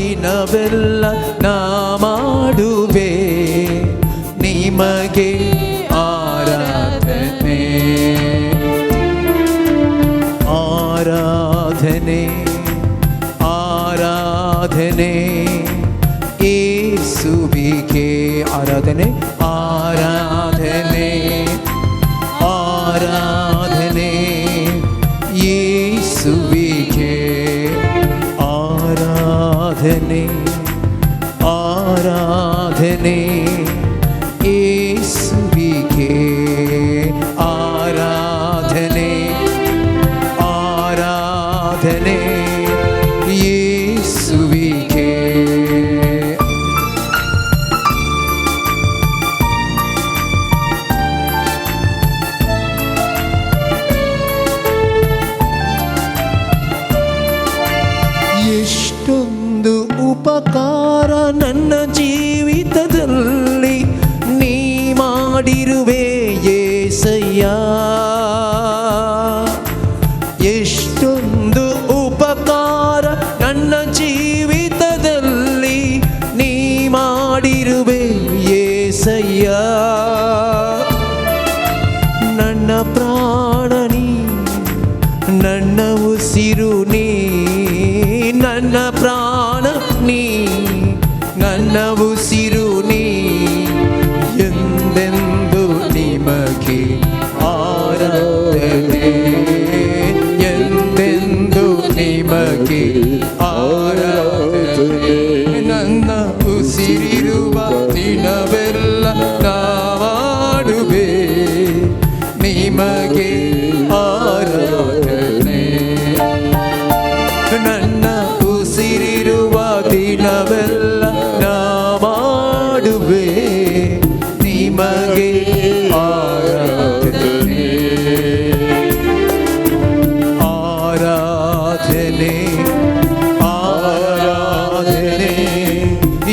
ದಿನವೆಲ್ಲ ನಾ ಮಾಡುವೆ ನಿಮಗೆ ಆರಾಧನೆ. ಆರಾಧನೆ ಆರಾಧನೆ ಏಸುವಿಗೆ, ಆರಾಧನೆ ಆರಾಧನೆ ಆರಾಧನೆ ಯೇಸುವಿಗೆ, ಆರಾಧನೆ ಆರಾಧನೆ ಯೇಸುವಿಗೆ, ಆರಾಧನೆ ಆರಾಧನೆ ಯೇಸುವಿಗೆ. ಎಷ್ಟೊಂದು ಉಪಕಾರ ನನ್ನ ಜೀವಿತದಲ್ಲಿ ನೀ ಮಾಡಿರುವೆ ಏಸಯ್ಯ. ಎಷ್ಟೊಂದು ಉಪಕಾರ ನನ್ನ ಜೀವಿತದಲ್ಲಿ ನೀ ಮಾಡಿರುವೆ ಏಸಯ್ಯ. ನನ್ನ ಪ್ರಾಣ ನೀ, ನನ್ನ ಉಸಿರು ನೀ, ನನ್ನ ಪ್ರಾಣ ನೀ, ನನ್ನ ಉಸಿರು ನೀ, ಎಂದೆಂದು ನಿಮಗೆ ಆರಾಧನೆ, ಎಂದೆಂದು ನಿಮಗೆ ಆರಾಧನೆ. ನನ್ನ ಉಸಿರಿರುವ ದಿನವೆಲ್ಲ ನಾ ಮಾಡುವೆ ನಿಮಗೆ ಆರಾಧನೆ. ನನ್ನ ಉಸಿರಿರುವ ದಿನವೆಲ್ಲ ನಾ ಮಾಡುವೆ ನಿಮಗೆ ಆರಾಧನೆ. ಆರಾಧನೆ ಆರಾಧನೆ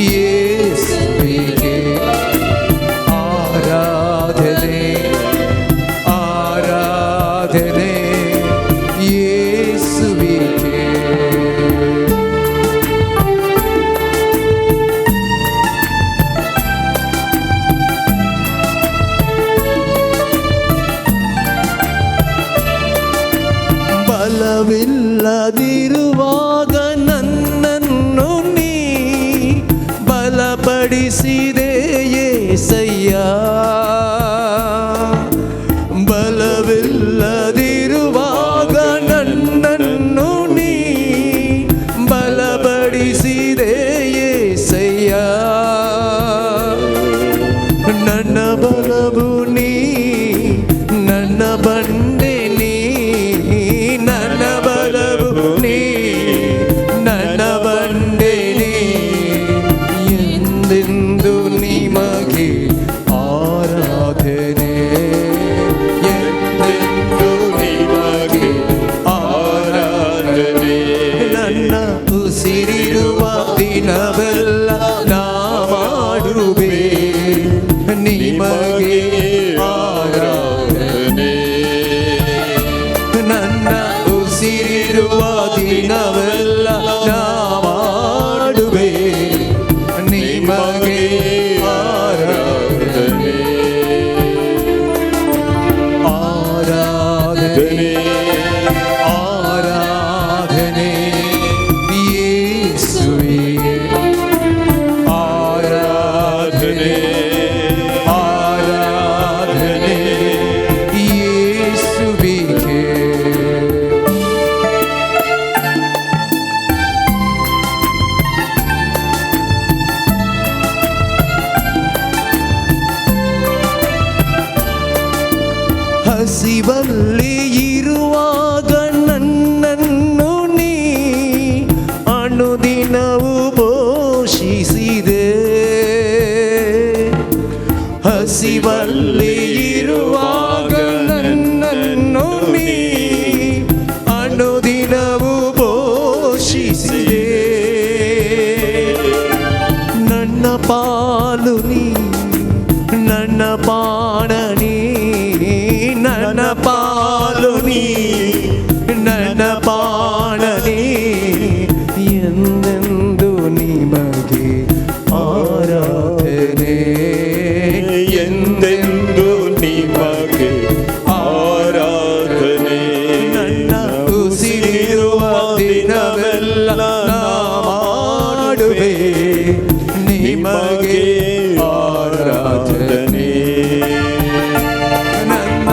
ಯೇಸುವಿಗೆ, ಆರಾಧನೆ ಆರಾಧನೆ ಯೇಸುವಿಗೆ. ಬಲವಿಲ್ಲದಿರುವಾಗ ನನ್ನನ್ನು ನೀ ಬಲಪಡಿಸಿದೆ ಏಸಯ್ಯ. ಬಲವಿಲ್ಲದಿರುವಾಗ ನನ್ನನ್ನು ನೀ ಬಲಪಡಿಸಿದೆ ಏಸಯ್ಯ. ನನ್ನ ಬಲವು ನೀ, ನನ್ನ ಬಂಡೆ ನೀ, ನನ್ನ ಬಲವು ನೀ, ನನ್ನ ಬಂಡೆ ನೀ, ಎಂದೆಂದು ನಿಮಗೆ ಆರಾಧನೆ, ಎಂದೆಂದು ನಿಮಗೆ ಆರಾಧನೆ. ನನ್ನ ಉಸಿರಿರುವ ದಿನವೆಲ್ಲ ನಾ ಮಾಡುವೆ ನಿಮಗೆ ಆರಾಧನೆ. ನನ್ನ ಉಸಿರಿರುವ ದಿನವೆಲ್ಲ ನಾ ಮಾಡುವೆ ನಿಮಗೆ ಆರಾಧನೆ. ಆರಾಧನೆ ಆರಾಧನೆ ಯೇಸುವೇ, ಆರಾಧನೆ ಆರಾಧನೆ ಯೇಸುವಿಗೆ. ಹಸಿವಲ್ಲಿ ಇರುವಾಗ ನನ್ನನ್ನು ನೀ ಅನುದಿನವೂ ಪೋಷಿಸಿದೆ. ಹಸಿವಲ್ಲಿ ಇರುವಾಗ ನನ್ನನ್ನು ನೀ ಅನುದಿನವೂ ಪೋಷಿಸಿದೆ. ನನ್ನ ಪಾಲು ನೀ, ನನ್ನ ಪಾಣ ನೀ, ನನ್ನ ಪಾಲು ನೀ, ನನ್ನ ಪಾಣ ನೀ, ಎಂದೆಂದು ನಿಮಗೆ ಮಾಡುವೆ ನಿಮಗೆ ಆರಾಧನೆ. ನನ್ನ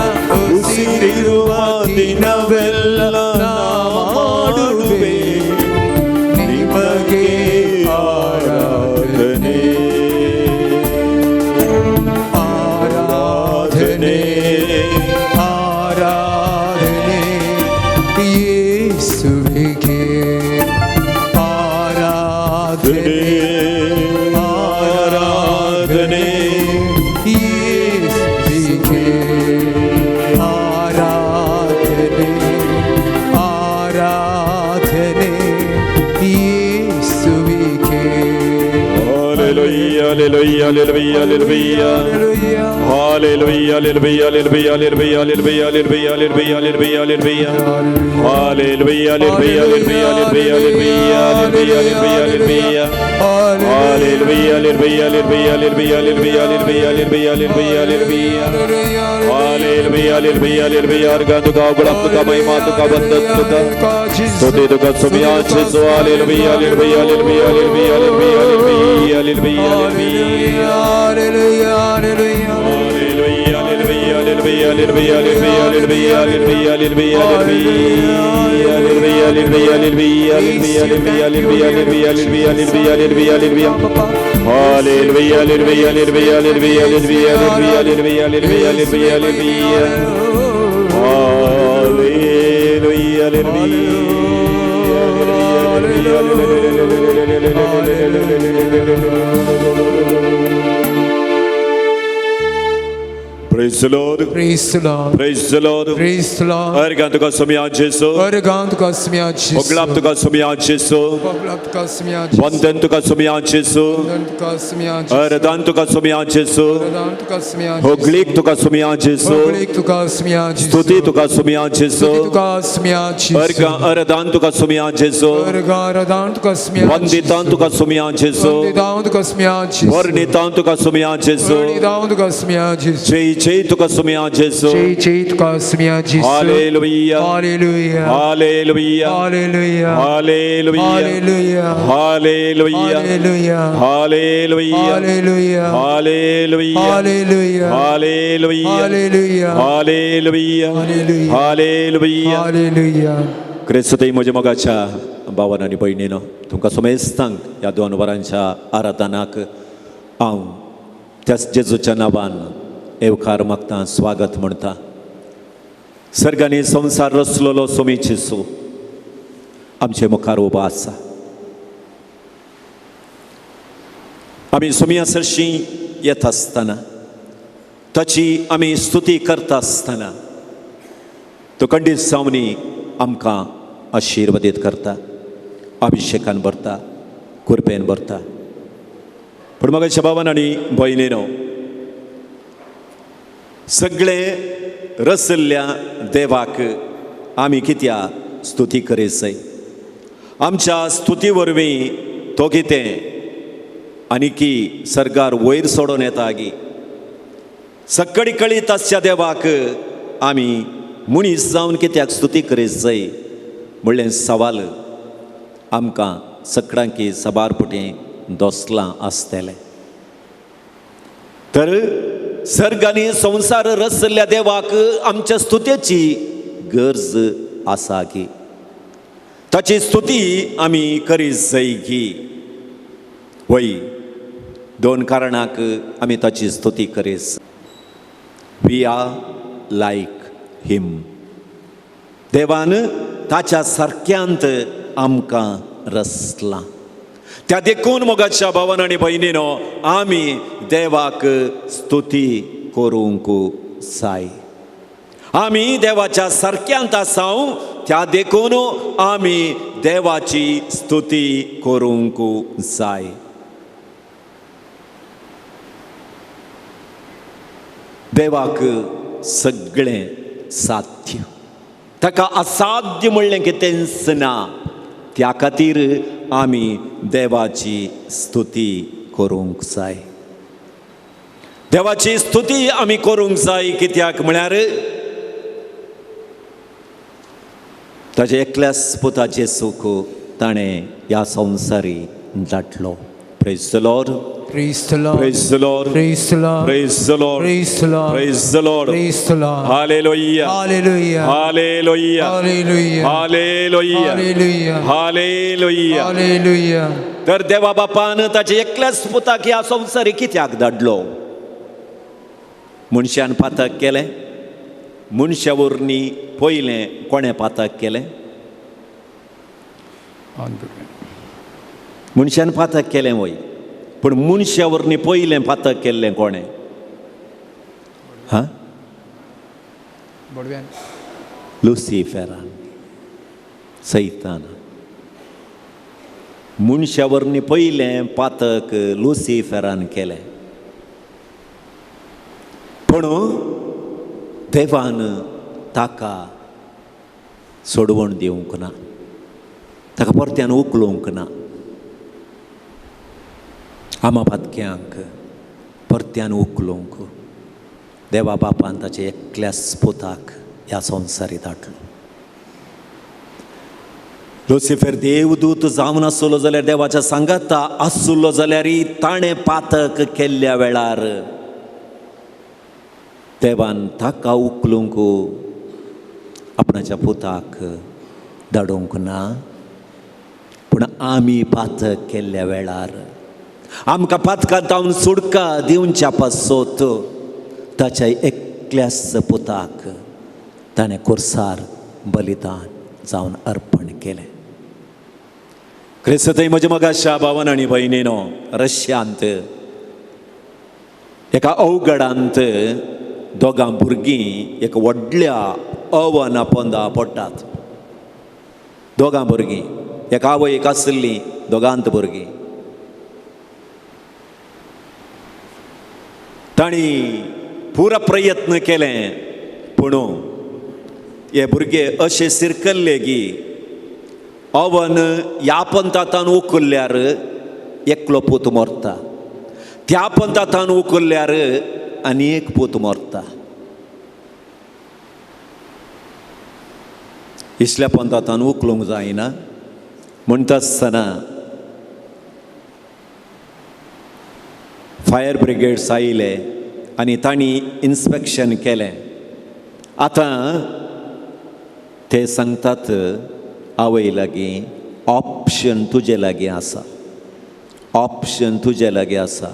ಉಸಿರಿರುವ ದಿನವೆಲ್ಲ ನಾ ಮಾಡುವೆ ನಿಮಗೆ ಆರಾಧನೆ. ಆರಾಧನೆ, ಆರಾಧನೆ ಯೇಸುವಿಗೆ. ಆರಾಧನೆ, ಆರಾಧನೆ ಯೇಸುವಿಗೆ. ಆರಾಧನೆ, ಆರಾಧನೆ ಯೇಸುವಿಗೆ. Hallelujah, hallelujah, hallelujah, hallelujah. Hallelujah, hallelujah, hallelujah, hallelujah, hallelujah, hallelujah, hallelujah, hallelujah, hallelujah. Hallelujah, hallelujah, hallelujah, hallelujah, hallelujah, hallelujah, hallelujah. Hallelujah, hallelujah, hallelujah, hallelujah, hallelujah, hallelujah, hallelujah, hallelujah, hallelujah. Hallelujah, hallelujah, hallelujah. अर्घ तुका, उगडाप तुका, महिमा तुका, वंदन तुका, स्तुती तुका, सुमिया जेसू. Hallelujah, hallelujah, hallelujah, hallelujah, hallelujah, hallelujah, hallelujah, hallelujah. Hallelujah, hallelujah. Hallelujah, hallelujah, hallelujah, hallelujah, hallelujah, hallelujah, hallelujah, hallelujah, hallelujah, hallelujah, hallelujah, hallelujah, hallelujah, hallelujah, hallelujah, hallelujah, hallelujah. Hallelujah, hallelujah, hallelujah, hallelujah, hallelujah, hallelujah, hallelujah, hallelujah, hallelujah. Hallelujah, hallelujah, hallelujah. Praise the Lord. Praise the Lord. Praise the Lord. Praise the Lord. अर्घां तुका सोमया जेसू. अर्घां तुका सुम्या जेसू. होगळाप तुका सोमया जेसू. होगळाप तुका सुम्या जेसू. वंदन तुका सोमया जेसू. वंदन तुका सुम्या जेसू. अर्दान तुका सोमया जेसू. अर्दान तुका सुम्या जेसू. होगळीक तुका सोमया जेसू. होगळीक तुका सुम्या जेसू. स्तुती तुका सोमया जेसू. स्तुती तुका सुम्या जेसू. अर्घां अर्दान तुका सोमया जेसू. अर्घां अर्दान तुका सुम्या वंदितान तुका सोमया जेसू. वंदितान तुका सुम्या जेसू. वर्णितान तुका सोमया जेसू. वर्णितान तुका सुम्या जेसू. जय जय तुका सोमया जेसू. जय जय तुका सुम्या जेसू. Hallelujah. Hallelujah. Hallelujah. Hallelujah. Hallelujah. Hallelujah. Hallelujah. Hallelujah. Hallelujah. Hallelujah. Hallelujah. Hallelujah. Hallelujah. Hallelujah. Hallelujah. Hallelujah. Hallelujah. Hallelujah. क्रिस्तय म्हज्या मोगाच्या भावान आनी भयणीनो, तुमकां समेस्तांक ह्या दोन वरांच्या आराधनाक हांव त्याच जेजूच्या नांवान येवकार मागता, स्वागत म्हणटा. सर्गांनी संवसार रचलेलो सोमी जेजू आमचे मुखार उबो आसा. आमी सोमया सरशीं येता आसतना, ताची आमी स्तुती करता आसतना, तो खंडीत जावनी आमकां आशिर्वादीत करता, अभिशेकान भरता, कृपेन भरता. पूण म्हाका भावान आनी भयणीनो, सगळे रसल्ल्या देवाक आमी कित्या स्तुती करीत जाय? आमच्या स्तुती वरवीं तो कितें आनी की सर्गार वयर सोडून येता गी? सकडी कळीत आसच्या देवाक आमी मनीस जावन कित्याक स्तुती करीत जाय म्हणलें सवाल आमकां सगळ्यांकी साबार पुटें दोसलां आसतलें. तर सर्ग आनी संवसार रचल्ल्या देवाक आमच्या स्तुतेची गरज आसा की ताची स्तुती आमी करीत जाय की? वय, दोन कारणाक आमी ताची स्तुती करीत. We are like him. देवान ताच्या सारक्यांत आमकां रचलां. त्या देखून मोगाच्या भावान आनी भयणीनो, आमी देवाक स्तुती करूंक जाय. आमी देवाच्या सारक्यांत आसाव, त्या देखून आमी देवाची स्तुती करूंक जाय. देवाक सगळें साध्य, ताका असाध्य म्हणलें कितेंच ना. त्या खातीर आमी देवाची स्तुती करूंक जाय. देवाची स्तुती आमी करूंक जाय कित्याक म्हळ्यार ताच्या एकल्याच पुता जेसूक ताणें ह्या संवसारी धाडलो. Praise the Lord. Praise the Lord. Praise the Lord. Praise the Lord. Praise the Lord. Praise the Lord. Praise the Lord. Praise the Lord. Hallelujah. Hallelujah. Hallelujah. Hallelujah. Hallelujah. Hallelujah. Hallelujah. Hallelujah. तर देवा बापान ताच्या एकल्याच पुताक ह्या संवसारी कित्याक धाडलो? मनशान पातक केलें, मनशा वरवीं पयलें कोणें पातक केलें? मनशान पातक केलें वय, पूण मनशा वरवीं पयलें पातक केल्लें कोणें? हा, लुसिफेरान, सैतान. मनशा वरवीं पयलें पातक लुसिफेरान केलें, पूण देवान ताका सोडवण दिवंक ना, ताका परत्यान उखलूंक ना. आमा पातक्यांक परत्यान उखलूंक देवा बापान ताचे एकल्याच पुताक ह्या संवसारी धाडलो. लुसिफर देवदूत जावन आसलो जाल्यार, देवाच्या सांगाता आसलो जाल्यार ताणें पातक केल्ल्या वेळार देवान ताका उखलूंक आपणाच्या पुताक धाडूंक ना. पूण आमी पातक केल्ल्या वेळार आमकां पातकांत सुटका दिवच्या पासत ताच्या एकल्याच पुताक ताणें कुर्सार बलिदान जावन अर्पण केलें. क्रिस्तय म्हज्या मगाशा भावन आनी भयणीनो, रशियांत एका अवघडांत दोगां भुरगीं एक व्हडल्या अवना पोंदा पडटात. दोगां भुरगीं, एका आवयक आशिल्लीं दोगांत भुरगीं. तांणी पुरा प्रयत्न केले, पूण हे भुरगे अशे सिरकल्ले की अवन ह्या पंथांतान उखल्ल्यार एकलो पूत मरता, त्या पंथांतान उखल्ल्यार आनी एक पूत मरता. इसल्या पंथांतान उखलूंक जायना म्हणटा आसतना फायर ब्रिगेड्स आयले आनी तांणी इन्स्पेक्शन केलें. आतां ते सांगतात आवय लागीं, ऑप्शन तुजे लागीं आसा, ऑप्शन तुजे लागीं आसा.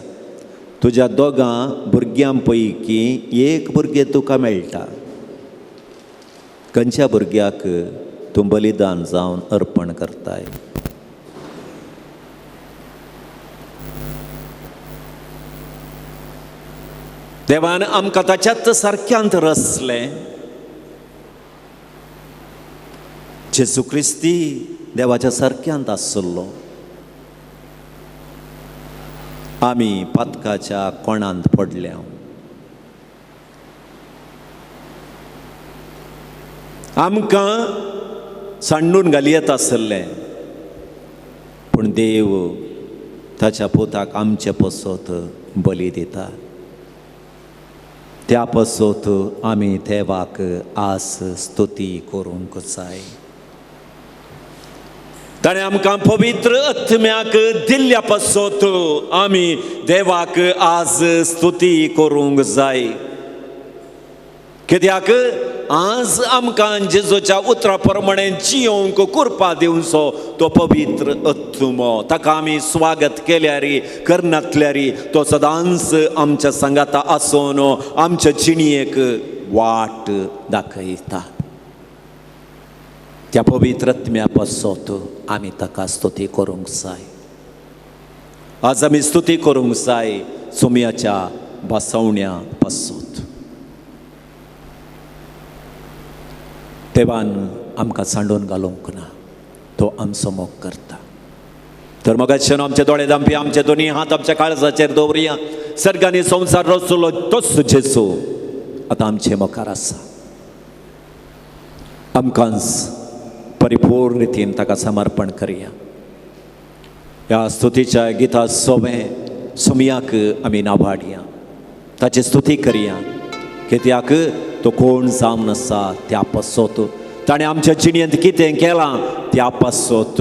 तुज्या दोगां भुरग्यां पैकी एक भुरगें तुका मेळटा. खंयच्या भुरग्याक तूं बलिदान जावन अर्पण करताय? देवान आमकां ताच्याच सारक्यांत रचलें. जेजू क्रिस्ती देवाच्या सारक्यांत आसलो. आमी पातकाच्या कोणांत पडल्या. आमकां सांडून घालयत आसलें, पूण देव ताच्या पुताक आमचे पसत बली दिता. त्या पसत आमी देवाक आस स्तुती करूंक जाय. ताणें आमकां पवित्र आत्म्याक दिल्ल्या पसत आमी देवाक आज स्तुती करूंक जाय. कित्याक आज आमकां जेजूच्या उतरा प्रमाणे जियोंक कृपा दिवचो तो पवित्र आत्मो. ताका आमी स्वागत केल्यार करनातल्यार तो सदांच आमच्या सांगाता आसून आमच्या जिणेक वाट दाखयता. त्या पवित्र आत्म्या पासत आमी ताका स्तुती करूंक जाय. आज आमी स्तुती करूंक जाय सुम्याच्या बसवण्या पासत. देवान आमकां सांडून घालूंक ना, तो आमचो मोग करता. तर मगाच्यान आमचे दोळे दांपी, आमचे दोनी हात आमच्या काळजाचेर दवरुया. सर्गांनी संवसार रचलो तोच जेजू आतां आमचे मुखार आसा. आमकांच परिपूर्ण रितीन ताका समर्पण करया. ह्या स्तुतीच्या गिता सोबें सुमयाक आमी नाभाडया, ताची स्तुती करया. कित्याक तो कोण जावन आसा त्या पासत, ताणें आमच्या जिणेंत कितें केलां त्या पासत.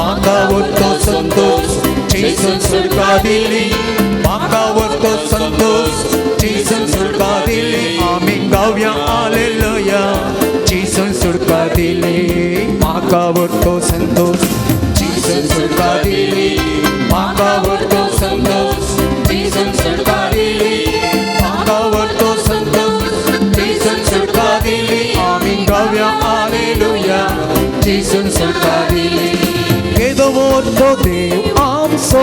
म्हाका व्हरतो संतोष जेजून सुटका दिली, म्हाका व्हरतो संतोष जेजून सुटका दिली. आमी गावया हालेलुया, जेजून सुटका दिली, म्हाका व्हरतो संतोष जेजून सुटका दिली, म्हाका व्हरतो संतोष जेजून सुटका दिली, म्हाका व्हरतो संतोष जेजून सुटका दिली. आमी गावया हालेलुया, जेजून सुटका दिली. केदो व्हडलो देव आमचो,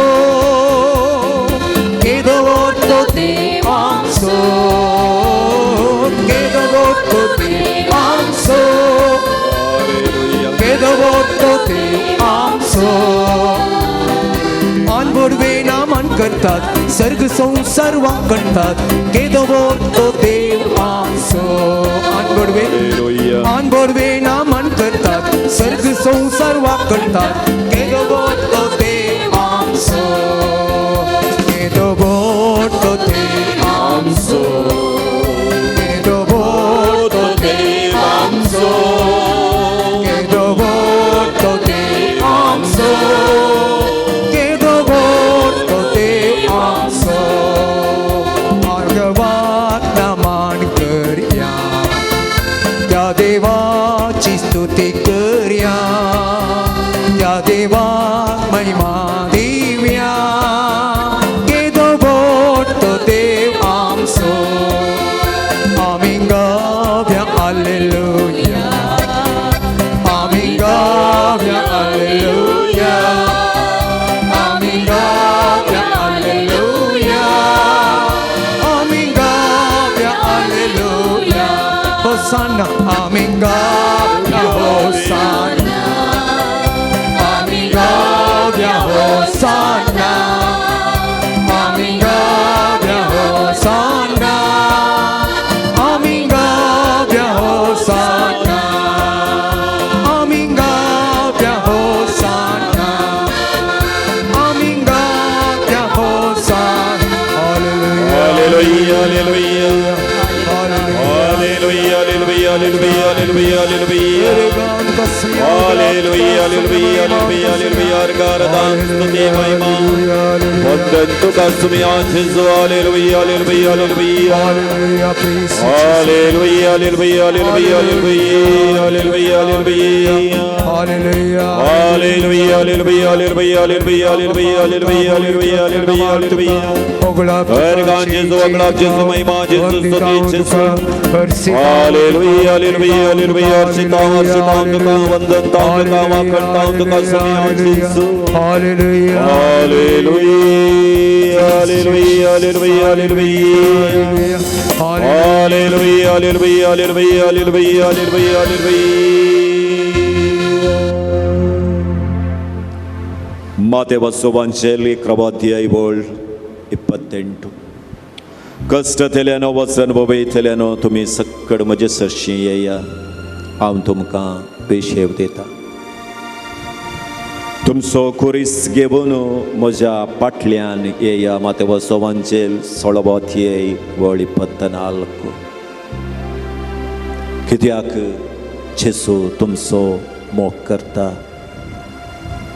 केदो व्हडलो देव आमचो, केदो व्हडलो देव आमचो, केदो व्हडलो देव आमचो. आनबोडवे नामान करतात, सर्ग संसार वांकणतात, केदो व्हडलो देव आमचो. आनबोडवे आनबोडवे नामान करतात, सर्ग संसार वांकणतात, केदो व्हडलो देव आमचो, केदो व्हडलो देव आमचो, केदो व्हडलो देव आमचो, केदो व्हडलो देव आमचो, केदो व्हडलो देव आमचो. आर्गवाक नमन करया, त्या देवाची स्तुती करया, त्या देवाक महिमा दिवया, केदो व्हडलो देव आमचो. आमी गावया हालेलुया, आमी गावया हालेलुया, आमी गावया हालेलुया, आमी गावया हालेलुया. होसाना, आमी गावया होसाना, आमी गावया होसाना, आमी गावया होसाना, आमी गावया होसाना, आमी गावया होसाना, आमी गावया होसाना. Hallelujah, hallelujah. Hallelujah, hallelujah, hallelujah, hallelujah, hallelujah. Hallelujah, hallelujah, hallelujah, hallelujah. अर्घारदान स्तुति महिमा वंदन तुका सुमिया जेजू. Hallelujah, hallelujah, hallelujah. Hallelujah, hallelujah, hallelujah, hallelujah, hallelujah, hallelujah. Hallelujah, hallelujah, hallelujah, hallelujah, hallelujah, hallelujah, hallelujah, hallelujah, hallelujah. अर्घान जेजू, अगलाब जेजू, महिमा जेजू, स्तुति जेजू. Hallelujah, hallelujah, hallelujah. अर्चितां, अर्चितां तुका, वंदनतां तुका, वाखणतां तुका सुमिया जेजू. Hallelujah. Hallelujah, hallelujah, hallelujah, hallelujah. Hallelujah, hallelujah, hallelujah, hallelujah, hallelujah, hallelujah. Matthew सुवांचेली क्रवाध्याय वळ 28. कश्टतल्यानो वचन भोवयतल्यानो तुमी सक्कड म्हजे सरशी येया, हांव तुमकां पेशेव दिता. तुमचो खुरीस घेवन म्हज्या फाटल्यान येया. मातेव सोवांचेल 16 वळ 24. कित्याक जेजू तुमचो मोग करता.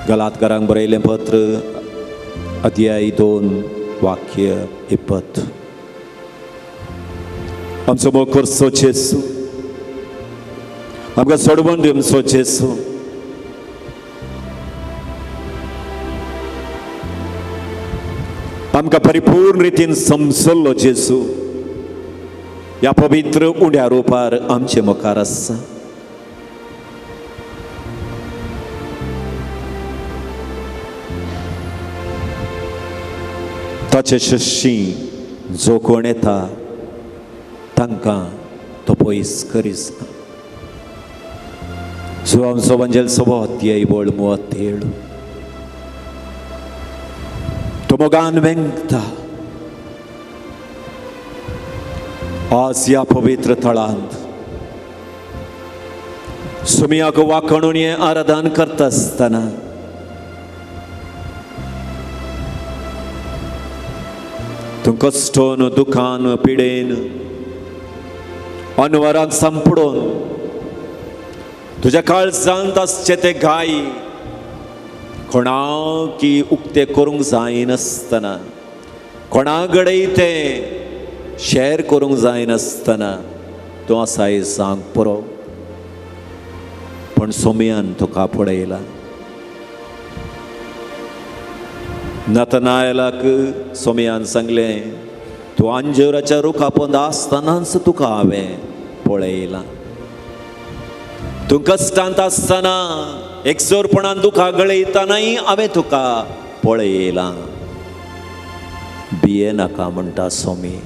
गलातकारांक बरयलें पत्र अध्याय 2 वाक्य 20. आमचो मोग करचो जेजू, आमकां सोडवून दिवचो जेजू. आमकां परिपूर्ण रितीन समजल्लो जेजू ह्या पवित्र उंड्या रुपार आमचे मुखार आसा. ताचे शशी जो कोण येता तांकां तो पयस करीस ना. जो आमचो वंजेल 6 वळ 37. तो मोगान वेंगता. आज ह्या पवित्र थळांत सुमियाक वाखणून हें आराधन करता आसतना तूं कश्टोन दुखान पिडेन अनवराक सांपडून तुज्या काळजांत आसचे ते घाय कोणाकी उक्तें करूंक जायनासतना, कोणा कडेन तें शेअर करूंक जायनासतना तूं आसाय सांग पुरो, पूण सोमयान तुका पळयला. नतनायलाक सोमयान सांगलें, तूं अंजुराच्या रुखा पोंदा आसतनाच तुका हांवें पळयलां. तूं कश्टांत आसतना, एकसोरपणान दुखां गळयतनाय हांवें तुका पळयलां. भिये नाका म्हणटा Somi.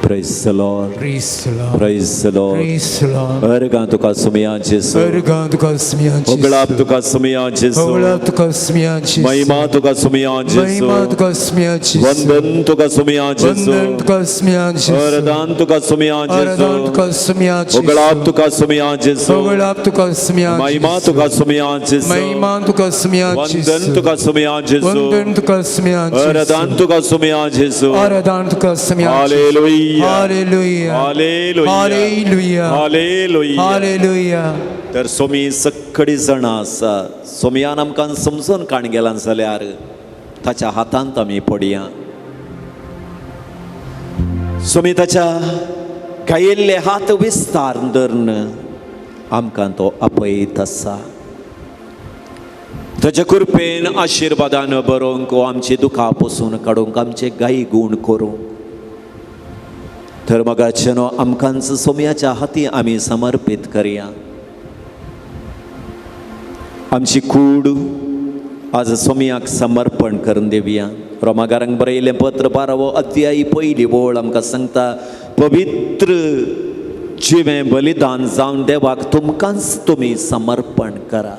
Praise the Lord. Praise the Lord. Praise the Lord. Praise the Lord. अर्गां तुका सोमया जेसू, अर्गां तुका सोमया जेसू, होगळाप तुका सोमया जेसू, होगळाप तुका सोमया जेसू, महिमा तुका सोमया जेसू, महिमा तुका सोमया जेसू, वंदन तुका सोमया जेसू, वंदन तुका सोमया जेसू, अरदान तुका सोमया जेसू, अरदान तुका सोमया जेसू, होगळाप तुका सोमया जेसू, होगळाप तुका सोमया महिमा जेसू, तुका सोमया जेसू, महिमा तुका सोमया वंदन जेसू, तुका सोमया जेसू, वंदन तुका सोमया जेसू, अरदान तुका सोमया जेसू. अरदान तुका सोमया जेसू. Hallelujah. Hallelujah. Hallelujah. Hallelujah. Hallelujah. Hallelujah. तर सोमी सगळीं जाणां आसा, सोमयान आमकां समजून काण गेला जाल्यार ताच्या हातांत आमी पडया. सोमी ताच्या गायिल्ले हात विस्तार धरून आमकां तो आपयत आसा. ताच्या कृपेन आशिर्वादान बरोवंक, आमची दुखां पसून काडूंक, आमचे गायी गूण करूंक. तर मगाचें न्हू आमकांच सोमयाच्या हाती आमी समर्पीत करया. आमची कूड आज सोमयाक समर्पण करून दिवया. रोमागारांक बरयलें पत्र 12वो अध्याय पयली वळ आमकां सांगता, पवित्र जिवें बलिदान जावन देवाक तुमकांच तुमी समर्पण करा.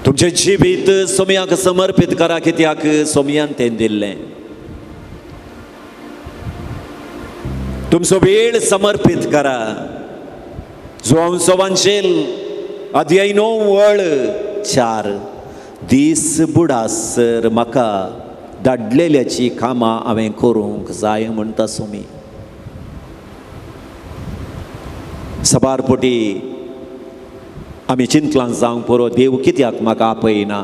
तुमचें जिवीत सोमयाक समर्पीत करा, कित्याक सोमयान तें दिल्लें. तुमचो वेळ समर्पीत करा. जुवांव वांजेल अध्याय 9 वळ 4, दीस बुडासर म्हाका धाडलेल्याची कामां हांवें करूंक जाय म्हणटा सोमी. सबार पोटी आमी चिंतलां जावंक पुरो, देव कित्याक म्हाका आपयना,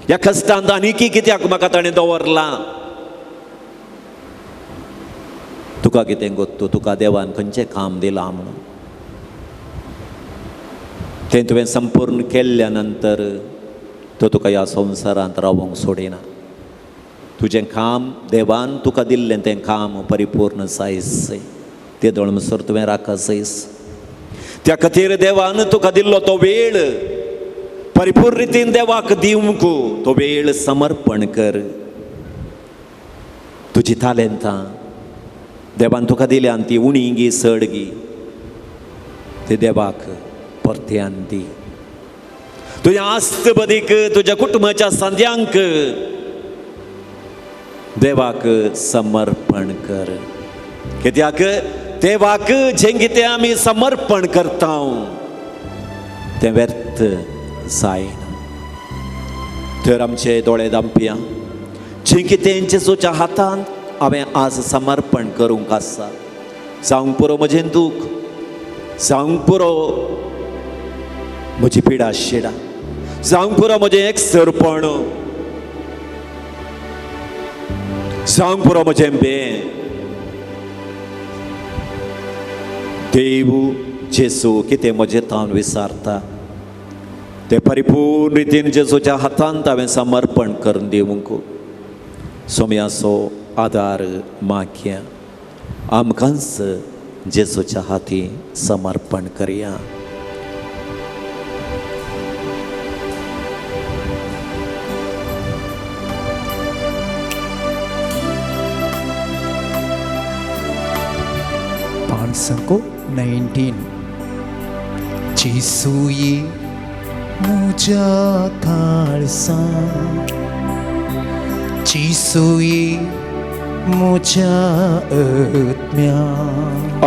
ह्या कश्टांत आनीकी कित्याक म्हाका ताणें दवरलां. तुका कितें गोत्तू, तुका देवान खंयचें काम दिलां म्हणून तें तुवें संपूर्ण केल्ल्या नंतर तो तुका ह्या संवसारांत रावोंक सोडिना. तुजें काम देवान तुका दिल्लें तें काम परिपूर्ण जायस, तें दोळमसर तुवें राखसयस. त्या खातीर देवान तुका दिल्लो तो वेळ परिपूर्ण रितीन देवाक दिवंक तो वेळ समर्पण कर. तुजी तालेंतां देवान तुका दिल्यान ती उणी गी चड गी ती देवाक परत्यान दी. तुज्या आस्त बदीक, तुज्या कुटुंबाच्या सांद्यांक देवाक समर्पण कर. कित्याक देवाक जें कितें आमी समर्पण करता तें व्यर्थ जायना. तर आमचे दोळे दामपया, जें कितें जेजूच्या हातांत हांवें आज समर्पण करूंक आसा, जावंक पुरो म्हजें दूख, जावंक पुरो म्हजी पिडा शिडा, जावंक पुरो म्हजें एकसरपण, जावंक पुरो म्हजें बें. देव जेजू कितें म्हजें तावन विचारता तें परिपूर्ण रितीन जेजूच्या हातांत हांवें समर्पण करून दिवंक सोमयाचो आदार मागया. आमकांच जेजूच्या हाती समर्पण करया. पांचसंको 19. जेसूये मुझ्या काळसा, जेसूये मुझ्या आत्म्या,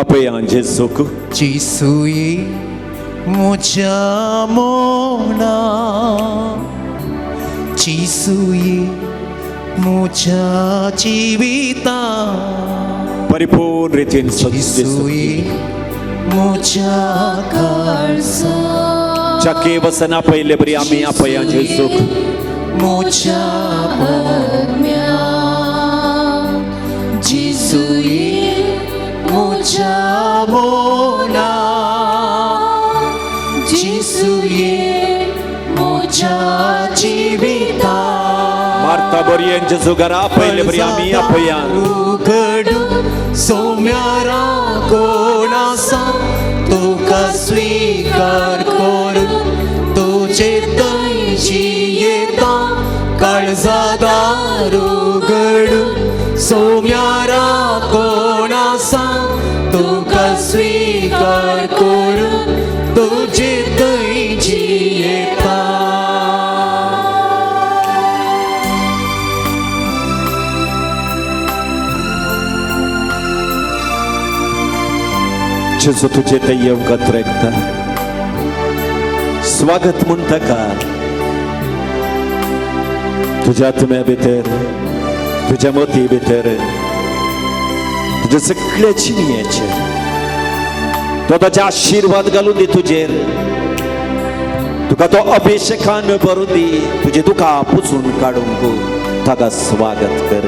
आपया जेजूक, जेसूये मुझ्या मना, जेसूये मुझ्या जिविता, परिपूर्ण रितीन जेसूये म्हज्या काळजा चाके वसना पयले बरी आमी आपया जेजूक म्हज्या आत्म्या जेजूय म्हज्या मना जेजूय म्हज्या जिविता मार्ता बोरयेन जेजू घरा आपयले बरी आमी आपया उघडून सोम्यारा कोण आसा तुका स्वीकार करून तुजे थंयची येता काळजा दार उघडून सोम्यारा कोण आसा तुका स्वीकार करून तुजे थंयची येता. जेजू तुजे ते येवंक रेगता स्वागत म्हणटा का तुज्या आत्म्या भितर तुज्या मती भितर तुज्या सगळ्या जिणयेचेर तो ताचे आशिर्वाद घालून दी तुजेर तुका तो अभिषेकान भरून दी तुजे दुखा पुसून काडूंक ताका स्वागत कर.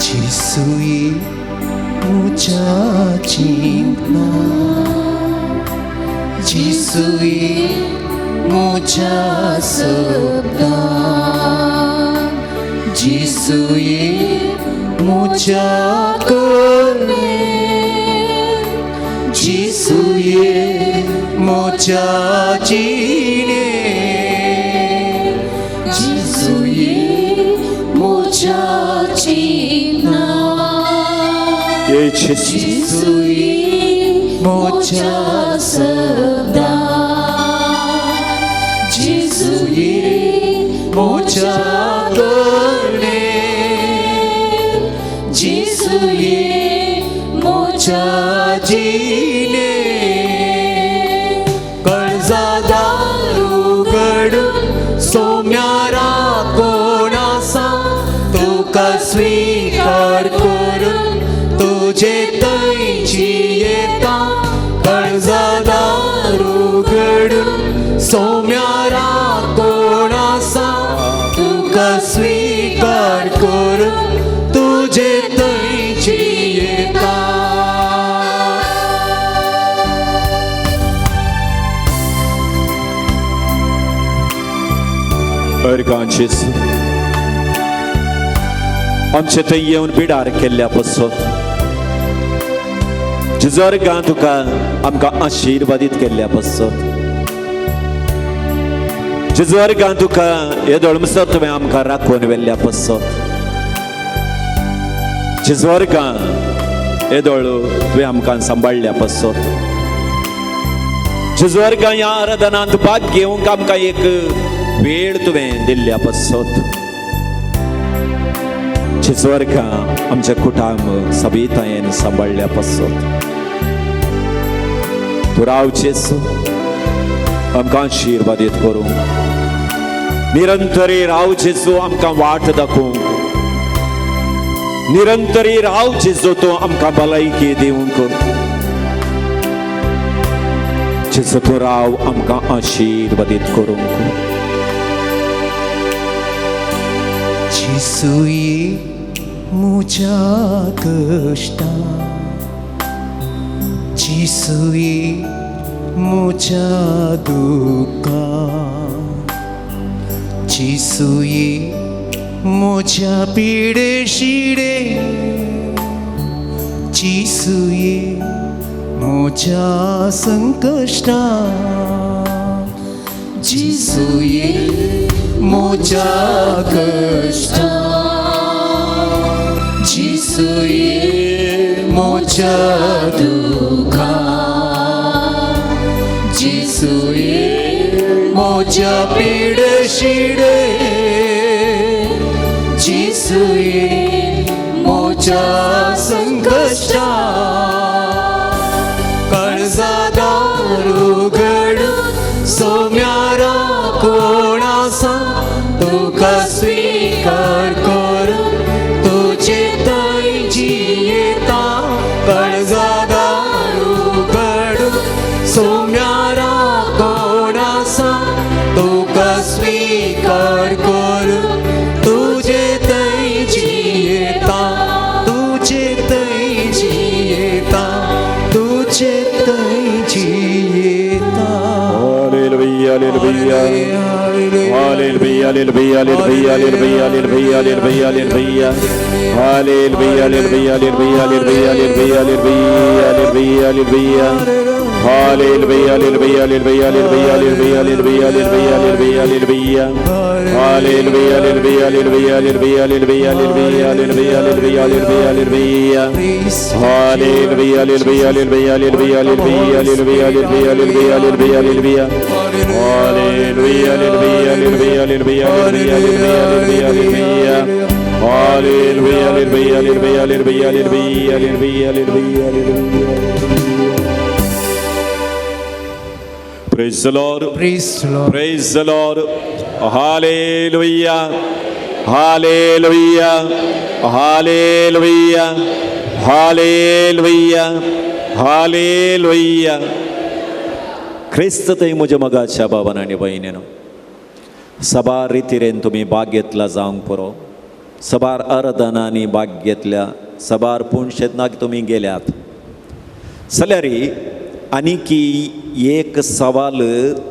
जेजूय म्हज्या चिंतना जेजूय म्हज्या शब्दान जेजूय म्हज्या करणे जेजूय म्हज्या जिणे जेजूय म्हज्या चिंतना ये जेजू जेजूय म्हज्या शब्दान जेजूय म्हज्या करणे जेजूय म्हज्या जिणे काळजा दार उघडून सोम्यारा कोण आसा तुका स्वीकार करून तुजे थंयची येता काळजा दार उघडून सोम्यारा कोण आसा तुका स्वीकार करून तुजे थंयची येता. अर्गां जेजू आमचे थंय येवन बिडार केल्ल्या पसत जेजू अर्गां तुका आमकां आशिर्वादीत केल्ल्या पसत जेजू अर्गां तुका येदोळ म्हणसर तुवें आमकां राखून व्हेल्ल्या पसत जेजू अर्गां येदोळ तुवें आमकां सांबाळ्ळ्या पसत जेजू अर्गां ह्या आराधनांत भाग घेवंक आमकां एक वेळ तुवें दिल्ल्या पसत जेजू अर्गां आमच्या कुटुंब सबितायेन सांबाळ्ळ्या पसत तूं राव जेजू आमकां आशिर्वादीत करूंक निरंतरी राव जेजू आमकां वाट दाखोवंक निरंतरी राव जेजू तूं आमकां भलायकी दिवंक जेजू तूं राव आमकां आशिर्वादीत करूंक. जेजूय म्हज्या कश्टां जेजूय म्हज्या दुख्खां जेजूय म्हज्या पिडे शिडे जेजूय म्हज्या संकश्टां जेजूय म्हज्या कश्टां जेजूय म्हज्या दुख्खां जेजूय म्हज्या पिडे शिडे जेजूय म्हज्या संकश्टां काळजा दार उघडून सोम्यारा कोण आसा तुका स्वीकार करून तुजे थंय जियेता काळजा Hallelujah. Hallelujah, hallelujah, hallelujah, hallelujah, hallelujah, hallelujah. Hallelujah, hallelujah, hallelujah, hallelujah, hallelujah, hallelujah, hallelujah. Hallelujah, hallelujah, hallelujah, hallelujah, hallelujah, hallelujah, hallelujah, hallelujah. Hallelujah, hallelujah, hallelujah, hallelujah, hallelujah, hallelujah, hallelujah, hallelujah, hallelujah. Hallelujah, hallelujah, hallelujah, hallelujah, hallelujah, hallelujah, hallelujah, hallelujah, hallelujah. Hallelujah, hallelujah, hallelujah, hallelujah, hallelujah, hallelujah, hallelujah. Hallelujah, hallelujah, hallelujah, hallelujah, hallelujah, hallelujah, hallelujah, hallelujah. Praise the Lord. Praise the Lord. Praise the Lord. Hallelujah. Hallelujah. Hallelujah. Hallelujah. Hallelujah. क्रिस्त थंय म्हज्या मोगाच्या बाबान आनी भयणीनो, सबार रितीरेन तुमी भाग घेतला जावंक पुरो, सबार आराधनांनी भाग घेतल्या, सबार पुणशेतनाक तुमी गेल्यात जाल्यार आनीकी एक सवाल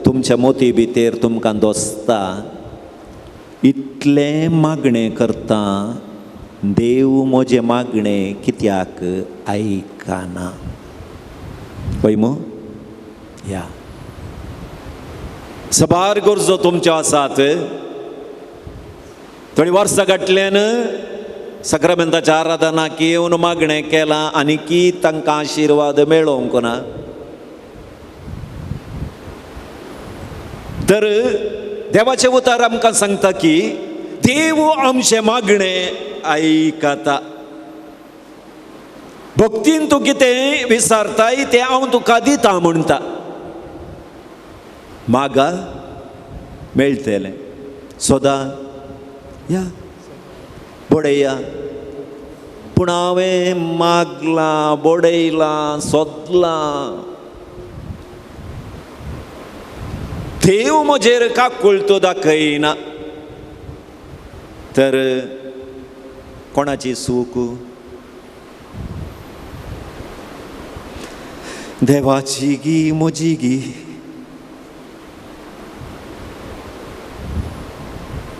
तुमच्या मोती भितर तुमकां दोसता, इतलें मागणें करता देव म्हजें मागणें कित्याक आयकना? पळय मू या सबार गरजो तुमच्यो आसात. थोडीं वर्सां गांठल्यान साक्रामेंताच्या आराधनाक येवन मागणें केलां आनी की तांकां आशिर्वाद मेळोवंक ना. तर देवाचें उतर आमकां सांगता की देव आमचें मागणें आयकता. भक्तीन तूं कितें विचारताय तें हांव तुका दिता म्हणटा. मागा मेळटलें, सोदा या बडया. पूण हांवें मागलां, बडयलां, सोदलां, देव म्हजेर काकुळटो दाखयना. तर कोणाची चूक? देवाची गी म्हजी गी?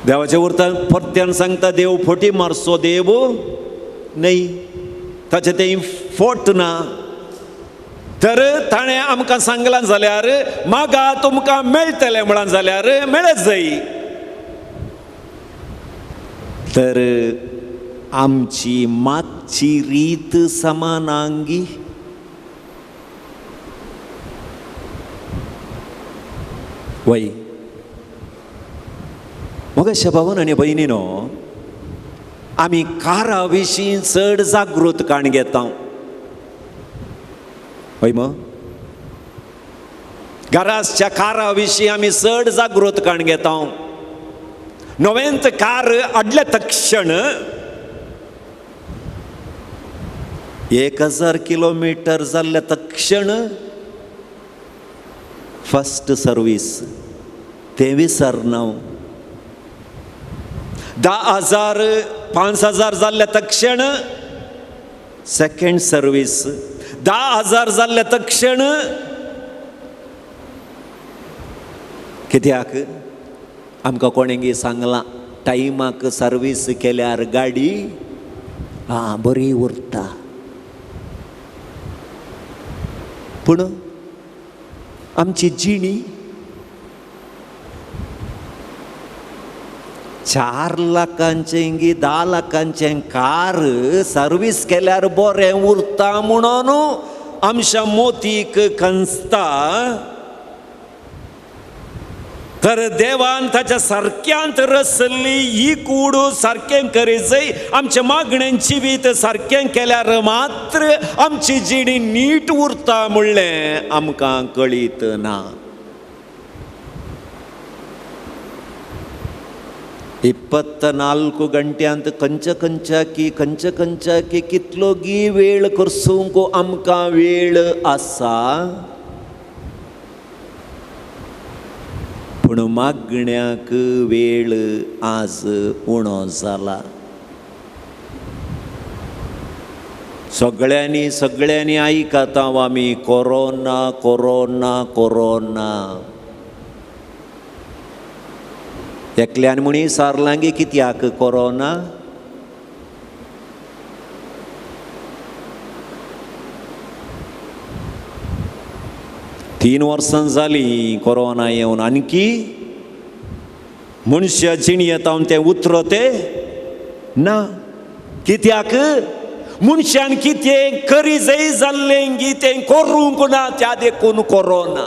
देवाचे उरता परत्यान सांगता देव फटी मारचो देव न्हय, ताचें तें फोट ना. तर ताणें आमकां सांगलां जाल्यार मागा तुमकां मेळटलें म्हळां जाल्यार मेळत जाय. तर आमची मागची रीत समानांगी. वय मोगाच्या भावान आनी भयणीनो, आमी कारा विशीं चड जागृतकाण घेता. हय मग घराच्या कारा विशीं आमी चड जागृतकाण घेता. नवेंत कार हाडले तक्षण 1000 किलोमिटर जाल्ले तक्षण फस्ट सर्वीस तें विसरना. 10,000 5,000 जाल्ले तक्षण सेकंड सर्वीस, 10,000 जाल्ले तक्षण कित्याक आमकां कोणेंगी सांगलां टायमाक सर्वीस केल्यार गाडी आं बरी उरता. पूण आमची जिणी 4 लाखांचें गी 10 लाखांचें कार सर्वीस केल्यार बरें उरता म्हणून आमच्या मोतीक कंसता. तर देवान ताच्या सारक्यांत रसल्ली ही कूड सारकें करी जाय. आमच्या मागण्यांची जिवीत सारकें केल्यार मात्र आमची जिणी नीट उरता म्हणलें आमकां कळीत ना. 24 गंट्यांत खंयच्या खंयच्या खंयच्या खंयच्या कितलो गी वेळ करसूंक आमकां वेळ आसा, पूण मागण्याक वेळ आज उणो जाला. सगळ्यांनी सगळ्यांनी आयकता आमी कोरोना कोरोना कोरोना. एकल्यान म्हणी सारलांगी कित्याक कोरोना? तीन वर्सां जालीं कोरोना येवन आणकी मनशा जिणयेंत हांव तें उतरो तें ना. कित्याक? मनशान कितें करी जाय जाल्लें गी तें करूंक ना, त्या देखून कोरोना.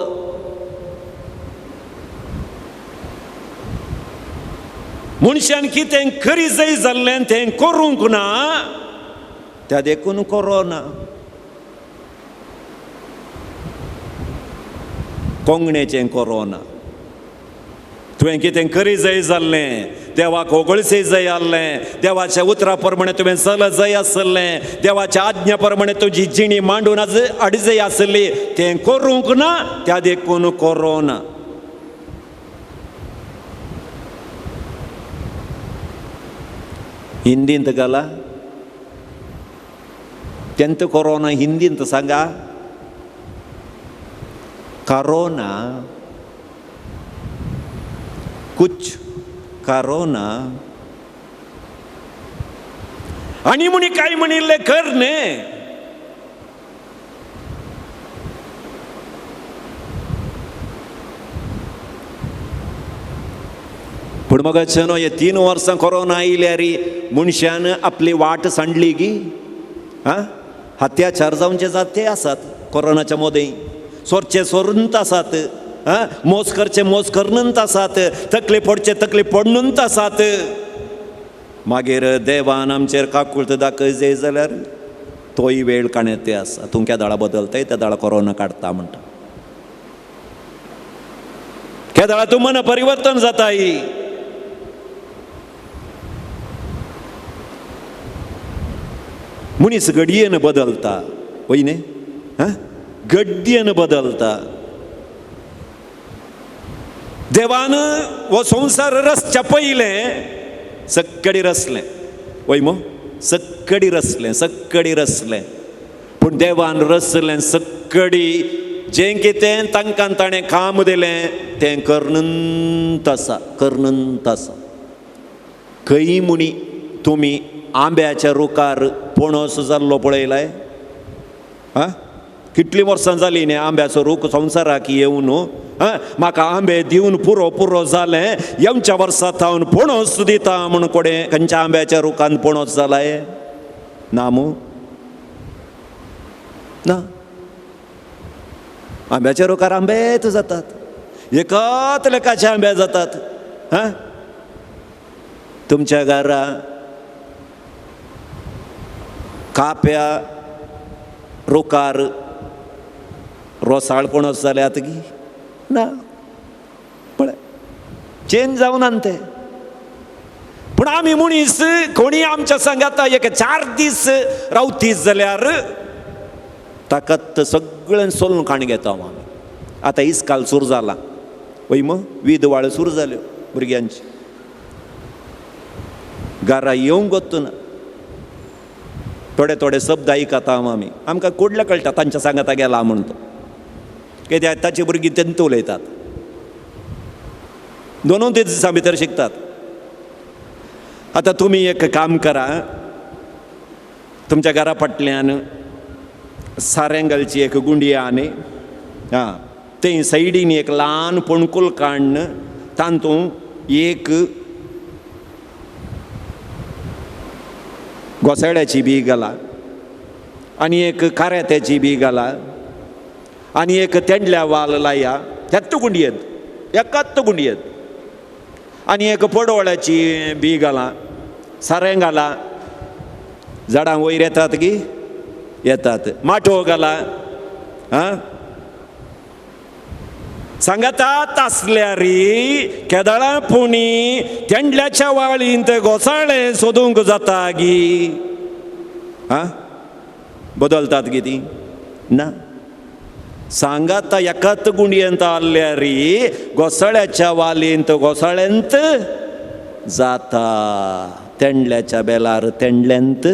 मनशान कितें करी जाय जाल्लें तें करूंक ना, त्या देखून कोरोना. कोंगणेचें कोरोना. तुवें कितें करी जाय जाल्लें, देवाक ओगळसे जाय आसलें, देवाच्या उतरा प्रमाणे तुवें चलत जाय आसलें, देवाच्या आज्ञा प्रमाणे तुजी जिणी मांडून हाड जाय आसली, तें करूंक ना, त्या देखून कोरोना. हिंदींत घाला तेंत कोरोना हिंदींत सांगा. करोना कुछ करोना. आनी म्हणी काय म्हणिल्लें कर न्ही. पूण मगाच्यानो हे 3 वर्सां कोरोना आयल्यार मनशान आपली वाट सांडली गी. आं, हत्याचार जावचे जाते आसात कोरोनाच्या मोदें, सोरचे सोरूंत आसात, आं, मोज करचे मोज करनूत आसात, तकली पडचे तकली पडनूत आसात. मागीर देवान आमचेर काकूळत दाखय जाय जाल्यार तोय वेळ काणें ते आसा. तूं केदाळा बदलताय त्या दाळा कोरोना काडटा म्हणटा, केदाळा तूं मन परिवर्तन जाताय. मनीस घडयेन बदलता वय न्ही, हां, गड्येन बदलता. देवान हो संवसार रसच्या पयलें सक्कडी रसलें वय मो, सक्कडी रसलें, सक्कडी रसलें. पूण देवान रसलें सक्कडी जें कितें तांकां ताणें काम दिलें तें करनूत आसा, करनूत आसा. खंय म्हणी तुमी आंब्याच्या रुखार पणस जाल्लो पळयलाय? आं, कितलीं वर्सां जालीं न्ही आंब्याचो रूख संवसाराक येवन, आं, म्हाका आंबे दिवन पुरो पुरो जालें, येवच्या वर्सा थावन पणस दिता म्हूण कोणें खंयच्या आंब्याच्या रुखान पणस जालाय? ना मू, ना. आंब्याच्या रुखार आंबेच जातात, एकाच लेखाचे आंबे जातात. आं, तुमच्या घरा काप्या रुखार रोसाळ पणस जाल्यात गी? ना, पळय चेंज जावन ते. पूण आमी मनीस कोणी आमच्या सांगाता एक 4 दीस रावतीस जाल्यार ताका सगळें सोलून काण घेता आमी. आतां इस्काल सुरू जाला वय मग, विधवाळ सुरू जाल्यो भुरग्यांची, घरा येवंक वतना थोडे थोडे शब्द आयकता आमी, आमकां कोडले कळटा तांच्या सांगाता गेला म्हूण तो. कित्याक ताची भुरगीं तेंत उलयतात, दोनूय ते दिसां भितर शिकतात. आतां तुमी एक काम करा, तुमच्या घरा फाटल्यान सारें घालची एक गुंडी आहा न्ही, आं, ते सायडीन एक ल्हान पणकूल काडून तातूंत एक घोसाळ्याची बी घाला आनी एक काऱ्यात्याची बी घाला आनी एक तेंडल्या वाल लाया, त्याच गुंडयेंत, एकाच गुंडयेंत, आनी एक पडवळ्याची बी घाला, सारें घाला, झाडां वयर येतात गी येतात, माटो घाला. आं, सांगातात आसल्यार केदळां पुणी तेंडल्याच्या वाळींत घोसाळें सोदूंक जाता गी? आं, बदलतात गी ती? ना. सांगाता एकाच गुंडयेंत आसल्यार घोसाळ्याच्या वालींत घोसाळ्यांत जाता, तेंडल्याच्या बेलार तेंडल्यांत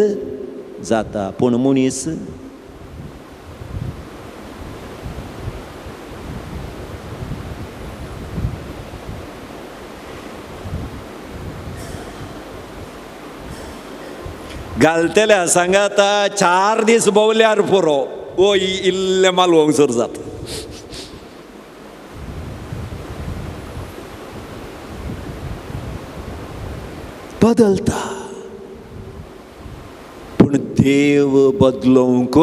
जाता. पूण मनीस घालतल्या सांगाता 4 दीस भोवल्यार पुरो, ओ इल्लें मालवंक सर जाता. बदलता, पूण देव बदलोवंक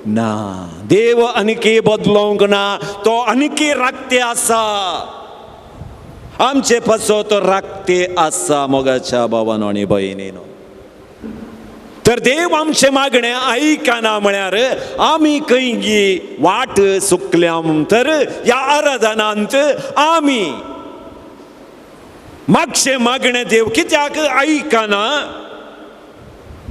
ना. देव आनीकी बदलोवंक ना, तो आनीकी राखते आसा, आमचे पासत तो राखते आसा. मोगाच्या भावान आनी भयणीनो, तर देव आमचें मागणें आयकना म्हळ्यार आमी खंय वाट चुकल्या. तर ह्या आराधनांत आमी मागचें मागणें देव कित्याक आयकना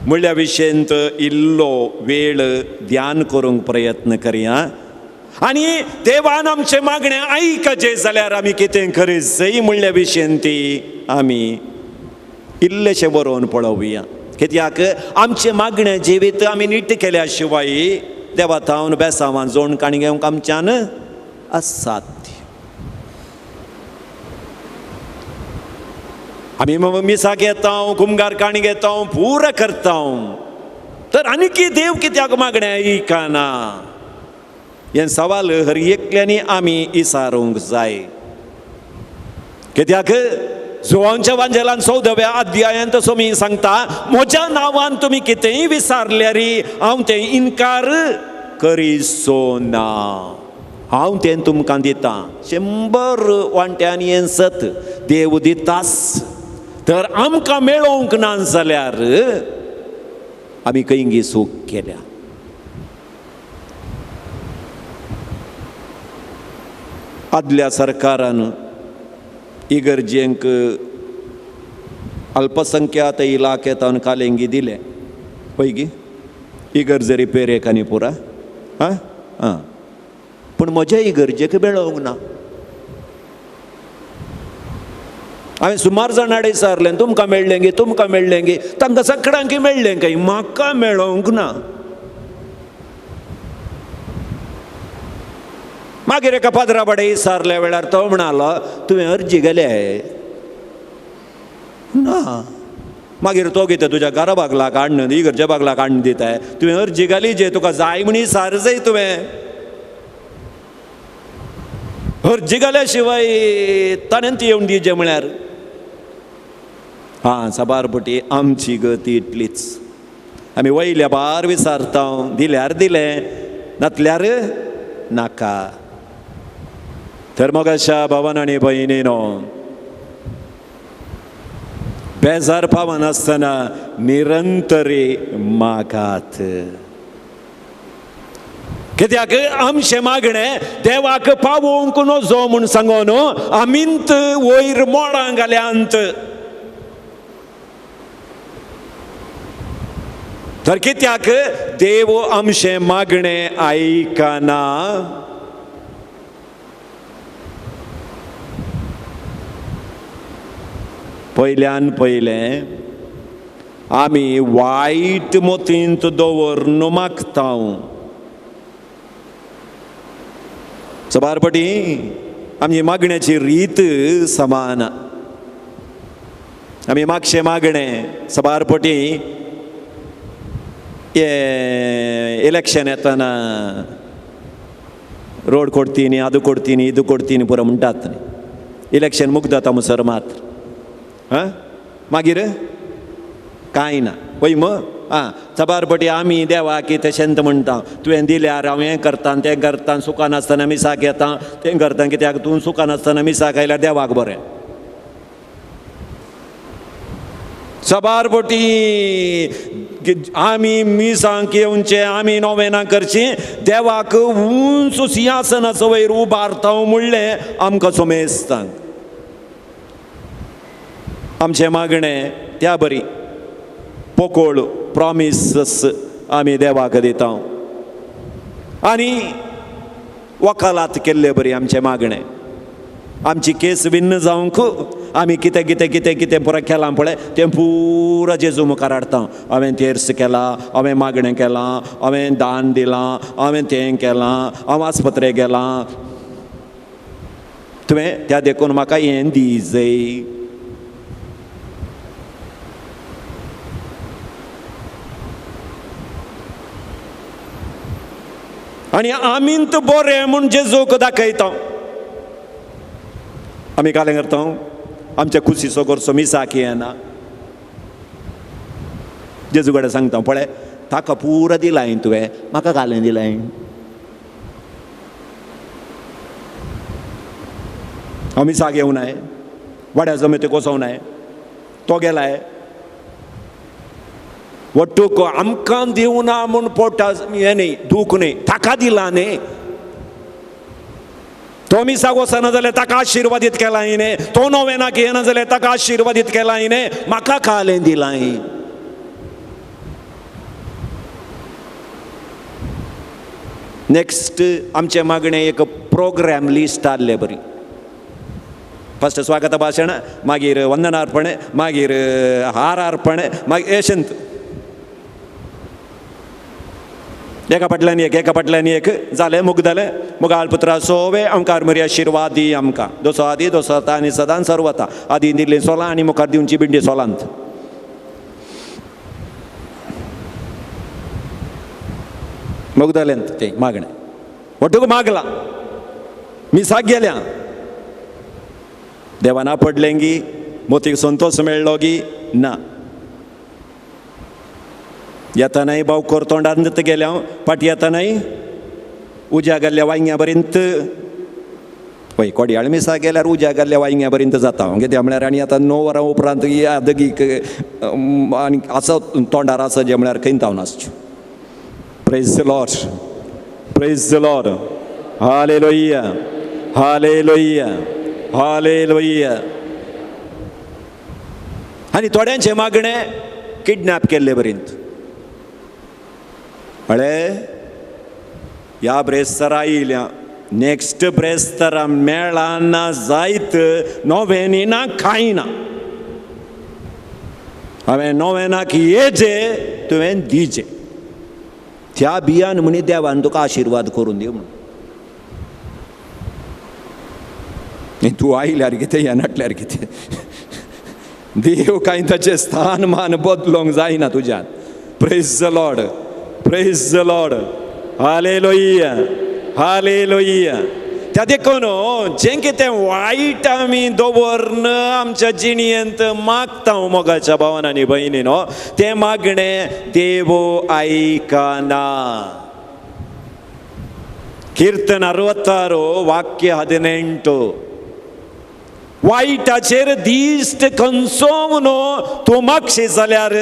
म्हणल्या विशयंत इल्लो वेळ ध्यान करूंक प्रयत्न करया. आनी देवान आमचें मागणें आयकचें जाल्यार आमी कितें करीत जाय म्हणल्या विशयंत ती आमी इल्लेशें बरोवन पळोवया. कित्याक आमचें मागणें जिवीत आमी नीट केल्या शिवाय देवा थावन बेसांवान जोण काणी घेवंक आमच्यान असाध्य. आमी मिसाक येता, कुमगार काणी घेता, पुरा करता, तर आनीकी देव कित्याक मागणें आयकना हें सवाल हर एकल्यांनी आमी इसारूंक जाय. कित्याक जुवांच्या वांजेलान 14व्या अध्यायांत सोमी सांगता, म्हज्या नांवान तुमी कितेंय विसारल्यार हांव तें इनकार करिसो ना, हांव तें तुमकां दितां. 100 वांट्यांनी हें सत देव दितास. तर आमकां मेळोवंक ना जाल्यार आमी खंय चूक केल्या. आदल्या सरकारान इगर्जेंक अल्पसंख्यात इलाक्यांत कालेंगी दिले पळय गी, इगर्ज रिपेरेक आनी पुरा आं आं, पूण म्हज्या इगर्जेक मेळोवंक ना. हांवें सुमार जाणां विचारलें, तुमकां मेळ्ळें गे, तुमकां मेळ्ळें गे, तांकां सगळ्यांक मेळ्ळें काय, म्हाका मेळोवंक ना. मागीर एका पाद्रा बाडे विचारल्या वेळार तो म्हणालो, तुवें अर्जी गेले ना. मागीर तो कितें तुज्या घरा बागलाक हाडून इगर्जे बागलाक हाडून दिताय, तुवें अर्जी घाली जे तुका जाय म्हण विचार जाय. तुवें अर्जी घाल्या शिवाय ताणें ती येवन दिजे म्हळ्यार हां साबार पटी आमची गती इतलीच. आमी वयल्या बार विचारता, दिल्यार दिलें, नातल्यार नाका. तर मोगाच्या भावान आनी भयणीनो, बेजार पावनासतना निरंतरी मागात. कित्याक आमचें मागणें देवाक पावोवंक नजो म्हूण सांगून आमींत वयर मोडां घाल्यांत. तर कित्याक देव आमचें मागणें आयकना. पयल्यान पयलें आमी वायट मतींत दवरून मागता. सबार पटी आमची मागण्याची रीत समान. आमी मागशें मागणें सबार पटी इलेक्शन येतना रोड कोडतीनी, आदू कोडतीनी, इदू कोडतीनी पुरो म्हणटात. इलेक्शन मुगदाता मुसर मात्र हां, मागीर कांय ना. पळय म आं सबार पटी आमी देवाक तशेंच म्हणटा, तुवें दिल्यार हांव हें करता तें करता, सुखान नासतना मिसाक येता तें करता. कित्याक तूं सुखान नासतना मिसाक आयल्यार देवाक बरें. सबार पटी आमी मिसांक येवचें, आमी नोवेनां करचीं, देवाक उंच सिंहासनाचो वयर उबारता म्हणलें आमकां सोमेस्तांक. आमचें मागणें त्या बरी पोकोळ प्रॉमिसस आमी देवाक दिता आनी वकालात केल्ले बरी आमचें मागणें. आमची केस विन्न जावंक आमी कितें कितें कितें कितें पुरो केलां पळय तें पुरो जेजू मुखार हाडटा. हांवें तेर्स केलां, हांवें मागणें केलां, हांवें दान दिलां, हांवें तें केलां, हांव आस्पत्रेक गेलां, तुवें त्या देखून म्हाका हें दी जय. आनी आमींत बरें म्हूण जेजूक दाखयता. आमी कालें करता, आमच्या कुशीचो करचो मिसाक येना. जेजू कडेन सांगता, पळय ताका पुरो दिलाय तुवें, म्हाका घालें दिलाय. हांव मिसाक येवनाय, वाड्या जमेते कोसोवनाय, तो गेलाय वट्टूक आमकां दिवना म्हूण पोटा हें न्ही, दूख न्ही, ताका दिला न्ही. तो मिसाक वचना जाल्यार ताका आशिर्वादीत केला हिणें, तो नोवेनाक येना जाल्यार ताका आशिर्वादीत केला हिणें, म्हाका कालें दिलां. नेक्स्ट आमचें मागणें एक प्रोग्राम लिस्ट आहले बरी. फस्ट स्वागत भाशण, मागीर वंदनार्पण, मागीर हारार्पण, मागीर एशंत एका फाटल्यान एक, एका फाटल्यान एक जालें, मुगदलें. मुगाल पुत्रा सोवे आमकार मरी आशिर्वाद दी आमकां, दोसो आदी दोसो आतां आनी सदां सर्वता. आदी दिल्ली सोलां आनी मुखार दिवची बिंडी सोलांत. मुगदलें तें मागणें वटूक मागलां, मिसाक गेल्या, देवान पडलें गी, मोतीक संतोश मेळ्ळो गी ना. येतनाय भावकोर तोंडांत गेल्या, फाटी येतनाय उज्या गेल्ल्या वांयग्या पर्यंत. पळय कोडयाळ मिसा गेल्यार उज्या गेल्ल्या वांयग्या पर्यंत जाता. कित्याक म्हळ्यार आनी आतां 9 वरां उपरांत यादगीक आनी आसा तोंडार आसा जें म्हळ्यार खंय जावन आसच्यो. Praise the Lord, praise the Lord, hallelujah, hallelujah, hallelujah. आनी थोड्यांचें मागणें किडनॅप केल्ले पर्यंत. म्हळें ह्या ब्रेस्तारा आयल्या, नेक्स्ट ब्रेस्तारा मेळना जायत, नोवेनी ना कांय ना. हांवें नोवेनाक येजे, तुवें दिजे. त्या बियान म्हणी देवान तुका आशिर्वाद करून दी म्हणून. तूं आयल्यार कितें, ह्या नाटल्यार कितें, देव कांय ताचें स्थान मान बदलोंक जायना तुज्यान. Praise the Lord, praise the Lord, hallelujah, hallelujah. त्या देखून जें कितें वायट आमी दवरन आमच्या जिणेंत मागता मोगाच्या भावान आनी भयणीनो, तें मागणें देव आयकना. कीर्तन 66 वाक्य 18. वायटाचेर दिश्ट खंयचो तूं मागशी जाल्यार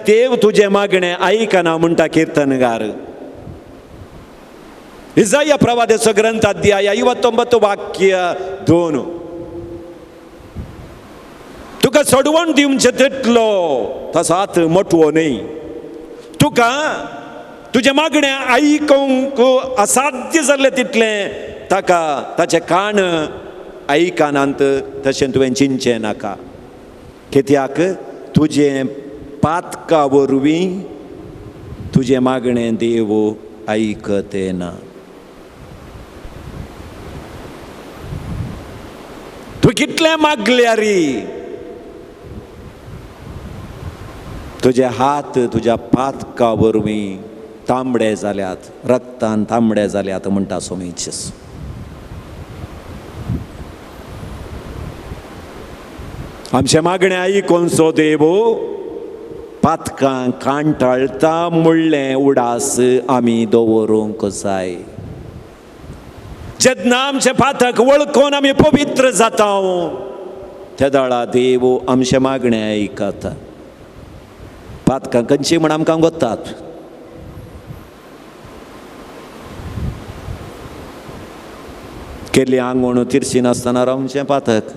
देव तुजें मागणें आयकना म्हणटा कीर्तनगार. इजाया प्रवाद्याचो ग्रंथ अध्याय 59 वाक्य 2. तुका सोडवण दिवचें तितलो तसो हात मोटवो न्हय. तुका तुजें मागणें आयकूंक असाध्य जाल्लें तितलें ताका ताचें कान आयकनात, तशें तुवें चिंतचें नाका. कित्याक तुजें पातका वरवीं तुजें मागणें देव आयकते ना. तूं कितलें मागल्यार तुजे हात तुज्या पातका वरवीं तांबडे जाल्यात, रक्तान तांबडे जाल्यात म्हणटा सोमीचेस. आमचें मागणें आयकोनचो देव पातकां कांटाळटा म्हणलें उडास आमी दवरूंक जाय. जेन्ना आमचें पातक वळखून आमी पवित्र जाता तेदळा देव आमचें मागणें आयकता. पातकां खंयची म्हण आमकां गोतात. केल्ली आंगवण तिरशी नासतना रावचें पातक,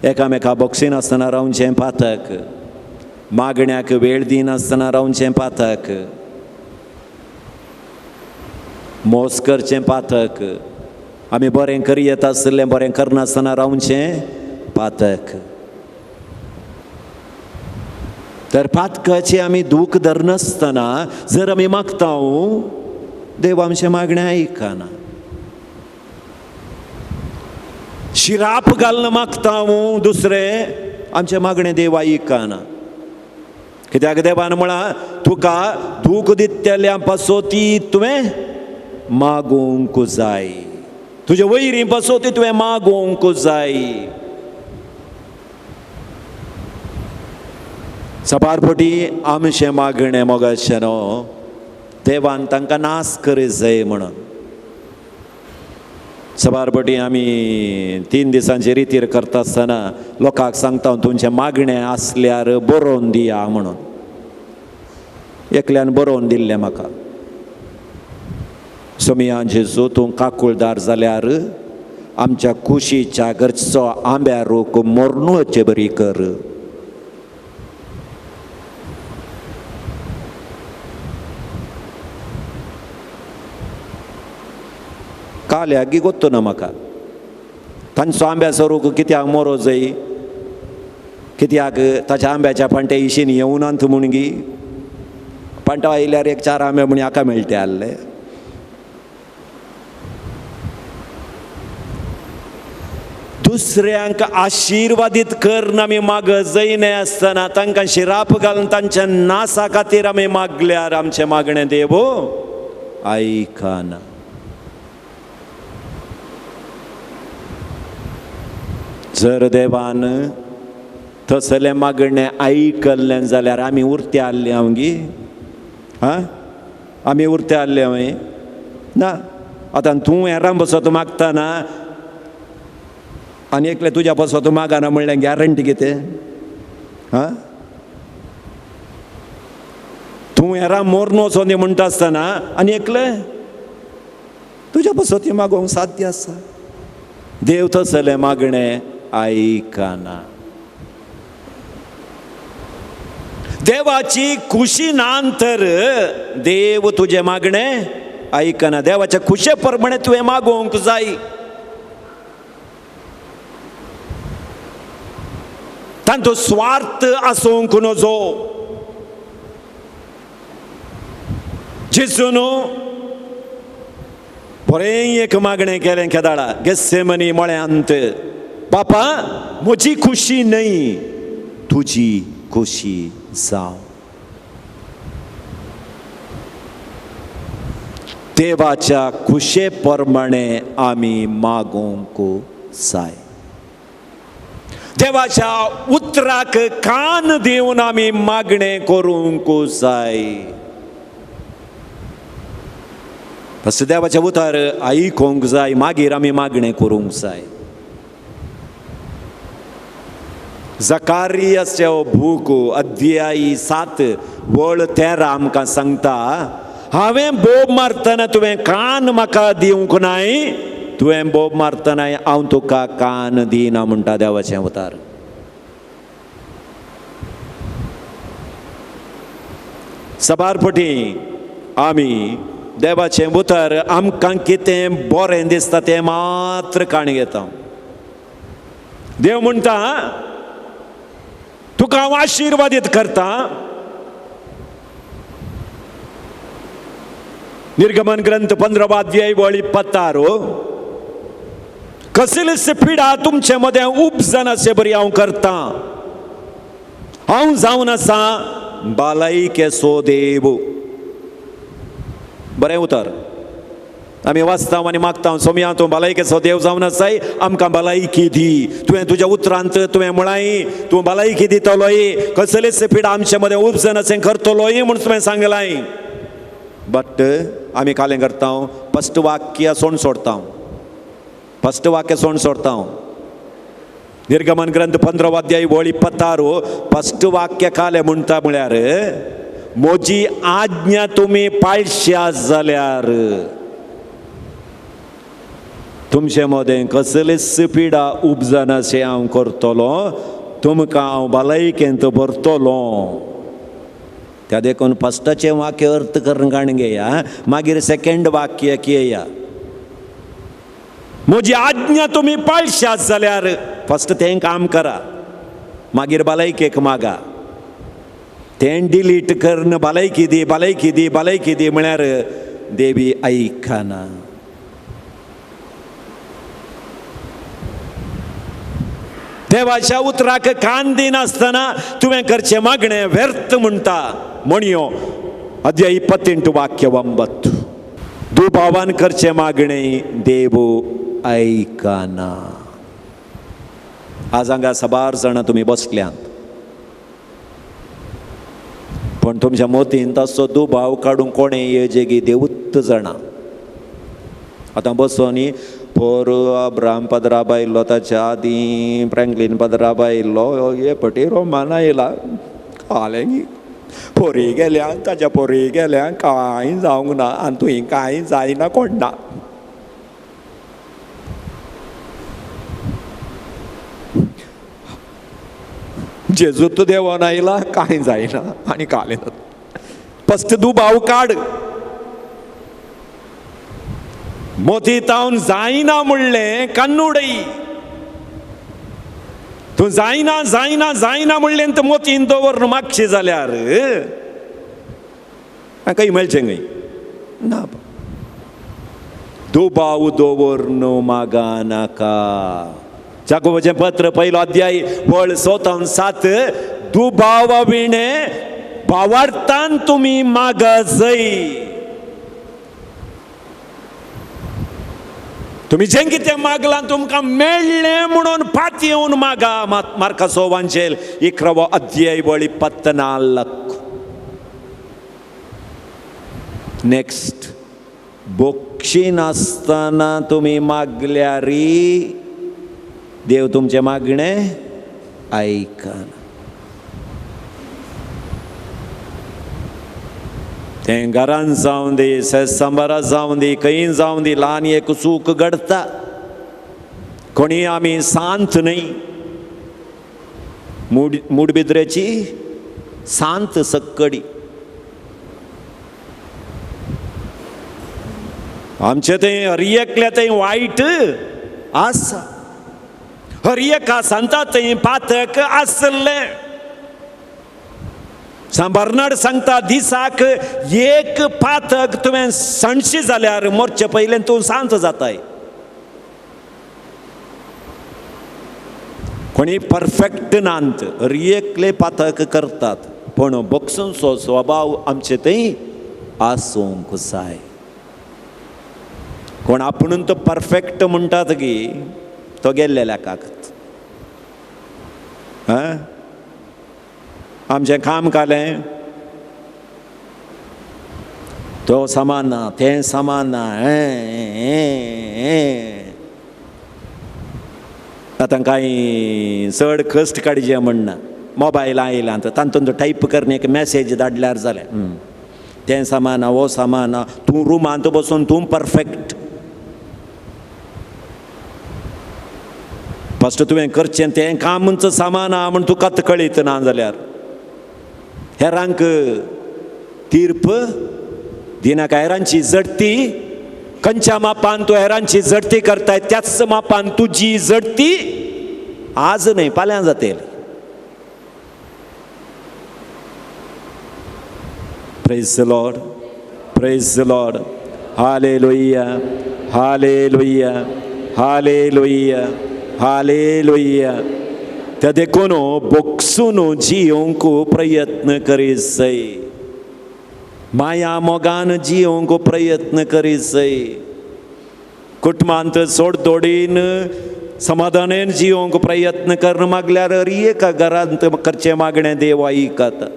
एकामेका बोक्षिनासतना रावचें पातक, मागण्याक वेळ दिनासतना रावचें पातक, मोस करचें पातक, आमी बरें करयेत आसलें बरें करनासतना रावचें पातक. तर पातकाची आमी दूख धरनासतना जर आमी मागता देव आमचें मागणें आयकना. शिराप घालून मागता दुसरें आमचें मागणें देव आयकना. कित्याक देवान म्हळां तुका दूख दितल्या पासो ती तुवें मागूंक जाय. तुजे वयरी पासत तुवें मागूंक जाय. साबार फावटी आमचें मागणें मोगाचें न्हू देवान तांकां नाश करी जाय म्हणून. साबार फावटी आमी 3 दिसांचे रितीर करता आसतना लोकांक सांगता तुमचें मागणें आसल्यार बरोवन दिया म्हणून. एकल्यान बरोवन दिल्लें म्हाका, सोमिया जेजू तूं काकुळदार जाल्यार आमच्या कुशीच्या घरचो आंब्या रूख मोरनूचे बरी कर. काल्यागी गोत्तो ना म्हाका तांचो आंब्याचो रूख कित्याक मोरो जाय, कित्याक ताच्या आंब्याच्या पांट्या इशीन येवनात म्हणगी पांटा आयल्यार एक 4 आंबे म्हण हाका मेळटे आहले. दुसऱ्यांक आशिर्वादीत करून आमी माग जायना आसतना तांकां शिराप घालून तांच्या नासा खातीर आमी मागल्यार आमचें मागणें देव आयकना. जर देवान तसलें मागणें आयकल्लें जाल्यार आमी उरते आहले हांव गी, आं आमी उरते आहले हांवें ना. आतां तूं हेरां बसत मागतना आनी एकलें तुज्या पासत मागना म्हणलें गॅरंटी कितें? आं तूं हेरां मोरन वचोन म्हणटा आसतना आनी एकलें तुज्या पासत मागोवंक साध्य आसा. देव तसलें मागणें आयकना. देवाची खुशी ना तर देव तुजें मागणें आयकना. देवाच्या खुशे प्रमाणे तुवें मागोवंक जाय. तांचो स्वार्थ आसूंक नजो. जेजून बरें एक मागणें केलें केदाळा गेस्सेमनी मळ्यांत, बापा म्हजी खुशी न्हय तुजी खुशी जावं. देवाच्या खुशे प्रमाणे आमी मागूंक जाय. देवाच्या उतराक कान दिवन आमी मागणें करूंक जाय. तशें देवाचें उतर आयकूंक जाय, मागीर आमी मागणें करूंक जाय. जकारियाचो बूक अध्याय 7 वळ 13 आमकां सांगता, हांवें बोब मारतना तुवें कान म्हाका दिवंक नाय, तुवें बोब मारतना हांव तुका कान दिना म्हणटा देवाचें उतर. साबार फावटी आमी देवाचें उतर आमकां कितें बरें दिसता तें मात्र काण घेता. देव म्हणटा तुका हांव आशिर्वादीत करता. निर्गमन ग्रंथ 15 अध्याय वळी 26, कसलीच पिडा तुमचे मदें उपजना बरी हांव करता. हांव जावन आसा बालायकेचो देव. बरें उतर आमी वाचता आनी मागता, सोमया तूं भलायकेचो देव जावन आसाय, आमकां भलायकी दी. तुवें तुज्या उतरांत तुवें म्हळाय तूं भलायकी दितलोय, कसलेच पिडा आमचे मदें उपजना करतलोय म्हूण तुवें सांगलाय. बट आमी कालें करता, फस्ट वाक्य सोण सोडता, फस्ट वाक्य सोण सोडता. निर्गमन ग्रंथ 15 अध्याय वळी 26 फस्ट वाक्य कालें म्हणटा म्हळ्यार म्हजी आज्ञा तुमी पाळश्या जाल्यार तुमचे मदें कसलीच पिडा उपजनाशें हांव करतलो, तुमकां हांव भलायकेंत भरतलो. त्या देखून फस्टाचें वाक्य अर्थ करून काण घेया, मागीर सेकेंड वाक्य घेया. म्हजी आज्ञा तुमी पाळशात जाल्यार फस्ट तें काम करा, मागीर भलायकेक मागा. तें डिलीट करून भलायकी दी भलायकी दी भलायकी दी म्हळ्यार देवी आयकना. देवाच्या उतराक कान दिनासतना तुवें करचें मागणें व्यर्थ म्हणटा. म्हणयो अध्याय 28 वाक्य 9. दुबावान करचें मागणें देव आयकना. आज हांगा साबार जाणां तुमी बसल्यांत, पूण तुमच्या मोतीन तसो दुबाव काडूंक कोणें येजेगी देवूच जाणा. आतां बसोनी पोर अब्राम पदराब आयिल्लो, ताच्या आदीं फ्रँकलीन पदराब आयिल्लो, हे पटी रोमान आयला, कालें पोरी गेल्या, ताच्या पोरी गेल्या, कांय जावंक ना आनी तुवें कांय जायना कोण ना. जेजूत देवान आयला, कांय जायना आनी कालें फस्ट दुबाव काड. मोती तावन जायना म्हणलें कन्नुडई, तूं जायना जायना जायना म्हणलें तर मोतीन दवर मागशी जाल्यार खंय मेळचें खंय ना. दुबाव दवर मागा नाका. जाकोबाचें पत्र पयलो अध्याय वळ 6-7, दुबावा विणे भावार्थान तुमी मागा जय. तुमी जें कितें मागलां तुमकां मेळ्ळें म्हणून पात येवन मागा. मार्काचो वांजेल 11वो अध्याय वळी 24. नेक्स्ट, बोक्षी नासतना तुमी मागल्यारी देव तुमचें मागणें आयकना. तें घरान जावं दी, सांबारा जावं दी, खंय जावं दी, ल्हान एक चूक घडटा. कोणी आमी शांत न्हय, मुडबिद्रेची शांत सक्कडी. आमचें तें हर एकल्या थंय वायट आसा, हर एका सांता थंय पातक आसलें. सांबर्नाड सांगता दिसाक एक पातक तुवें सणशी जाल्यार मोरचे पयलें तूं शांत जाताय. कोणी परफेक्ट नात, हर एकले पातक करतात, पूण बक्षूंचो स्वभाव आमचे थंय आसूंक जाय. कोण आपूण तो परफेक्ट म्हणटात की तो गेल्ले लेखाक. आमचें काम कालें तो सामान ना, तें सामान ना. आतां कांय चड कश्ट काडचे म्हणना, मोबायल आयला तातूंत टायप करून एक मॅसेज धाडल्यार जालें. तें सामान ना, हो सामान ना, तूं रुमांत बसून तूं परफेक्ट. फस्ट तुवें करचें तें कामच सामान आहा म्हूण तुका कळीत ना जाल्यार हेरांक तीर्प दिनाका. हेरांची जडती खंयच्या मापान तूं हेरांची जडती करताय त्याच मापान तुजी जडती आज न्हय फाल्यां जातली. Praise the Lord, praise the Lord. Hallelujah, hallelujah, hallelujah, hallelujah. त्या देखून बोक्सून जियोंक प्रयत्न करीत, माया मोगान जियोंक प्रयत्न करीत, कुटुंबांत सोडदोडीन समाधानेन जियोंक प्रयत्न कर मागल्यार एका घरांत करचें मागणें देव आयकता.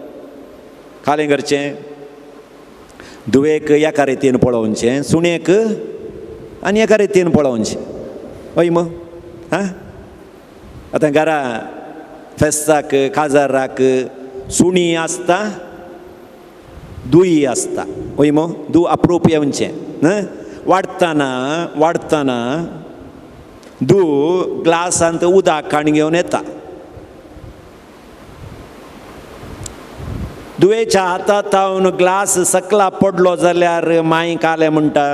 खालें करचें दुवेक एका रितीन पळोवचें, सुणेक आनी एका रितीन पळोवचें. हय मग हां, आतां घरा फेस्ताक काजाराक सुणी आसता, दुयी आसता. हय मग दू अप्रूप येवचें. वाडटना वाडटना दू ग्लासांत उदक काण घेवन येता. दुवेच्या हातांत ग्लास सकला पडलो जाल्यार माई कालें म्हणटा,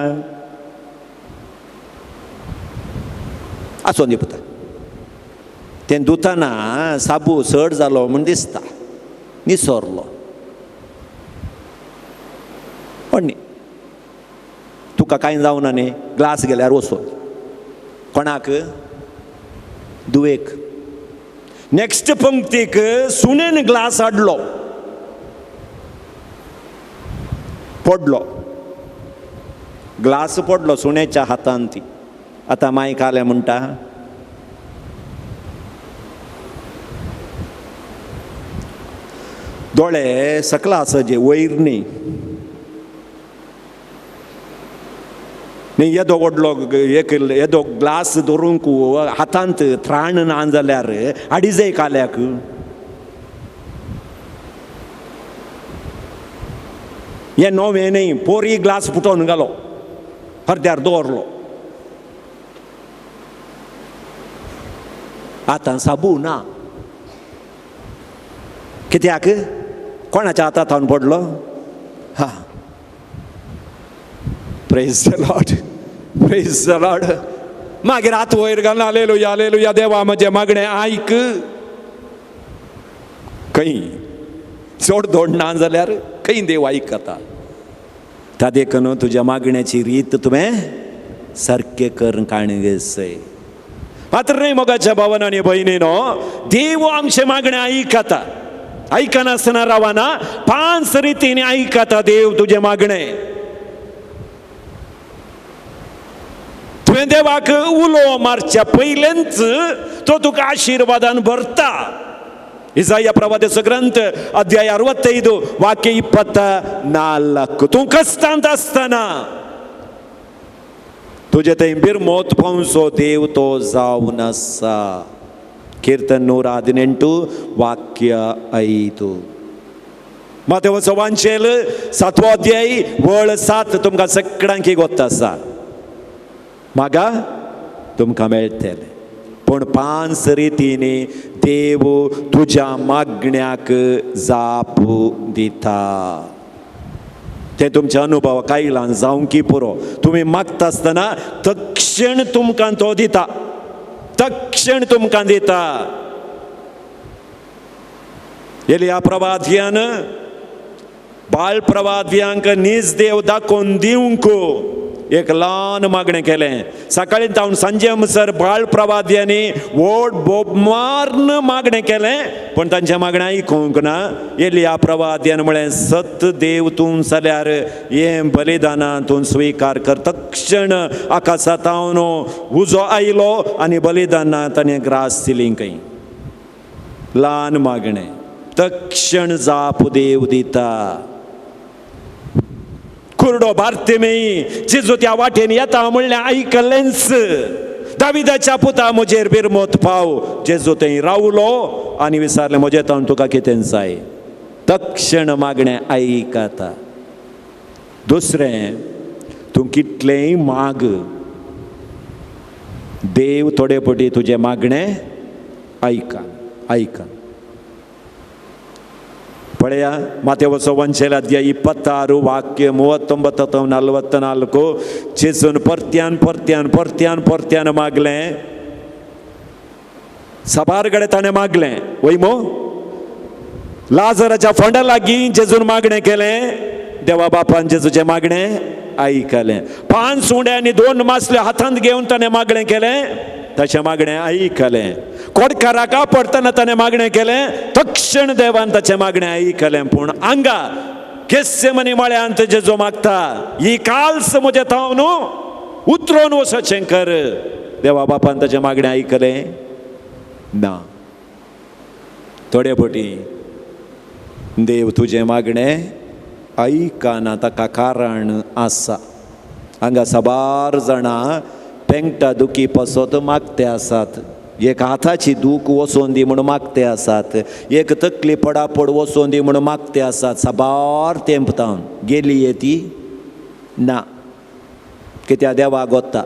आसूं दी पुता, तें धुतना साबू चड जालो म्हूण दिसता, निसरलो. पण तुका कांय जावना न्ही, ग्लास गेल्यार वचून कोणाक दुवेक. नेक्स्ट पंक्तीक सुणेन ग्लास हाडलो, पडलो. ग्लास पडलो सुण्याच्या हातान ती आतां माय कालें म्हणटा. दोळे सकला आसा जे वयर न्ही न्ही येदो व्हडलो एक येदो ग्लास धरूंक हातांत त्राण ना जाल्यार आडिजय काल्याक. हें नवें न्ही, पोरी ग्लास फुटोवन घालो, अर्द्यार दवरलो. आतां साबू ना, कित्याक? कोणाच्या हातांत पडलो? हा, praise the Lord, praise the Lord. मागीर हात वयर घालून हालेलुया हालेलुया, देवा म्हजें मागणें आयक. खंय चड दोड ना जाल्यार खंय देव आयकता. ता देखून तुज्या मागण्याची रीत तुवें सारकें करून काणगेसय. मात्र न्हय मोगाच्या भावन आनी भयणीनो, देव आमचें मागणें आयकता. आयकनासतना रावना, 5 रितींनी आयकता देव तुजें मागणें. तुवें देवाक उलो मारच्या पयलेंच तो तुका आशिर्वादान भरता. इसाया प्रवाद्याचो ग्रंथ अध्याय 65 वाक्य 24. तूं कश्टांत आसतना तुजे थंय बिरमोत पावचो देव तो जावन आसा. कीर्तन 118 वाक्य 5. मातेवाचो वांचेल 7वो अध्याय वळ 7 तुमकां सगळ्यांक गोत्त आसा. मागा तुमकां मेळटलें. पूण 5 रितींनी देव तुज्या मागण्याक जाप दिता. तें तुमच्या अनुभवाक आयलां जावंकी पुरो. तुमी मागता आसतना तक्षण तुमकां तो दिता, तक्षण तुमकां दिता. एलिया प्रवाद्यान बाळ प्रवाद्यांक नीज देव दाखोवन दिवंक एक ल्हान मागणें केलें. सकाळीं तावन सांजे म्हणसर बाळ प्रवाद्यांनी व्हड बोब मारून मागणें केलें, पूण तांचें मागणें आयकूंक ना. एलिया प्रवाद्यान म्हळें, सत देव तूं जाल्यार हें बलिदानां तूं स्विकार कर. तक्षण आकाशा तावन उजो आयलो आनी बलिदानां ताणें ग्रास दिली. खंय ल्हान मागणें, तक्षण जाप देव दिता. कुरडो बार्तिमेई जेजू त्या वाटेन येता म्हणलें आयकलेंच, दाविदाच्या पुता म्हजेर बिरमोत पाव. जेजू थंय रावलो आनी विचारलें, म्हजें तावन तुका कितें जाय? तक्षण मागणें आयकता. दुसरें, तूं कितलेंय माग, देव थोडे पटी तुजें मागणें आयका आयका. पळया मातेवचो वंशेल अध्याय 26 वाक्य 39 ಅಥವಾ 44. जेजून परत्यान परत्यान परत्यान परत्यान मागलें. साबार कडेन ताणें मागलें. वय मो लाजराच्या फोंडा लागीं जेजून मागणें केलें. देवा बापान जेजूचें मागणें आयकलें. 5 उंडे आनी 2 मासले हातांत घेवन ताणें मागणें केलें, ताचें मागणें आयकलें. कोडकाराक पडटना ताणें मागणें केलें, तक्षण देवान ताचें मागणें आयकलें. पूण हांगा गेत्सेमनी मळ्यांत जेजू मागता, ही काल्स म्हजें थावन उतरोन वचचें कर. देवा बापान ताचें मागणें आयकलें ना. थोडे पटी देव तुजें मागणें आयकना, ताका कारण आसा. हांगा साबार जाणां पेंगटा दुखी पासत मागते आसात. एक हाताची दूख वचोन दी म्हूण मागते आसात, एक तकली पडापड वचोन दी म्हूण मागते आसात. साबार तेंप तावन गेली ये ती ना, कित्याक देवा गोत्ता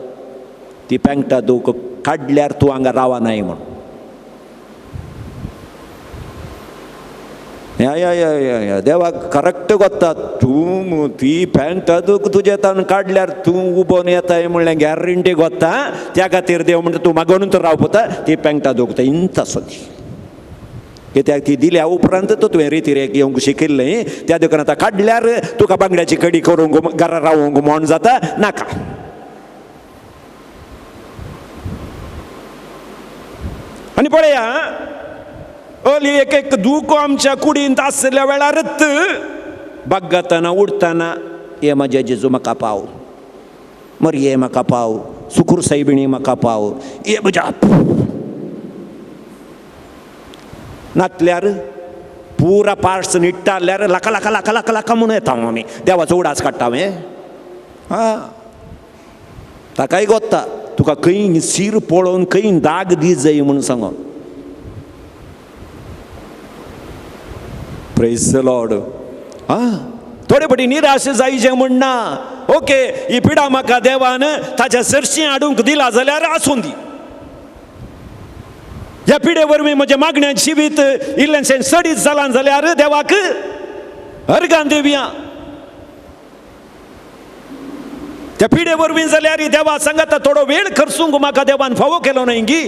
ती पेंगटा दूख काडल्यार तूं हांगा रावनाय म्हूण. या या या या या देवाक करेक्ट गोत्ता, तूं ती पेंगटा दूख तुजे तान काडल्यार तूं उबोन येताय म्हणलें गॅरंटी गोत्ता. त्या खातीर देव म्हणटा तूं मागोवन तर रावपता ती पेंगटा दूख इंत आसो ती, कित्याक ती दिल्या उपरांत तुवें रिती घेवंक शिकिल्लें. त्या देखून आतां काडल्यार तुका बांगड्याची कडी करूंक घरा रावूंक म्हण जाता नाका. आनी पळया अली एक एक दुखो आमच्या कुडींत आसल्या वेळारच बागतना उडतना हे म्हजे जेजू म्हाका पाव. मरये म्हाका पाव, सुकूर सायबिणी म्हाका पाव, ये म्हज्या नातल्यार पुरा पार्ट्स निट्टा जाल्यार लाका लाका लाका लाका लाका म्हणून येता आमी देवाचो उडास काडटा हांवें. आं ताकाय गोत्ता तुका खंय सीर पळोवन खंय दाग दी जाय म्हणून सांगो. Praise the Lord. आं थोडे पटी निराश जायचें म्हण ना. ओके ही पिडा म्हाका देवान ताच्या सरशी हाडूंक दिला जाल्यार आसूं दी. ह्या पिडे वरवीं म्हज्या मागण्या जिवीत इल्लेंशें चडीत जालां जाल्यार देवाक अर्गान दिवया. त्या पिडे वरवीं जाल्यार देवा सांगाता थोडो वेळ खर्चूंक म्हाका देवान फावो केलो न्हय गी.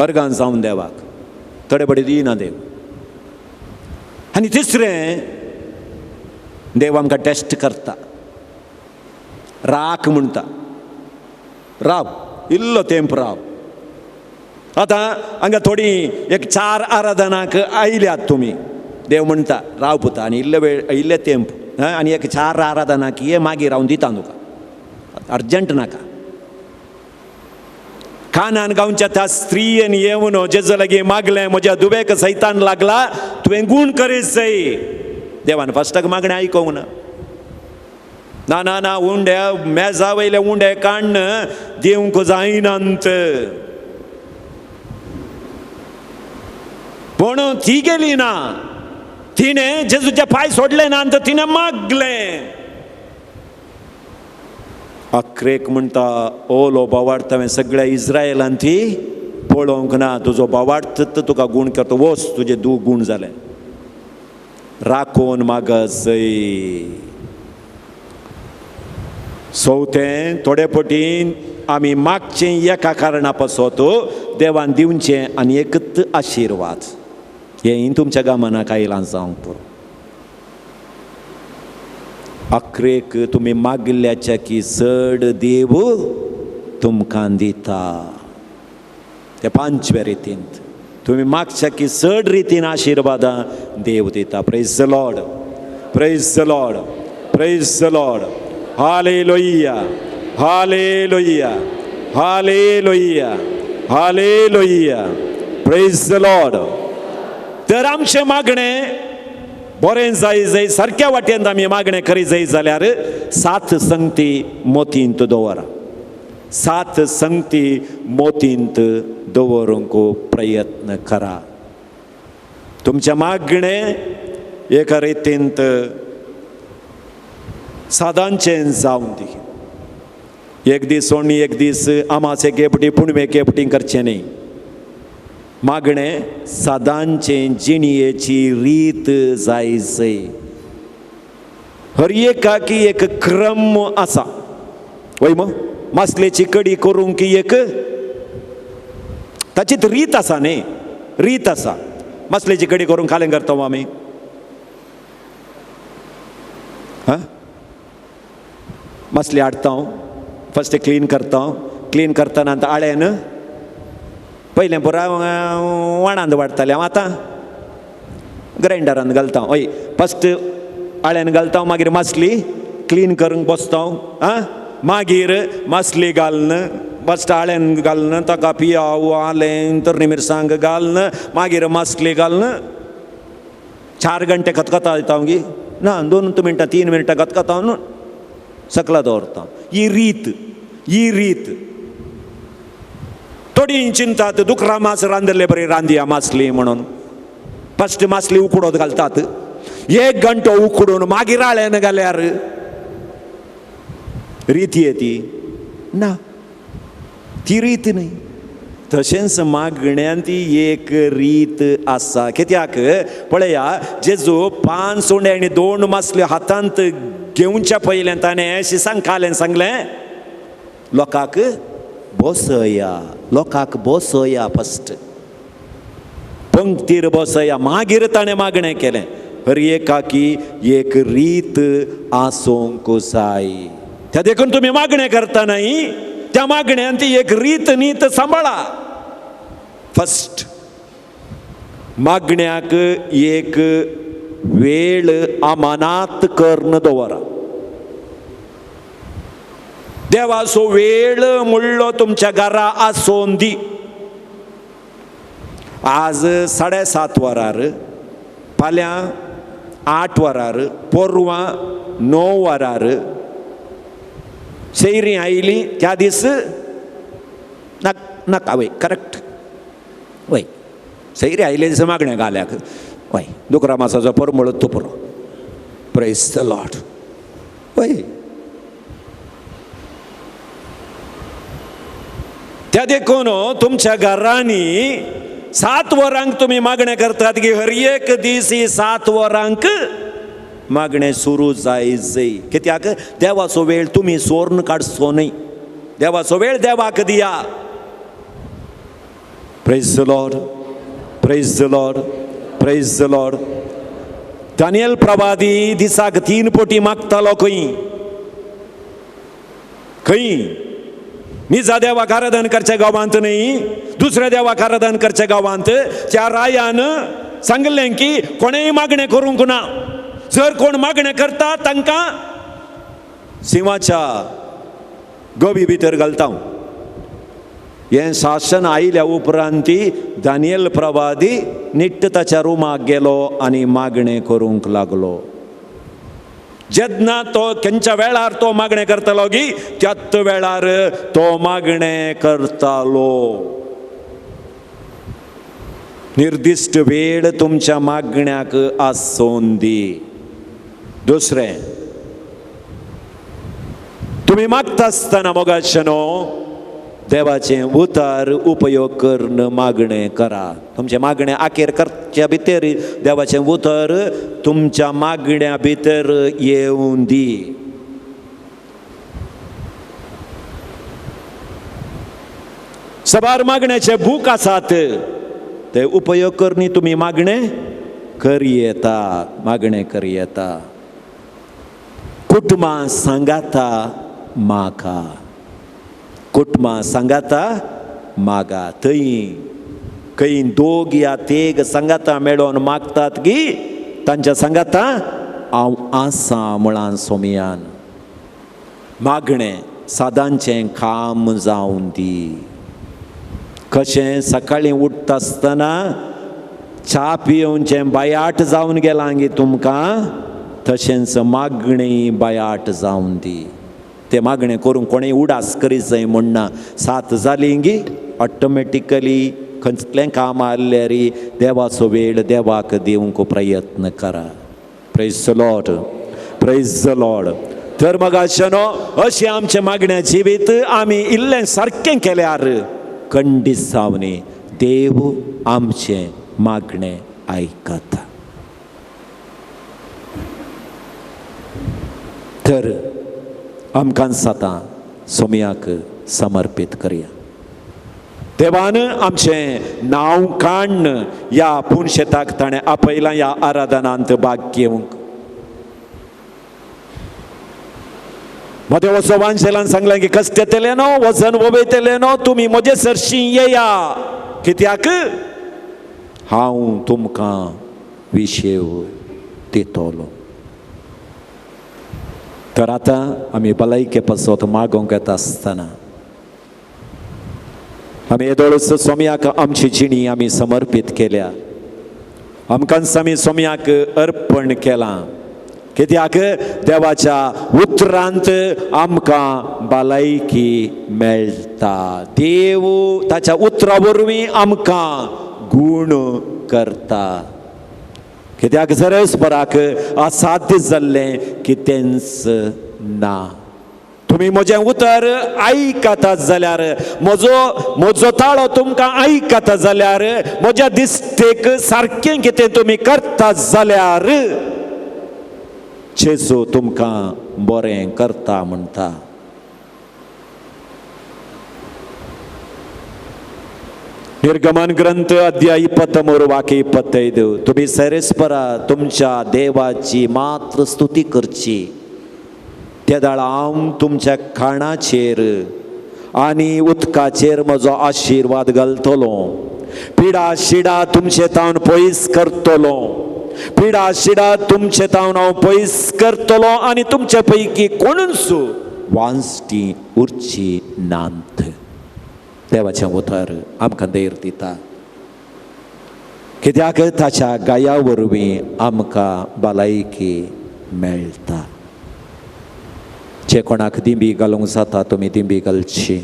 अर्गान जावन देवाक थोडे पटी दिना देव. आनी तिसरें देव आमकां टेस्ट करता. राख म्हणटा, राव इल्लो तेंप राव. आतां हांगा थोडी एक 4 आराधनाक आयल्यात तुमी. देव म्हणटा राव पुता आनी इल्ले वेळ इल्ले तेंप आनी एक 4 आराधनाक ये, मागीर हांव दिता तुका, अर्जंट नाका. कानान गांवच्या त्या स्त्रियेन येवन जेजू लागीं मागलें, म्हज्या दुबेक सैतान लागला, तुवें गूण करीत जाय. देवान फस्टाक मागणें आयकोंक ना. ना ना ना उंडे मेजा वयले उंडे काण्ण दिवंक जायनात. पूण ती गेली ना, तिणें जेजूचे पांय सोडले ना तर तिणें मागलें. अक्रेक म्हणटा ओलो बावार्थ हांवें सगळ्या इस्रायलान ती पळोवंक ना, तुजो बावार्थ तुका गूण करता, वच तुजें दू गूण जालें. राखून मागसय. चवथें थोडे पटीन आमी मागचें एका कारणा पासत देवान दिवचें आनी एकच आशिर्वाद. हें तुमच्या गामानाक आयलां जावंक पुरो. अक्रेक तुमी मागिल्ल्याच्या की चड देव तुमकां दिता. ते 5व्या रितींत तुमी मागच्या की चड रितीन आशिर्वादां देव दिता. Praise the Lord, praise the Lord, praise the Lord. Hallelujah, hallelujah, hallelujah, hallelujah. Praise the Lord. तर आमचें मागणें बरें जाय जाय सारक्या वाटेन आमी मागणें करीत जाय जाल्यार 7 संगती मोतींत दवरा. 7 संगती मोतींत दवरूंक प्रयत्न करा. तुमचें मागणें एका रितींत सादांचें जावं दी. एक दीस सोडणी एक दीस आमास एक एपटी पुणवे एक एपटी करचें न्ही. मागणें सादांचें जिणयेची रीत जाय जय. हर एकाकी एक क्रम आसा. वय मग मासलेची कडी करूंक की एक ताची रीत आसा न्ही, रीत आसा. मासलेची कडी करूंक खालें करता आमी. हां मासली हाडटा, फस्ट क्लीन करता. क्लीन करतना आळ्यान पयलें पुरा वाणांत वाडटालें, हांव आतां ग्रायंडरान घालता. हय फस्ट आळ्यान घालता, मागीर मासली क्लीन करूंक बसता. आं मागीर मासली घालून फस्ट आळ्यान घालून ताका पियाव आलें तरणी मिरसांग घालून मागीर मासली घालून 4 घंटे खतखता दिता गी ना, 2 मिनटां 3 मिनटां खतखता न्हू सकला दवरता. ही रीत, ही रीत. थोडी चिंतात दुकरा मास रांदले बरी रांदया मासली म्हणून फस्ट मासली उकडत घालतात 1 घंटो उकडून मागीर आळ्यान घाल्यार रीत येती ना, ती रीत न्ही. तशेंच मागण्यान ती एक रीत आसा. कित्याक पळया जेजू 5 उंडे आनी 2 मासल्यो हातांत घेवच्या पयलें ताणें शिसांक खालें सांगलें लोकांक बसया, लोकांक बसया, फस्ट पंक्तीर बसया. मागीर ताणें मागणें केलें. हर एकाकी एक रीत आसूंक जाय. त्या देखून तुमी मागणें करता न्हय, त्या मागण्यान ती एक रीत नीत सांबाळा. फस्ट मागण्याक एक वेळ अमानात करून दवरा. देवाचो वेळ म्हणलो तुमच्या घरा आसोन दी. आज 7:30 वरार, फाल्यां 8 वरार, पोरवां 9 वरार सैरी आयली त्या दीस नाका वय करेक्ट वय सैरी आयले दिसा मागणें घाल्याक वय दुकरा मासाचो परमळ तो पुरो. प्रेज the Lord. वय त्या देखून तुमच्या घरांनी 7 वरांक तुमी मागणें करतात की हर एक दीस ही 7 वरांक मागणें सुरू जाय जय. कित्याक देवाचो वेळ तुमी सोर्न काडचो न्हय, देवाचो वेळ देवाक दिया. Praise the Lord, praise the Lord, praise the Lord. Daniel प्रवादी दिसाक 3 पटी मागतालो खंय खंय निजा देवाक आराधन करच्या गांवांत न्हय, दुसऱ्या देवाक आराधन करच्या गांवांत. त्या रायान सांगलें की कोणेय मागणें करूंक ना, जर कोण मागणें करता तांकां शिंवाच्या गवी भितर घालता. हें शासन आयल्या उपरांत दानियल प्रवादी निट्ट ताच्या रुमाक गेलो आनी मागणें करूंक लागलो. जेन्ना तो खंयच्या वेळार तो मागणें करतालो गी त्याच वेळार तो मागणें करतालो. निर्दिश्ट वेळ तुमच्या मागण्याक आसून दी. दुसरें, तुमी मागता आसतना मोगाचें न्हू देवाचें उतर उपयोग करून मागणें करा. तुमचें मागणें आखेर करच्या भितर देवाचें उतर तुमच्या मागण्या भितर येवन दी. सबार मागण्याचे बूक आसात ते उपयोग करून तुमी मागणें करयेता, मागणें करयेता. कुटुंबां सांगाता मागा, कुटुंबां सांगाता मागा. थंय खंय दोग या तेग सांगाता मेळोन मागतात की तांच्या सांगाता हांव आसा म्हळां सोमयान. मागणें सादांचें काम जावन दी. कशें सकाळीं उठता आसतना च्या पियोवचें बायाट जावन गेलां गी तुमकां, तशेंच मागणें बायाट जावन दी. ते मागणें करूंक कोणें उडास करीत जाय म्हणना. 7 जालीं गी ऑटोमॅटिकली खंयतलें काम आहल्यार देवाचो वेळ देवाक दिवंक प्रयत्न करा. Praise the Lord, praise the Lord. तर मगाशेनो अशें आमचें मागण्या जिवीत आमी इल्लें सारकें केल्यार खंडीत जावनी देव आमचें मागणें आयकता. तर आमकां सातां सोमयाक समर्पीत करया. देवान आमचें नांव काडून ह्या पुनशेताक ताणें आपयलां ह्या आराधनांत भाग घेवंक. म्हज्या वांशेलान सांगलें की कश्ट येतले न्हू, वजन वयतले न्हू, तुमी म्हजे सरशीं येया, कित्याक हांव तुमकां विशेव दितलो. तर आतां आमी भलायके पासत मागोवंक येता आसतना आमी येदोळच सोमयाक आमची जिणी आमी समर्पीत केल्या, आमकां आमी सोमयाक अर्पण केलां, कित्याक देवाच्या उतरांत आमकां भलायकी मेळटा. देव ताच्या उतरा वरवीं आमकां गूण करता. कित्याक जरेस्पराक असाध्य जाल्लें कितेंच ना. तुमी म्हजें उतर आयकतात जाल्यार, म्हजो ताळो तुमकां आयकता जाल्यार, म्हज्या दिश्टेक सारकें कितें तुमी करतात जाल्यार जेजू तुमकां बरें करता म्हणटा. निर्गमन ग्रंथ अध्याय 23 वाक्य 25. तुमी सरेस्परा तुमच्या देवाची मात्र स्तुती करची, तेदाळ हांव तुमच्या खाणाचेर आनी उदकाचेर म्हजो आशिर्वाद घालतलो, पिडा शिडा तुमचे तावन पयस करतलो, पिडा शिडा तुमचे तावन हांव पयस करतलो आनी तुमचे पैकी कोणूच वांजटी उरची नात. देवाचें उतर आमकां धैर्य दिता, कित्याक ताच्या गाया वरवीं आमकां भलायकी मेळटा. जे कोणाक दिंबी घालूंक जाता तुमी दिंबी घालची.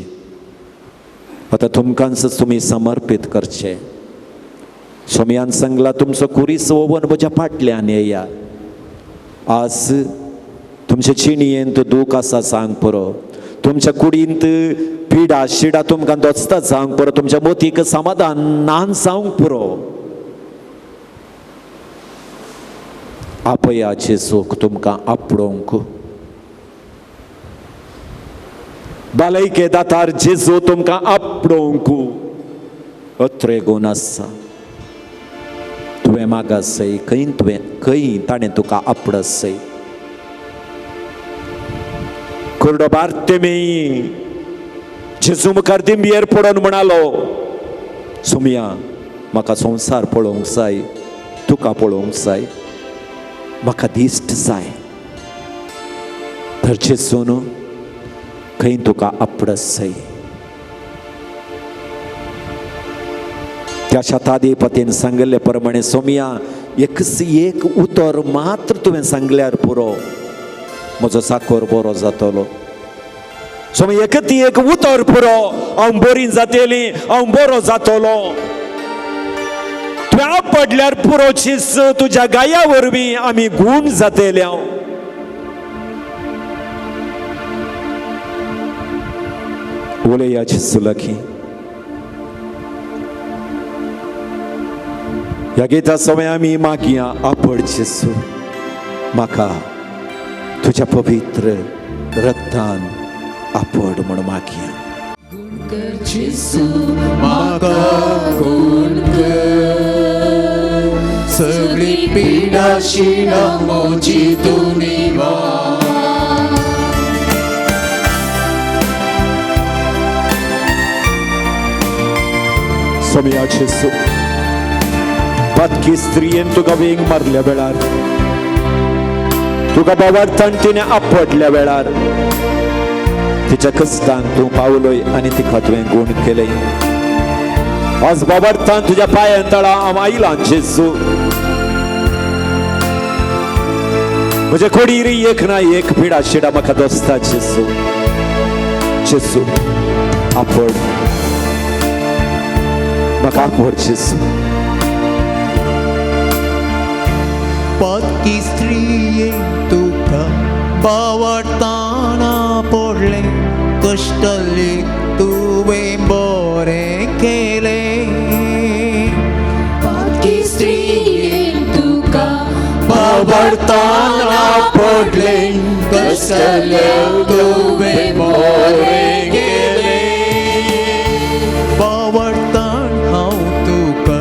आतां तुमकांच तुमी समर्पीत करचे. सोमयान सांगला तुमचो कुरीस ओवन म्हज्या फाटल्यान येया. आज तुमच्या चिणयेंत दूख आसा सांग पुरो, तुमच्या कुडींत पिडा शिडा तुमकां दोचता सांग पुरो, तुमच्या मोतीक समाधान ना जावंक पुरो. आपया जेजूक तुमकां आपडोवंक. भलायके दातार जेजू तुमकां आपडोवंक अत्रेगून आसा. तुवें मागासय खंय तुवें खंय ताणें तुका आपडसय. कुरडो बार्तेमी जेजू मुखार दिंबियेर पडोन म्हणालो, सोमया म्हाका संवसार पळोवंक जाय, तुका पळोवंक जाय, म्हाका दिश्ट जाय. तर जेजून खंय तुका आपडसय. त्या शताधिपतीन सांगिल्ले प्रमाणे सोमया एकच एक उतर मात्र तुवें सांगल्यार पुरो, म्हजो साकोर बरो जातलो. सोमी एकती एक उतर पुरो, हांव बरी जातली, हांव बरो जातलो. तुवें आपडल्यार पुरो चीज, तुज्या गाया वरवीं आमी गूण जातले. हांव उलया जेजू लागीं. ह्या गिता सवय आमी मागया, आपड जेजू म्हाका तुज्या पवित्र रक्तान आपड म्हूण मागया. म्हाका गुण कर, सगळी पिडा शिडा म्हजी तूं निवार. सोमया जेजू पातकी स्त्रियेन तुका वेंग मारल्या वेळार, तुका बाबार्थान तिणें आपडल्या वेळार तिच्या कश्टान तूं पावलोय आनी तिका तुवें गूण केलें. आज बाबार्थान तुज्या पांयां तळा हांव आयलां जेजू. म्हजे कोडीर एक ना एक पिडा शिडा म्हाका दोसता जेजू. जेजू आपड म्हाका, आपड जेजू. पातकी स्त्रिये तुका बावडताना पडलें, कश्टले तुवें बरें केलें. पातकी स्त्रिये तुका बावडताना पडलें, कश्टले तुवें बरें केलें. बावडतान हांव तुका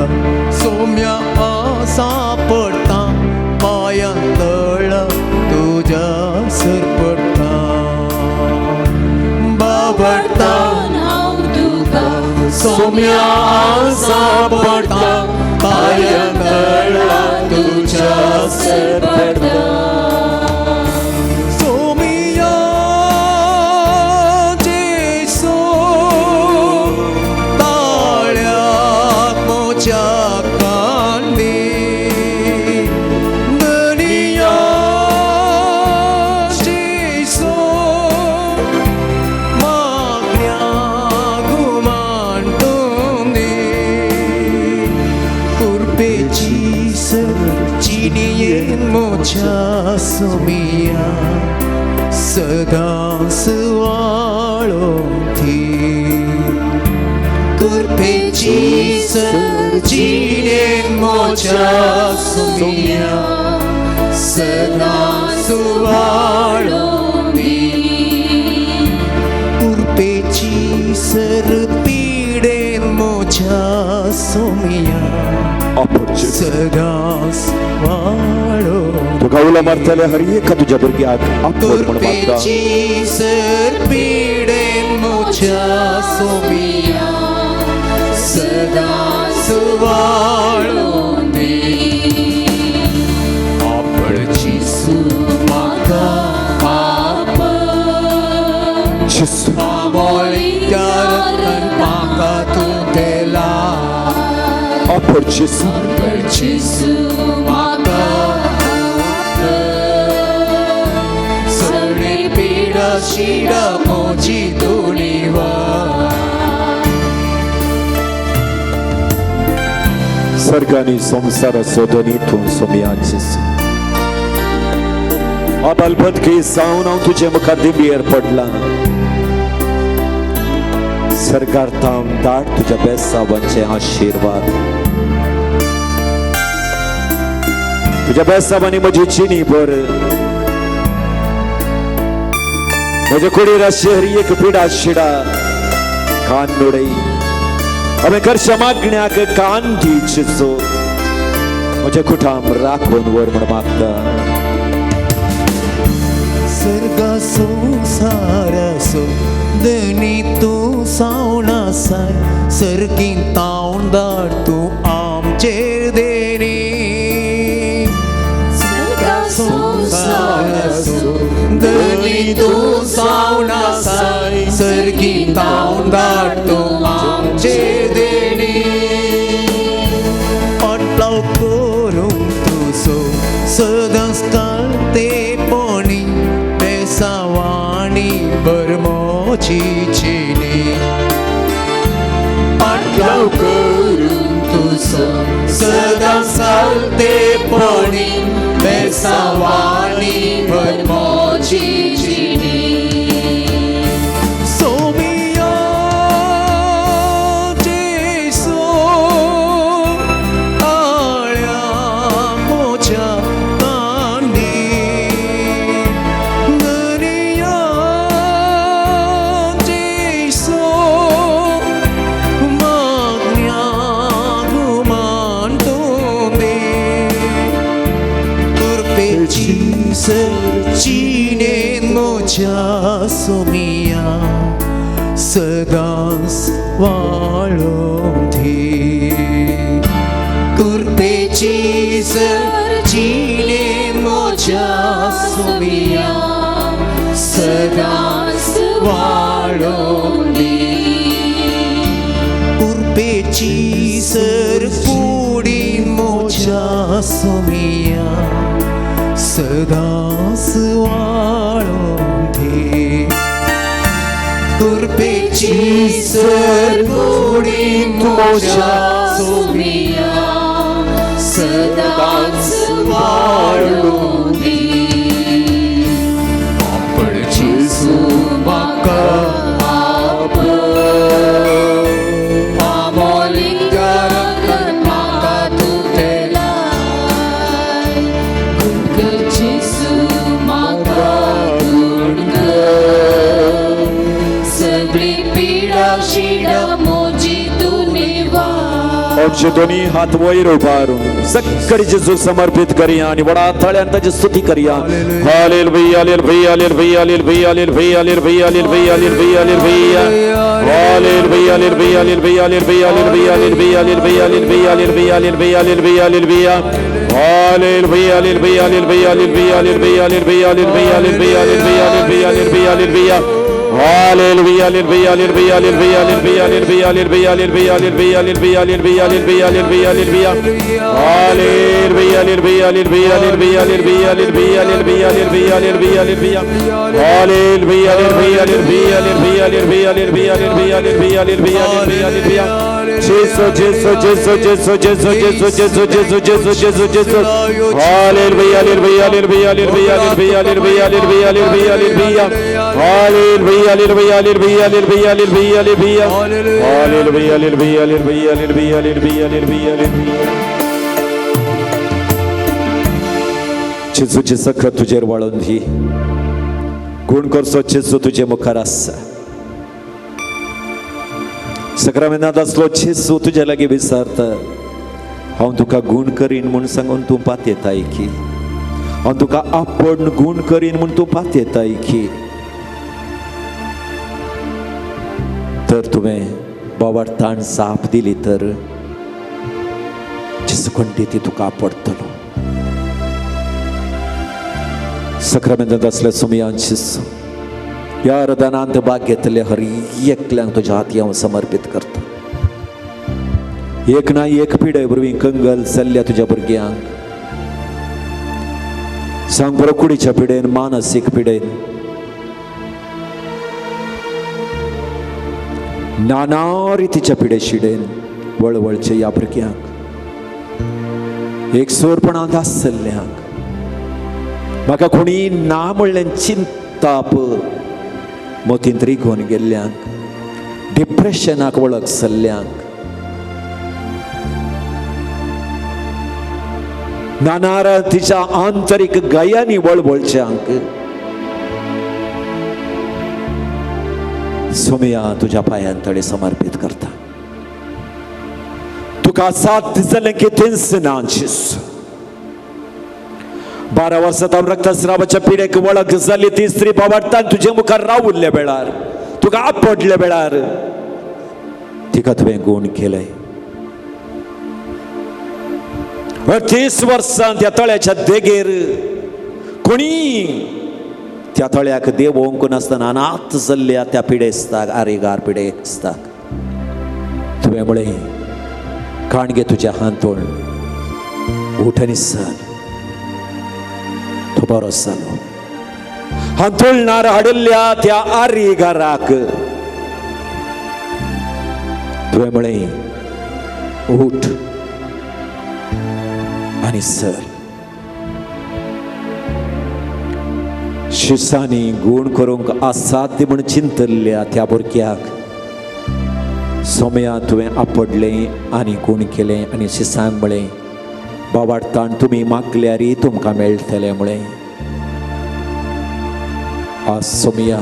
सोम्या आसा पडटा, पांयां तळा तुज्या सरपडटा. बावडतान हांव तुका सोम्या आसा पडटा, पांयां तळा तुज्या सरपडटा. सोमिया जेजू ताळ्याक म्हज्या कांदी, धनिया जेजू मागण्या गुमांटून दी. कुर्पेची जिणयेन म्हज्या सोमिया सदांच वाळोवन दी. कुर्पेची जिणयेन म्हज्या सोमिया सदांच वाळोवन दी. कुर्पेची सर पिडेन म्हज्या सोमिया आपड जेजू. सदांच वाळोवन. तुका उलो मारतले हर एका तुज्या भुरग्याक आपड म्हूण मागता. कुर्पेची सर पिडेन म्हज्या सोमिया सदांच वाळोवन दी. आपड जेजू म्हाका आपड, जेसू पामोलिंग्या म्हाका तूं तेला आपड जेसू जेसू म्हाका सगळी पिडा शिडा मोजी तुणीवा सर्गानी संवसाराचो धनी तूं सोमया जेसू अबलबदकी जावन हांव तुजे मुखार दिंबयेर पडला सरकार ताम दाट तुज्या बेसावांचे आशिर्वाद तुज्या बेसावांनी म्हजी चिनी भर म्हज्या कुडीर शहरी एक पिडा शिडा कान उडय हांवें करच्या मागण्याक कान दी चिचो म्हज्या कुटाम राखून वर म्हण मागता सर्गा संवसाराचो धनी तूं सावन आसाय सर्गीं तावन धाड तूं आमचेर देणी सर्गा संवसाराचो धनी तूं सावन आसाय सर्गीं तावन धाड तूं आमचेर देणी पाटलाव करूंक तुजो सदांच ते पेसावाणी बरमोची चिनी पाटलाव करूंक तुजो सदांच सालतेपणी बेसावाणी बरमोची चिनी सोमिया जेसू ताळ्या मोज्या कांडी दर्या जेसू मागण्या गुमान तुमी कृपेची सरचिने मोज्या सोमिया सदांच वाळों दी कृपेची सरचिने मोज्या सोमिया सदांच वाळों दी कृपेची सर कुडी मोज्या सोमिया सदांच वाळों दी कृपेची सर कुडी मोज्या सोमिया सदांच वाळों दी आपण जेसू म्हाका पामोलिंग्या म्हाका तूं तेलाय गुण कर जेसू म्हाका गुण कर सगळी पिडा शिडा मोजी तूं निवार आमचे दोन्ही हात वयर उबारून सगळी जेजू समर्पित करूया आणि वडा ताळ्यान ताची स्तुती करूया. Hallelujah, hallelujah, hallelujah, hallelujah, hallelujah, hallelujah, hallelujah, hallelujah, hallelujah. Hallelujah, hallelujah, hallelujah, hallelujah, hallelujah, hallelujah, hallelujah, hallelujah, hallelujah, hallelujah. Hallelujah, hallelujah, hallelujah, hallelujah, hallelujah, hallelujah, hallelujah, hallelujah, hallelujah, hallelujah. Hallelujah, hallelujah, hallelujah, hallelujah, hallelujah, hallelujah, hallelujah, hallelujah, hallelujah, hallelujah, hallelujah, hallelujah, hallelujah. Hallelujah, hallelujah, hallelujah, hallelujah, hallelujah, hallelujah, hallelujah, hallelujah, hallelujah, hallelujah. Hallelujah, hallelujah, hallelujah, hallelujah, hallelujah, hallelujah, hallelujah, hallelujah, hallelujah, hallelujah. Gesù, Gesù, Gesù, Gesù, Gesù, Gesù, Gesù, Gesù, Gesù, Gesù, Gesù. Hallelujah, hallelujah, hallelujah, hallelujah, hallelujah, hallelujah, hallelujah, hallelujah, hallelujah. Hallelujah, hallelujah, hallelujah, hallelujah, hallelujah, hallelujah. Hallelujah, hallelujah, hallelujah, hallelujah, hallelujah, hallelujah, hallelujah. जेजूची सखत तुजेर वाळून दी गुण करचो जेजू तुजे मुखार आसा सक्रामेंतांत आसलो जेजू तुज्या लागीं विचारता हांव तुका गूण करीन म्हूण सांगून तूं पातयेताय की हांव तुका आपण गूण करीन म्हूण तूं पातयेताय की तर तुवें बाबार्थान जाप दिली तर जेजू खंडीत तुका आपडतलो. सक्रामेंतांत आसल्या सोमयान जेजू ह्या अर्दानांत भाग घेतले हर एकल्यांक तुज्या हाती हांव समर्पीत करता. एक ना एक पिडय वरवीं कंगल जाल्ल्या तुज्या भुरग्यांक, सांग बरो कुडीच्या पिडेन, मानसीक पिडेन, नाना रितीच्या पिडे शिडेन वळवळचे ह्या भुरग्यांक, एक सोरपणांत आसल्ल्यांक, म्हाका कोणी ना म्हणलें चिंताप मोतींत रिगोवन गेल्ल्यांक, डिप्रेशनाक वळख सल्ल्यांक, नाना तिच्या आंतरीक गयांनी वळवळच्यांक सोमया तुज्या पांयां तडे समर्पीत करता. तुका साथ जालें कितेंच ना जेजू. 12 वर्सां तावन रक्तस्रावाच्या पिडेक वळख जाली ती स्त्री बाबाडटान तुजे मुखार रावुल्ल्या वेळार, तुका आपडल्या वेळार तिका तुवें गूण केलंय. 30 वर्सां त्या तळ्याच्या देगेर कोणी त्या तळ्याक देवोंक नासतना अनाथ जाल्ल्या त्या पिडेस्ताक, आरेगार पिडेस्ताक तुवें म्हळें, काणगे तुज्या हांतूण, उठ आनी चल, तो बरो जालो. हांतुळणार हाडिल्ल्या त्या आरेगाराक तुवें म्हळें, उठ आनी चल. शिसांनी गूण करूंक असाध्य म्हूण चिंतल्ल्या त्या भुरग्याक सोमया तुवें आपडलें आनी गूण केलें आनी शिसांक म्हळें, बाबाडताण तुमी मागल्यारी तुमकां मेळटलें म्हळें. आज सोमया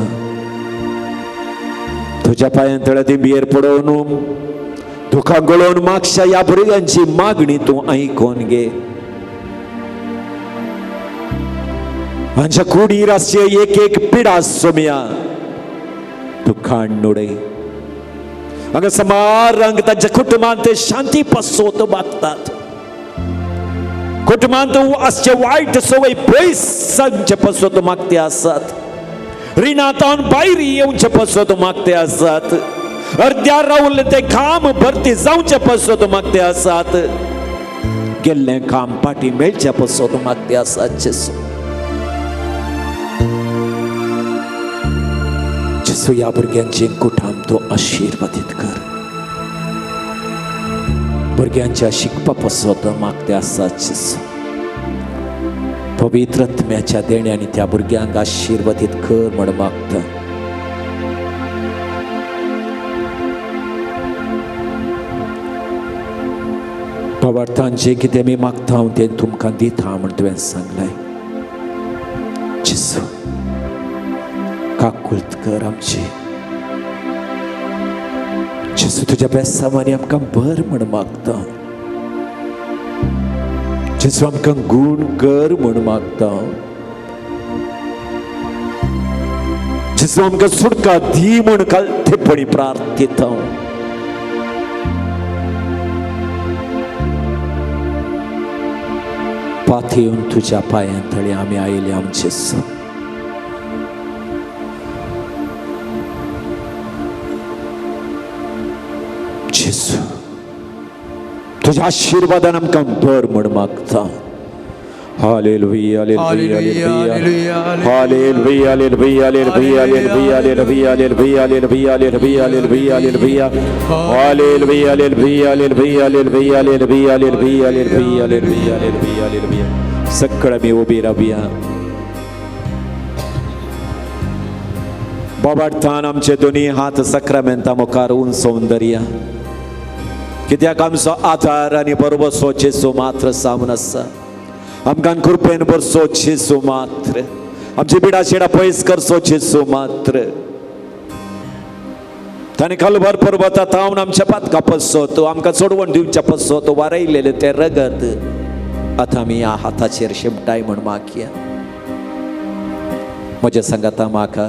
तुज्या पांयां तळ्या दिंबयेर पडोवन दुखां गळोवन मागच्या ह्या भुरग्यांची मागणी तूं आयकोन घे. हांच्या कुडीर आसचे एक एक पिडा सोमया तूं खाण उडय. हांगा समार रंग तांच्या कुटुंबांत ते शांती पसोत मागतात. कुटुंबांत आसचे वायट संवय पयस सांगचे पसोत मागते आसात. रिणांत भायर येवचे पसोत मागते आसात. अर्द्यार रावल्लें तें काम भरती जावचे पसोत मागते आसात. गेल्लें काम पाटी मेळचे पसोत मागते आसात. जेजू, जेजू ह्या भुरग्यांचे कुटाम तूं आशिर्वादीत कर. भुरग्यांच्या शिकपा पसोत मागते आसात. जेजू पवित्र आत्म्याच्या देण्यांनी त्या भुरग्यांक आशिर्वादीत कर म्हण मागता. बाबार्थान जें कितें मी मागता हांव तें तुमकां दिता म्हण तुवें सांगलें. जेजू काकुळट कर आमची. जेजू तुज्या बेसांवांनी आमकां भर म्हण मागता. जेजू आमकां गूण कर म्हण मागता. जेजू आमकां सुटका दी म्हण कालथेपणी प्रार्थता. पाथेवन तुज्या पांयां तळी आमी आयले आमचे. जेजू तुज्या आशिर्वादान आमकां भर म्हण मागता. Hallelujah, hallelujah, hallelujah, hallelujah, hallelujah, hallelujah, hallelujah, hallelujah, hallelujah, hallelujah, hallelujah, hallelujah, hallelujah, hallelujah, hallelujah, hallelujah, hallelujah, hallelujah, hallelujah, hallelujah. सगळं मी उबी रावया. बाबार्थान आमचे दोनी हात सक्रामेंता मुखार उंचोवन धरया. कित्याक आमचो आधार आनी बरोबर जेजू मात्र जावन आसा. आमकां कृपेन बरसो जेजू मात्र, आमची पिडा शिडा पयस करचो जेजू मात्र. ताणें कलवर पर्वता तावन आमच्या पातका पसोत आमकां सोडवण दिवच्या पसोत वारयलेलें तें रगत आतां आमी ह्या हाताचेर शिमटाय म्हण मागया. म्हज्या सांगाता म्हाका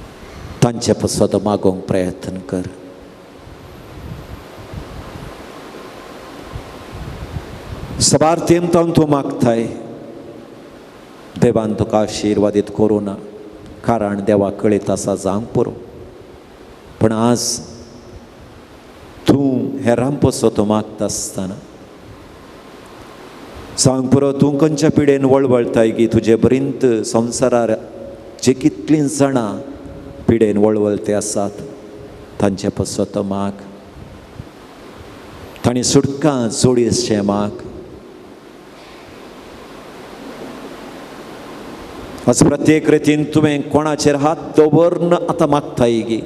तांचे पसत मागोवंक प्रयत्न कर. सबार तेम तावन तूं मागताय, देवान तुका आशिर्वादीत करूं ना, कारण देवाक कळीत आसा जावंक पुरो. पूण आज तूं हेरां पसत मागता आसतना सांग पुरो, तूं खंयच्या पिडेन वळवळताय की तुजे बरींत संवसारार जे कितलीं जाणां पिडेन वळवळते आसात तांचे पसत माग, तांणी सुटका जोडीचें माग. आज प्रत्येक रितीन तुवें कोणाचेर हात दवरून आतां मागताय गी,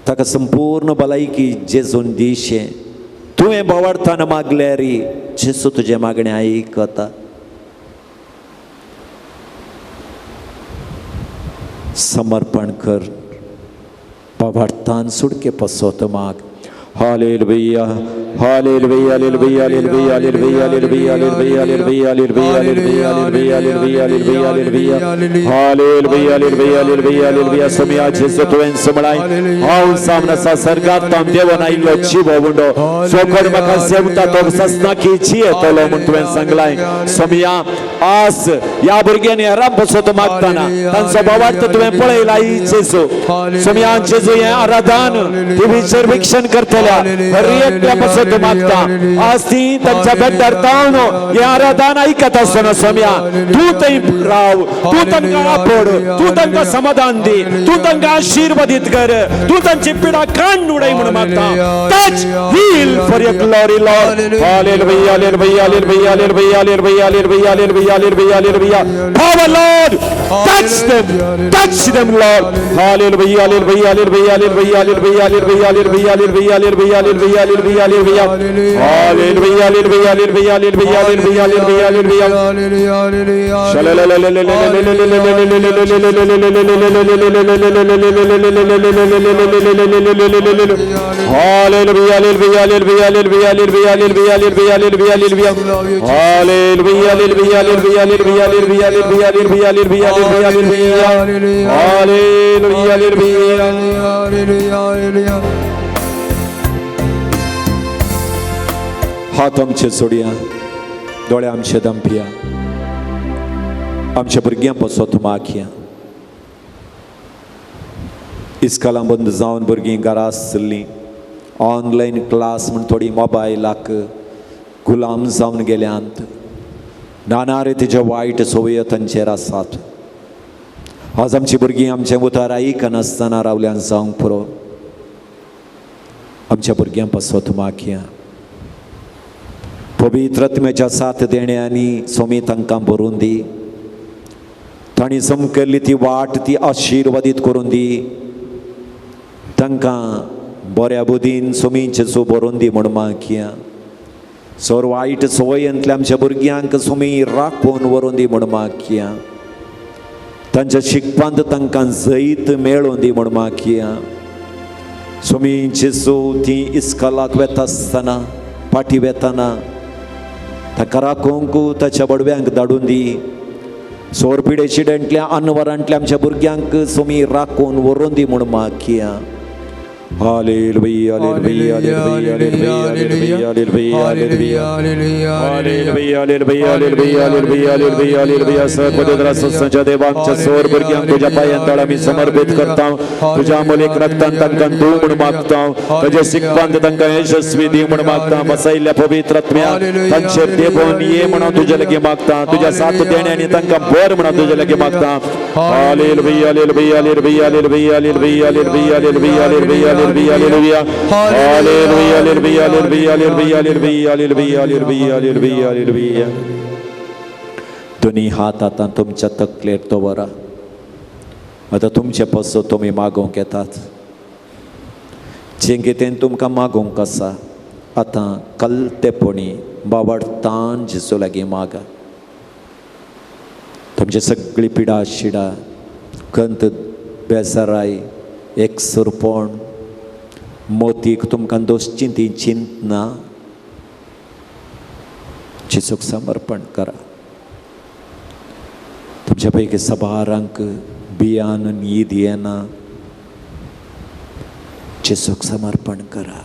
ताका संपूर्ण भलायकी जेजून दिशें. तुवें बोवाळताना मागल्यार जेजू तुजें मागणें आयकता. समर्पण कर, बोवाळतान सुटके पसत माग. Hallelujah, hallelujah, hallelujah, hallelujah, hallelujah, hallelujah, hallelujah, hallelujah, hallelujah, hallelujah, hallelujah, hallelujah, hallelujah, hallelujah, hallelujah, hallelujah. सोमिया जेजू तुवें समळाय हांव जावन आसा सर्गांत देवन आयिल्लो जिवो उंडो, जो कोण म्हाका सेवता तो ससनाकी जियेतलो म्हूण तुवें सांगलाय. सोमिया आज ह्या भुरग्यांनी हेरां पसत मागतना तांचो भावार्थ तुवें पळयला जेजू. सोमिया जेजू हें आराधन टिव्हीचेर वीक्षण करतल्या हर एकल्या पसत मागता. आज ती तांच्या बेड्डार तावन हें आराधन आयकत आसतना सोमिया तूं थंय राव, तूं तांकां आपोड, तूं तांकां समाधान दी, तूं तांकां आशिर्वादीत कर, तूं तांची पिडा काण उडय म्हूण मागता. Touch, heal for your glory, Lord. Hallelujah, hallelujah, hallelujah, hallelujah, hallelujah, hallelujah, hallelujah, hallelujah, hallelujah. Power, Lord, touch them, touch them, Lord. Hallelujah, hallelujah, hallelujah, hallelujah, hallelujah, hallelujah, hallelujah, hallelujah, hallelujah, hallelujah, hallelujah, hallelujah. Hallelujah, hallelujah, hallelujah, hallelujah, hallelujah, hallelujah, hallelujah. Hallelujah, hallelujah, hallelujah, hallelujah, hallelujah, hallelujah, hallelujah, hallelujah, hallelujah. Hallelujah, hallelujah, hallelujah, hallelujah, hallelujah, hallelujah, hallelujah, hallelujah, hallelujah. Hallelujah, hallelujah, hallelujah. हात आमचे सोडया, दोळे आमचे दंपया, आमच्या भुरग्यां पसत मागया. इस्कालां बंद जावन भुरगीं घरा आसलीं, ऑनलायन क्लास म्हूण थोडीं मोबायलाक गुलाम जावन गेल्यांत. नाना रितीचे वायट संवयो तांचेर आसात. आज आमची भुरगीं आमचें उतर आयकनासतना रावल्यान जावंक पुरो. आमच्या भुरग्यां पसत मागया. पवित्र आत्म्याच्या साथ देण्यांनी सोमी तांकां भरून दी, तांणी समकेल्ली ती वाट ती आशिर्वादीत करून दी, तांकां बऱ्या बुदीन सोमी जेजू भरून दी म्हूण मागया. सोर वायट संवयेंतल्या आमच्या भुरग्यांक सोमी राखून व्हरून दी म्हूण मागया. तांच्या शिकपांत तांकां जैत मेळोवन दी म्हूण मागया. सोमी जेजू ती इस्कॉलाक वेता आसतना फाटीं वेतना ताका राखूंक ताच्या बडव्यांक धाडून दी. सोर पिडेशिडेंतल्या अनवरांतल्या आमच्या भुरग्यांक सोमी राखून व्हरून दी म्हूण मागया. Hallelujah, hallelujah, hallelujah, hallelujah, hallelujah, hallelujah, hallelujah, hallelujah, hallelujah, hallelujah, hallelujah, hallelujah. सर्वपवित्र संस्थांच्या देवा आमच्या सोर भुरग्यांक तुज्या पांयां आमी समर्पीत करता. तुज्या अमोलीक रक्तान तांकां तूं म्हूण मागता. तुज्या शिकपांत तांकां यशस्वी दी म्हूण मागता. बसयल्ल्या पवित्र आत्म्या तांचेर देवून ये म्हणून तुज्या लागीं मागता. तुज्या साथ देण्यांनी तांकां बर म्हणून तुज्या लागीं मागता. Hallelujah, hallelujah, hallelujah, hallelujah, hallelujah, hallelujah, hallelujah, hallelujah, hallelujah, hallelujah, hallelujah, hallelujah, hallelujah, hallelujah, hallelujah, hallelujah, hallelujah, hallelujah. दोन्ही हात आतां तुमच्या तकलेर दवरा. आतां तुमचे पासून तुमी मागोवंक येतात. जें कितें तुमकां मागोवंक आसा आतां कलतेपणी बावडतान जेजू लागीं मागा. तुमची सगळी पिडा शिडा, खंत, बेजाराय, एकसुरपण, मोतीक तुमकां दोसची ती चिंतना जेजूक समर्पण करा. तुमच्या पैकी सबारांक बियान न्हीद येना, जेजूक समर्पण करा.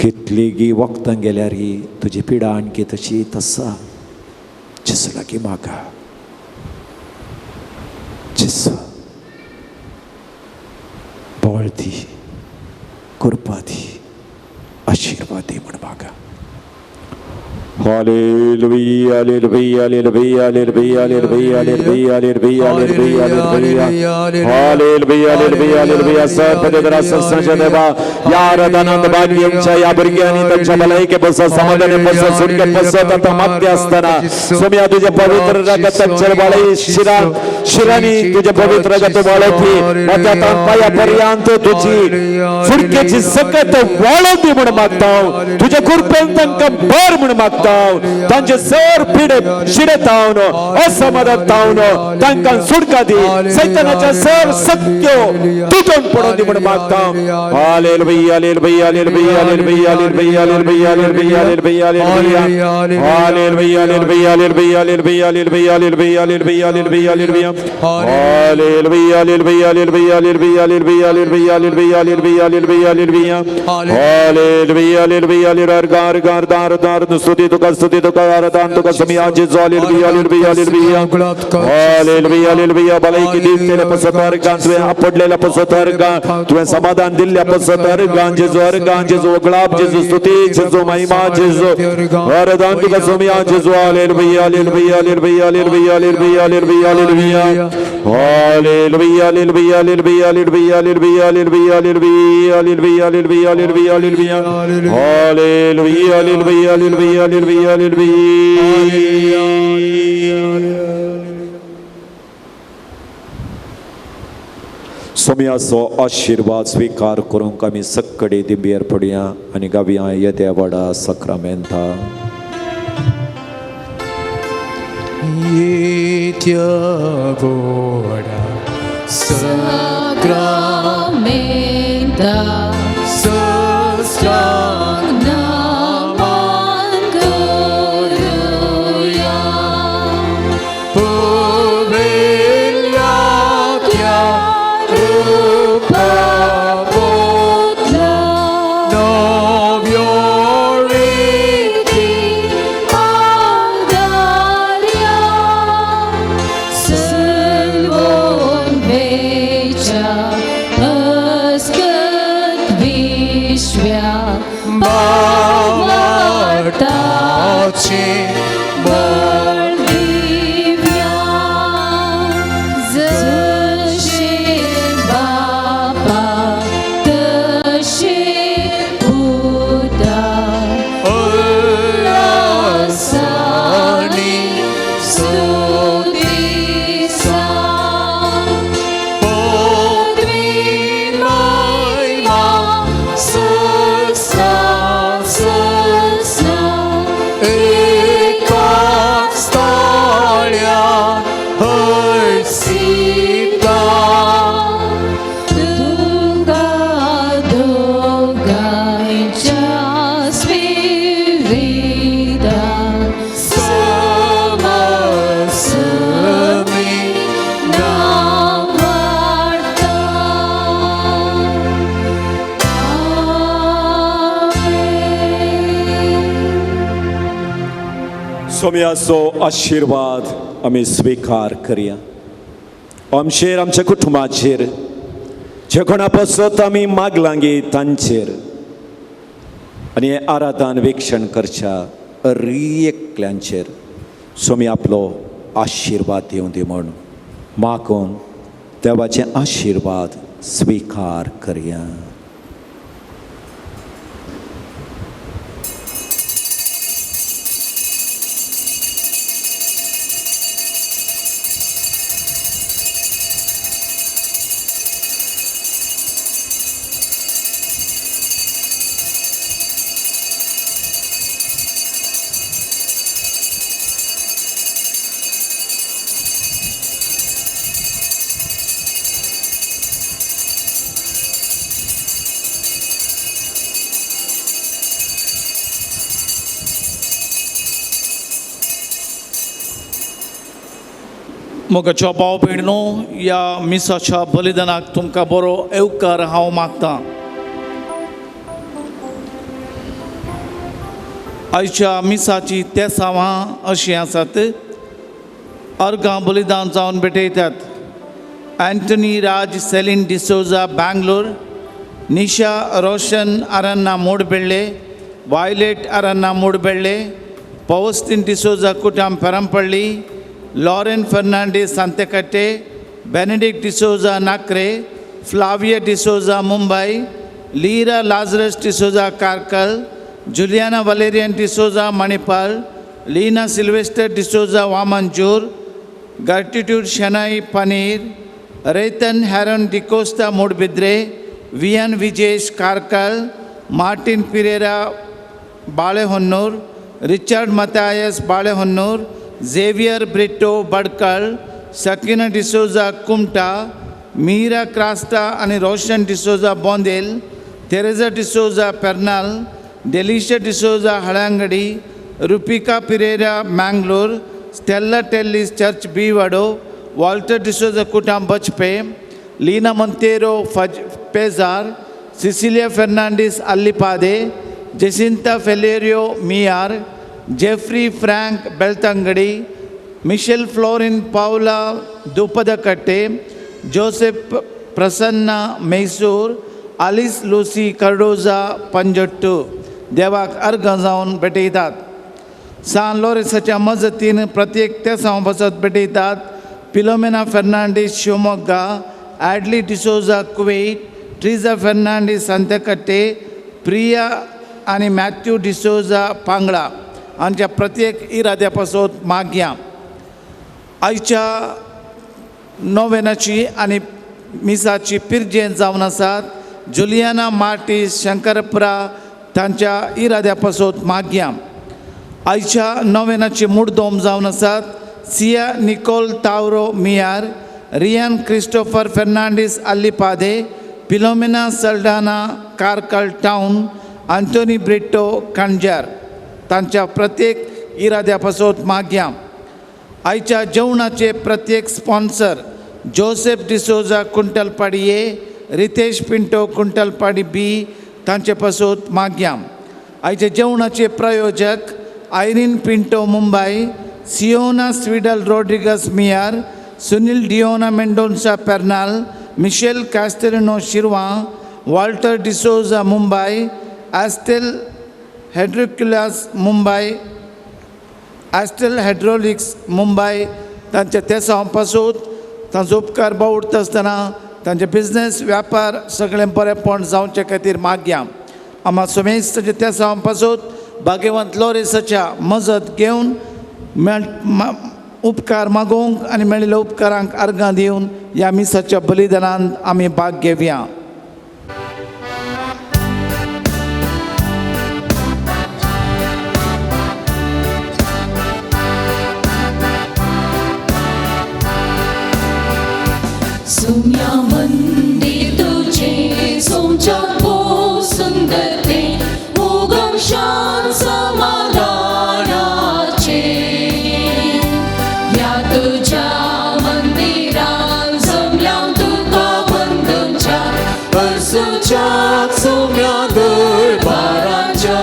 कितलीगी वखदां गेल्यार ही तुजी पिडा आणखी तशीच आसा. जेजू लागीं मागा. जेजू बळ दी, कृपा दी, आशिर्वाद दी म्हण मागा. Hallelujah, hallelujah, hallelujah, hallelujah, hallelujah, hallelujah, hallelujah, hallelujah, hallelujah. Hallelujah, hallelujah, hallelujah. सर्वपदेवरा संस्थांच्या देवा, या आराधनांत भाग घेवच्या या भुरग्यांनी तांच्या भलायके पासून, समाधाने पासून, सुटके पासून आतां मागते आसतना सोम्या तुज्या पवित्र रगत तांचेर वाळय. शिरा शिरांनी तुज्या पवित्र रगत वाळोवपी मात्या पांया पर्यंत तुजी सुटकेची सकत वाळोवपी म्हूण मागता. तुज्या कृपेन तांकां बर म्हूण मागता. तांचे सर पिडे शिरे तावन असमाधान तावन तांकां सुटका दी. सैतानाच्या सर सत्य तुटून पडून दी म्हूण मागता. Hallelujah, hallelujah, hallelujah, hallelujah, hallelujah, hallelujah, hallelujah, hallelujah, hallelujah. Hallelujah, hallelujah, hallelujah, hallelujah, hallelujah, hallelujah, hallelujah, hallelujah. Hallelujah, hallelujah, hallelujah, hallelujah, hallelujah, hallelujah, hallelujah, hallelujah, hallelujah. Hallelujah, hallelujah, hallelujah. गार गार दार दार स्तुती तुका, स्तुती तुका, आराधन तुका समिया जेजू. Hallelujah, hallelujah, hallelujah. Hallelujah, hallelujah. भलायकी दितलेल्या पासत अर्गां, तुवें आपडलेल्या पासत अर्गां, तुवें समाधान दिल्ल्या पासत अर्गां जेजू. अर्गां जेजू, गुलाब जेजू, स्तुती जेजू, महिमा जेजू, आराधन तुका समिया जेजू. Hallelujah, hallelujah, hallelujah, hallelujah, hallelujah, hallelujah, hallelujah. Hallelujah, hallelujah, hallelujah, hallelujah, hallelujah, hallelujah, hallelujah, hallelujah, hallelujah, hallelujah, hallelujah. Hallelujah, hallelujah, hallelujah, hallelujah, hallelujah. सोम्याचो आशिर्वाद स्वीकार करूंक आमी सक्कडे दिंबेर पडया आनी गावया येद्या व्हडा साक्रामेंता. येत्या व्हडा Sacramenta, साष्टांग naman kuruya, पुवेल्या त्या rupa putla, नव्यो riti padarya, Salvon vecha, askat vishvya, भावार्थाचे बळ दिव्या, जशे बापा तशे पुता, उल्हासाने स्तुतीसा, पदवी महिमा ससा ससा, एकाच ताळ्या हर्षिता, तुका दोगांच्या स्पिरिता, समसमी नावार्ता. आमेन. सोम्याचो आशिर्वाद आमी स्वीकार करया. आमचेर, आमच्या कुटुंबाचेर, जे कोणा पासत आमी मागलां गी तांचेर आनी हें आराधन विक्षण करच्या एकल्यांचेर सोमी आपलो आशिर्वाद दिवं दी म्हूण मागून देवाचे आशिर्वाद स्वीकार करया. मोगाच्या भाव भयणीनो, ह्या मिसाच्या बलिदानाक तुमकां बरो येवकार हांव मागतां. आयच्या मिसाची तेसांवां अशीं आसात. अर्गां बलिदान जावन भेटयतात Anthony Raj Celine D'Souza Bangalore, Nisha Roshan Aranna Moodbelle, Violet Aranna Moodbelle, Paustin D'Souza Kutam Perampalli, Lauren Fernandes Santhekatte, Benedict D'Souza Nakre, Flavia D'Souza Mumbai, Lira Lazarus D'Souza Karkala, Juliana Valerian D'Souza Manipal, Leena Sylvester D'Souza Vamanjoor, Gertrude Shenoy Pannir, Rethan Heron D'Costa Moodbidri, Vian Vijesh Karkala, Martin Pereira Balehonnur, Richard Mathias Balehonnur, Xavier Brito Badkal, Sakina D'Souza Kumta, Meera Crasta आनी Roshan D'Souza Bondel, Teresa D'Souza Pernal, Delisha D'Souza Halangadi, Rupika Pereira Mangalore, Stella Tellis church Bivado, Walter D'Souza Kutam Bajpe, Leena Monteiro Faz Pezar, Cecilia Fernandes Allipade, Jacinta Falerio Miyar, Jeffrey Frank Belthangady, Michelle Florin Paula Dupadakatte, Joseph Prasanna Mysore, Alice Lucy Cardoza Panjottu देवाक अर्गां जावन भेटयतात. सान लोरेसाच्या मजतीन प्रत्येक तेसांव बसत भेटयतात Philomena Fernandes Shivamogga, Adley D'Souza Kuwait, Treesa Fernandes Santhekatte, Priya आनी Matthew D'Souza पांगळा हांच्या प्रत्येक इराद्या पासत मागया. आयच्या नोवेनाची आनी मिसाची पिरजेन जावन आसात जुलियाना मार्टीस शंकरपुरा तांच्या इराद्या पासत मागया. आयच्या नोवेनाची मुडदोम जावन आसात Siya Nicole Tavro Miyar, Riyan Christopher Fernandes Allipade, Philomena Saldanha Karkala town, Anthony Brito Kanjar तांच्या प्रत्येक इराद्या पासत मागया. आयच्या जेवणाचे प्रत्येक sponsor Joseph D'Souza Kuntalpadi A, Ritesh Pinto Kuntalpadi B तांचे पासत मागया. आयच्या जेवणाचे प्रायोजक Irene Pinto Mumbai, Siona Swidel Rodrigues Miyar, Sunil Diona Mendonca Pernal, Michelle Castelino Shirva, Walter D'Souza Mumbai, Astel हेड्रिक्युलास Mumbai, Astel hydraulics Mumbai तांच्या तेसांव पासून तांचो उपकार बावडटा आसतना तांचे बिजनेस व्यापार सगळें बरेपण जावचे खातीर मागया. आमा सोमेस्ताच्या तेसांव पासून भाग्यवंत लोरेसाच्या मजत घेवन उपकार मागोवंक आनी मेळिल्ल्या उपकारांक अर्गां दिवन ह्या मिसाच्या बलिदानांत आमी भाग घेवया. सुम्या मंदिर तुझे सोमच्या भो सुंदर ते उगम शान समाधानाचे या तुझ्या मंदिरान जमल्या तुका वंदनच्या परसुच्या सुम्या दरबाराच्या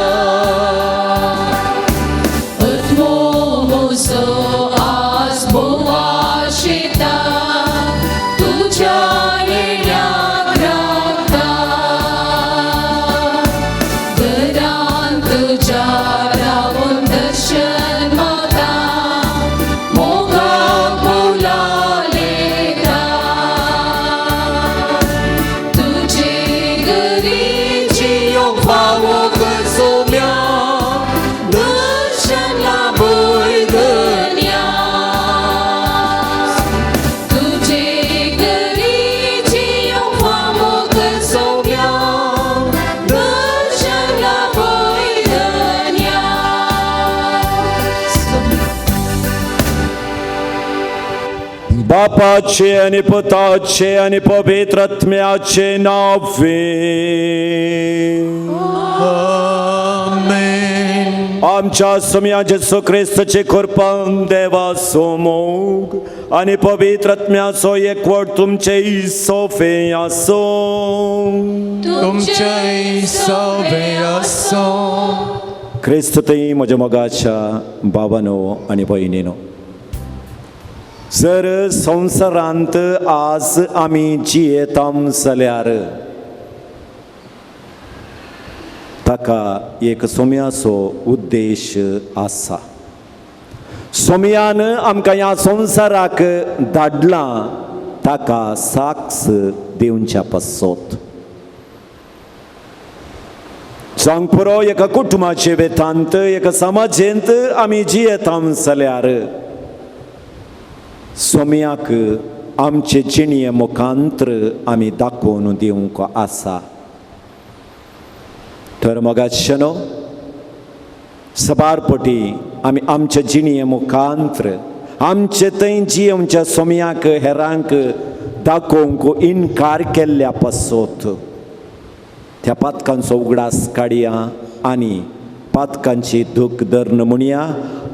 आत्मोसो आज भोवाशिता तुझ्या येण्याक रावता घरांत तुझ्या रावून दर्शन माता मोगाक बोलालेता तुझे घरी जियोंक फावो कर सोम्या दर्शन लाभय धन्या तुझे घरी जियोंक फावो कर सोम्या दर्शन लाभय धन्या. बापाचे आणि पुताचे आणि पवित्र आत्म्याचे नावे. आमेन. आमच्या सुम्या जेसू क्रिस्तचे कृपान देवाचो मोग आनी पवित्र आत्म्याचो एकवट तुमचे सोफे आसूं. तुमचे सवे आसो. क्रिस्त थंय म्हज्या मोगाच्या बाबानो आनी भयणीनो, जर संवसारांत आज आमी जियेता जाल्यार ताका एक सोम्याचो उद्देश आसा. सोम्यान आमकां ह्या संवसाराक धाडलां ताका साक्ष दिवच्या पासत. जावंक पुरो एका कुटुंबाचे वेतांत एका समाजेंत आमी जियेता जाल्यार सोम्याक आमचे जिणये मुखांत्र आमी दाखोवन दिवंक आसा. तर मोगाचेनो, सबारपटी आमी आमचे जिणये मुखांत्र आमचे थंय जियेवच्या सोम्याक हेरांक दाखोवंक इनकार केल्ल्या पासत त्या पातकांचो उगडास काडया आनी पातकांची दूख धरून म्हणया,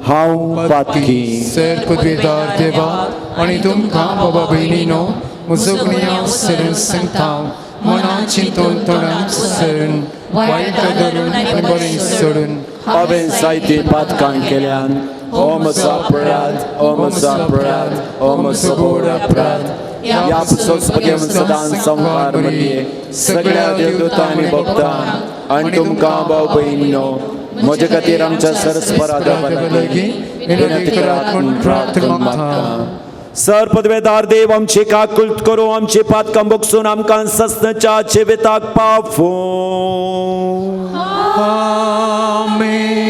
हांव पातकी. सर पदवीदार देवा आनी तुमकां बाबा भयणीनो मुजगण्या सरून सांगता, मना चिंतून तोंडान सरून वायट धरून आनी बरें सोडून हांवें जायतीं पातकां केल्यान. हो म्हजो अपराध, हो म्हजो अपराध, हो म्हजो व्हड अपराध. ह्या पुस्तक सदां संवसार मदीं सगळ्या देवदूतांनी भक्तां आनी तुमकां भाव भयणीनो म्हजे खातीर आमच्या सरस्परा देवा लागीं विनंती करात म्हूण प्रार्थना मागता. सर पदवेदार देव आमची काकुळट करूं, आमची पातकां बगसून आमकां ससनाच्या जिविताक पावूं. आमेन.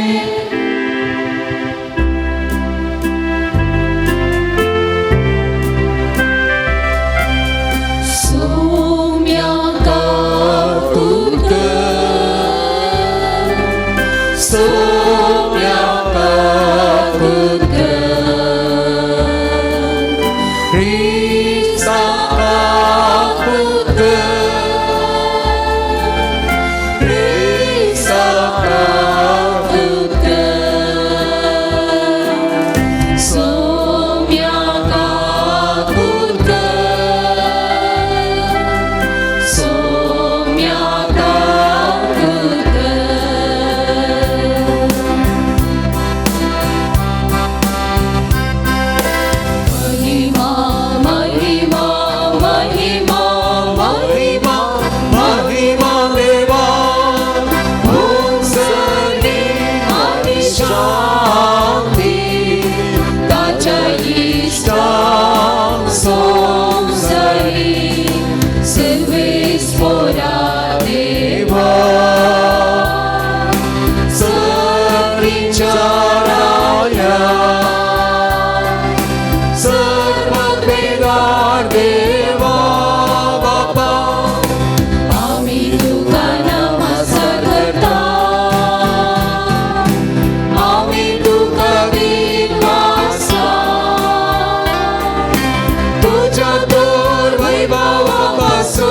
तुझ्या तर वैभवापासून.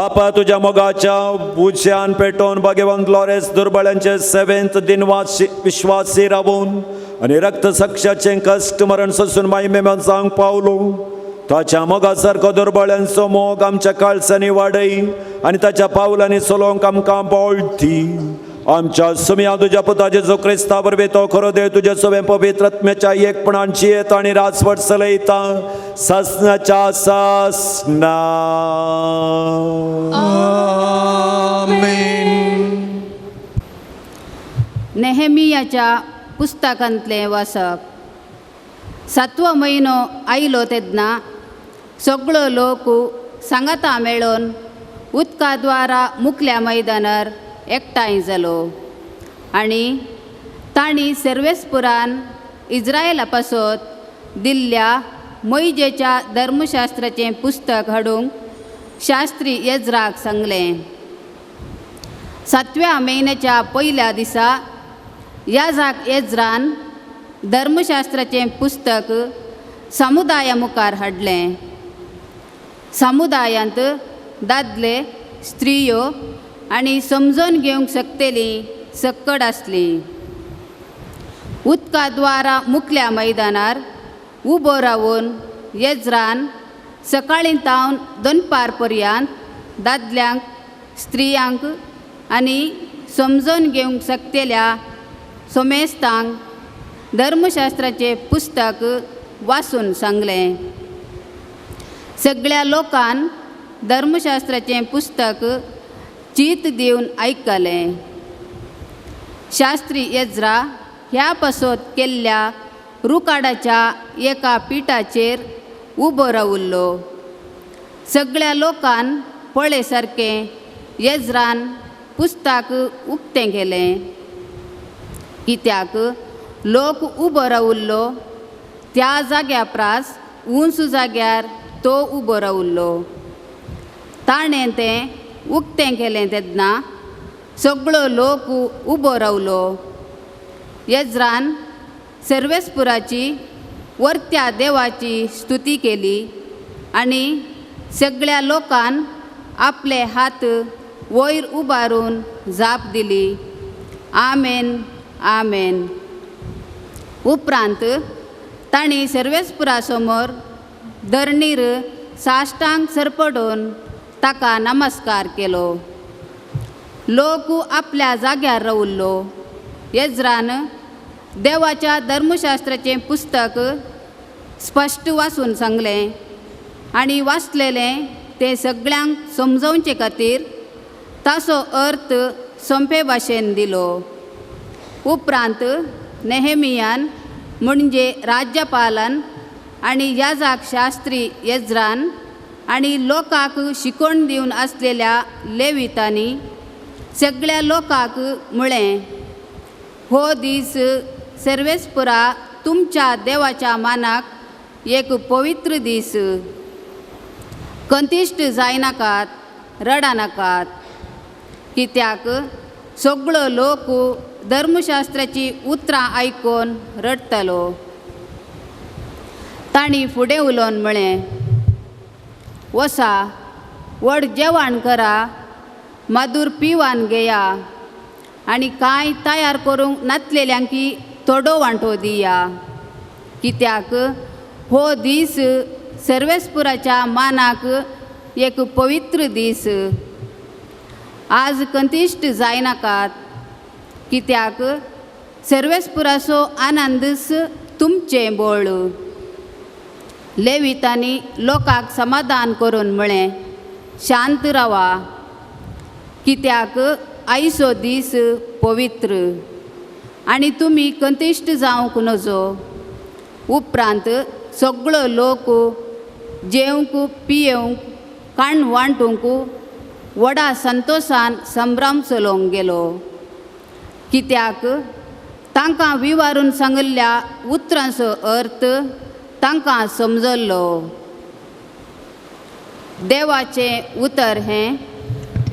बापा तुज्या मोगाच्या उज्यान पेटोवन भाग्यवंत लॉरेस दुर्बळ्यांचे सेवेंत दिनवासी विश्वासी रावून आनी रक्त सक्षाचें कश्ट मरण सोसून मायमेमान जावंक पावलो. ताच्या मोगा सारको दुर्बळ्यांचो मोग आमच्या काळसांनी वाडय आनी ताच्या पावलांनी चलोवंक आमकां बळ दी. आमच्या सुम्या तुज्या पुता जेजू क्रिस्ता वरवीं तो खरो देव तुज्या सवें पवित्र आत्म्याच्या एकपणान जियेता आनी राजवट चलयता सासनाच्या सासना. आमेन. नेहमियाच्या पुस्तकांतलें वाचप. सातवो म्हयनो आयलो तेन्ना सगळो लोक सांगाता मेळोन उदका द्वारा मुकल्या मैदानार एकठांय जालो आनी तांणी सर्वेस्पुरान इज्रायला पासत दिल्ल्या मोयजेच्या धर्मशास्त्राचें पुस्तक हाडूंक शास्त्री एज्राक सांगलें. सातव्या म्हयन्याच्या पयल्या दिसा याजाक एज्रान धर्मशास्त्राचें पुस्तक समुदाया मुखार हाडलें. समुदायांत दादले स्त्रियो आनी समजून घेवंक शकतली सक्कड आसली. उदका द्वारा मुकल्या मैदानार उबो रावून एज्रान सकाळीं तावन दनपार पर्यंत दादल्यांक स्त्रियांक आनी समजून घेवंक शकतल्या सोमेस्तांक धर्मशास्त्राचें पुस्तक वाचून सांगलें. सगळ्या लोकान धर्मशास्त्राचें पुस्तक चीत दिवन आयकलें. शास्त्री एज्रा ह्या पासत केल्ल्या रुकाडाच्या एका पिठाचेर उबो रावल्लो. सगळ्या लोकान पळय सारकें एज्रान पुस्तक उक्तें केलें. कित्याक लोक उबो रावल्लो त्या जाग्या प्रास उंच जाग्यार तो उबो रावल्लो. ताणें तें उक्तें केलें तेन्ना सगळो लोक उबो रावलो. एज्रान सर्वेस्पुराची वरत्या देवाची स्तुती केली आनी सगळ्या लोकान आपले हात वयर उबारून जाप दिली, आमेन आमेन. उपरांत तांणी सर्वेस्पुरा समोर धरणीर साश्टांग सरपडून ताका नमस्कार केलो. लोक आपल्या जाग्यार रावल्लो. एज्रान देवाच्या धर्मशास्त्राचें पुस्तक स्पश्ट वाचून सांगलें आनी वाचलेलें तें सगळ्यांक समजोवचे खातीर ताचो अर्थ सोंपे भाशेन दिलो. उपरांत नेहमियान म्हणजे राज्यपालान आनी याजाक शास्त्री एज्रान आनी लोकांक शिकोवन दिवन आसलेल्या लेवितांनी सगळ्या लोकांक म्हळें, हो दीस सर्वेस्पुरा तुमच्या देवाच्या मानाक एक पवित्र दीस. कंतिश्ट जायनाकात, रडानाकात. कित्याक सगळो लोक धर्मशास्त्राची उतरां आयकून रडटलो. तांणी फुडें उलोवन म्हळें, वसा व्हड जेवण करा, मादूर पिवान घेया आनी कांय तयार करूंक नातलेल्यांकी थोडो वांटो दिया. कित्याक हो दीस सर्वेस्पुराच्या मानाक एक पवित्र दीस. आज कंतिश्ट जायनाकात, कित्याक सर्वेस्पुराचो आनंदच तुमचें बळ. लेवितांनी लोकांक समाधान करून म्हळें, शांत रावा, कित्याक आयचो दीस पवित्र आनी तुमी कंतिश्ट जावंक नजो. उपरांत सगळो लोक जेवंक पियेवंक काण वांटूंक व्हडा संतोशान संभ्रम चलोवंक गेलो. कित्याक तांकां विवारून सांगिल्ल्या उतरांचो अर्थ तांकां समजल्लो. देवाचें उतर हें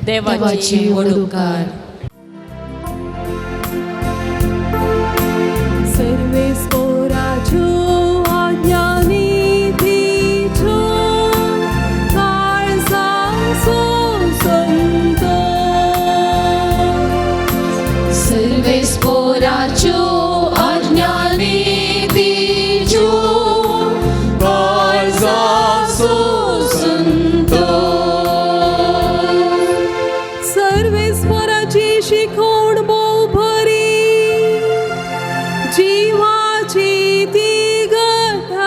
देवाची व्हड उपकार. सर्वेस्पोराच्यो आज्ञानी तिच्यो काळजाचो सोम्या. सर्वेस्पराची शिकवण भोव बरी, जिवाची ती गताय.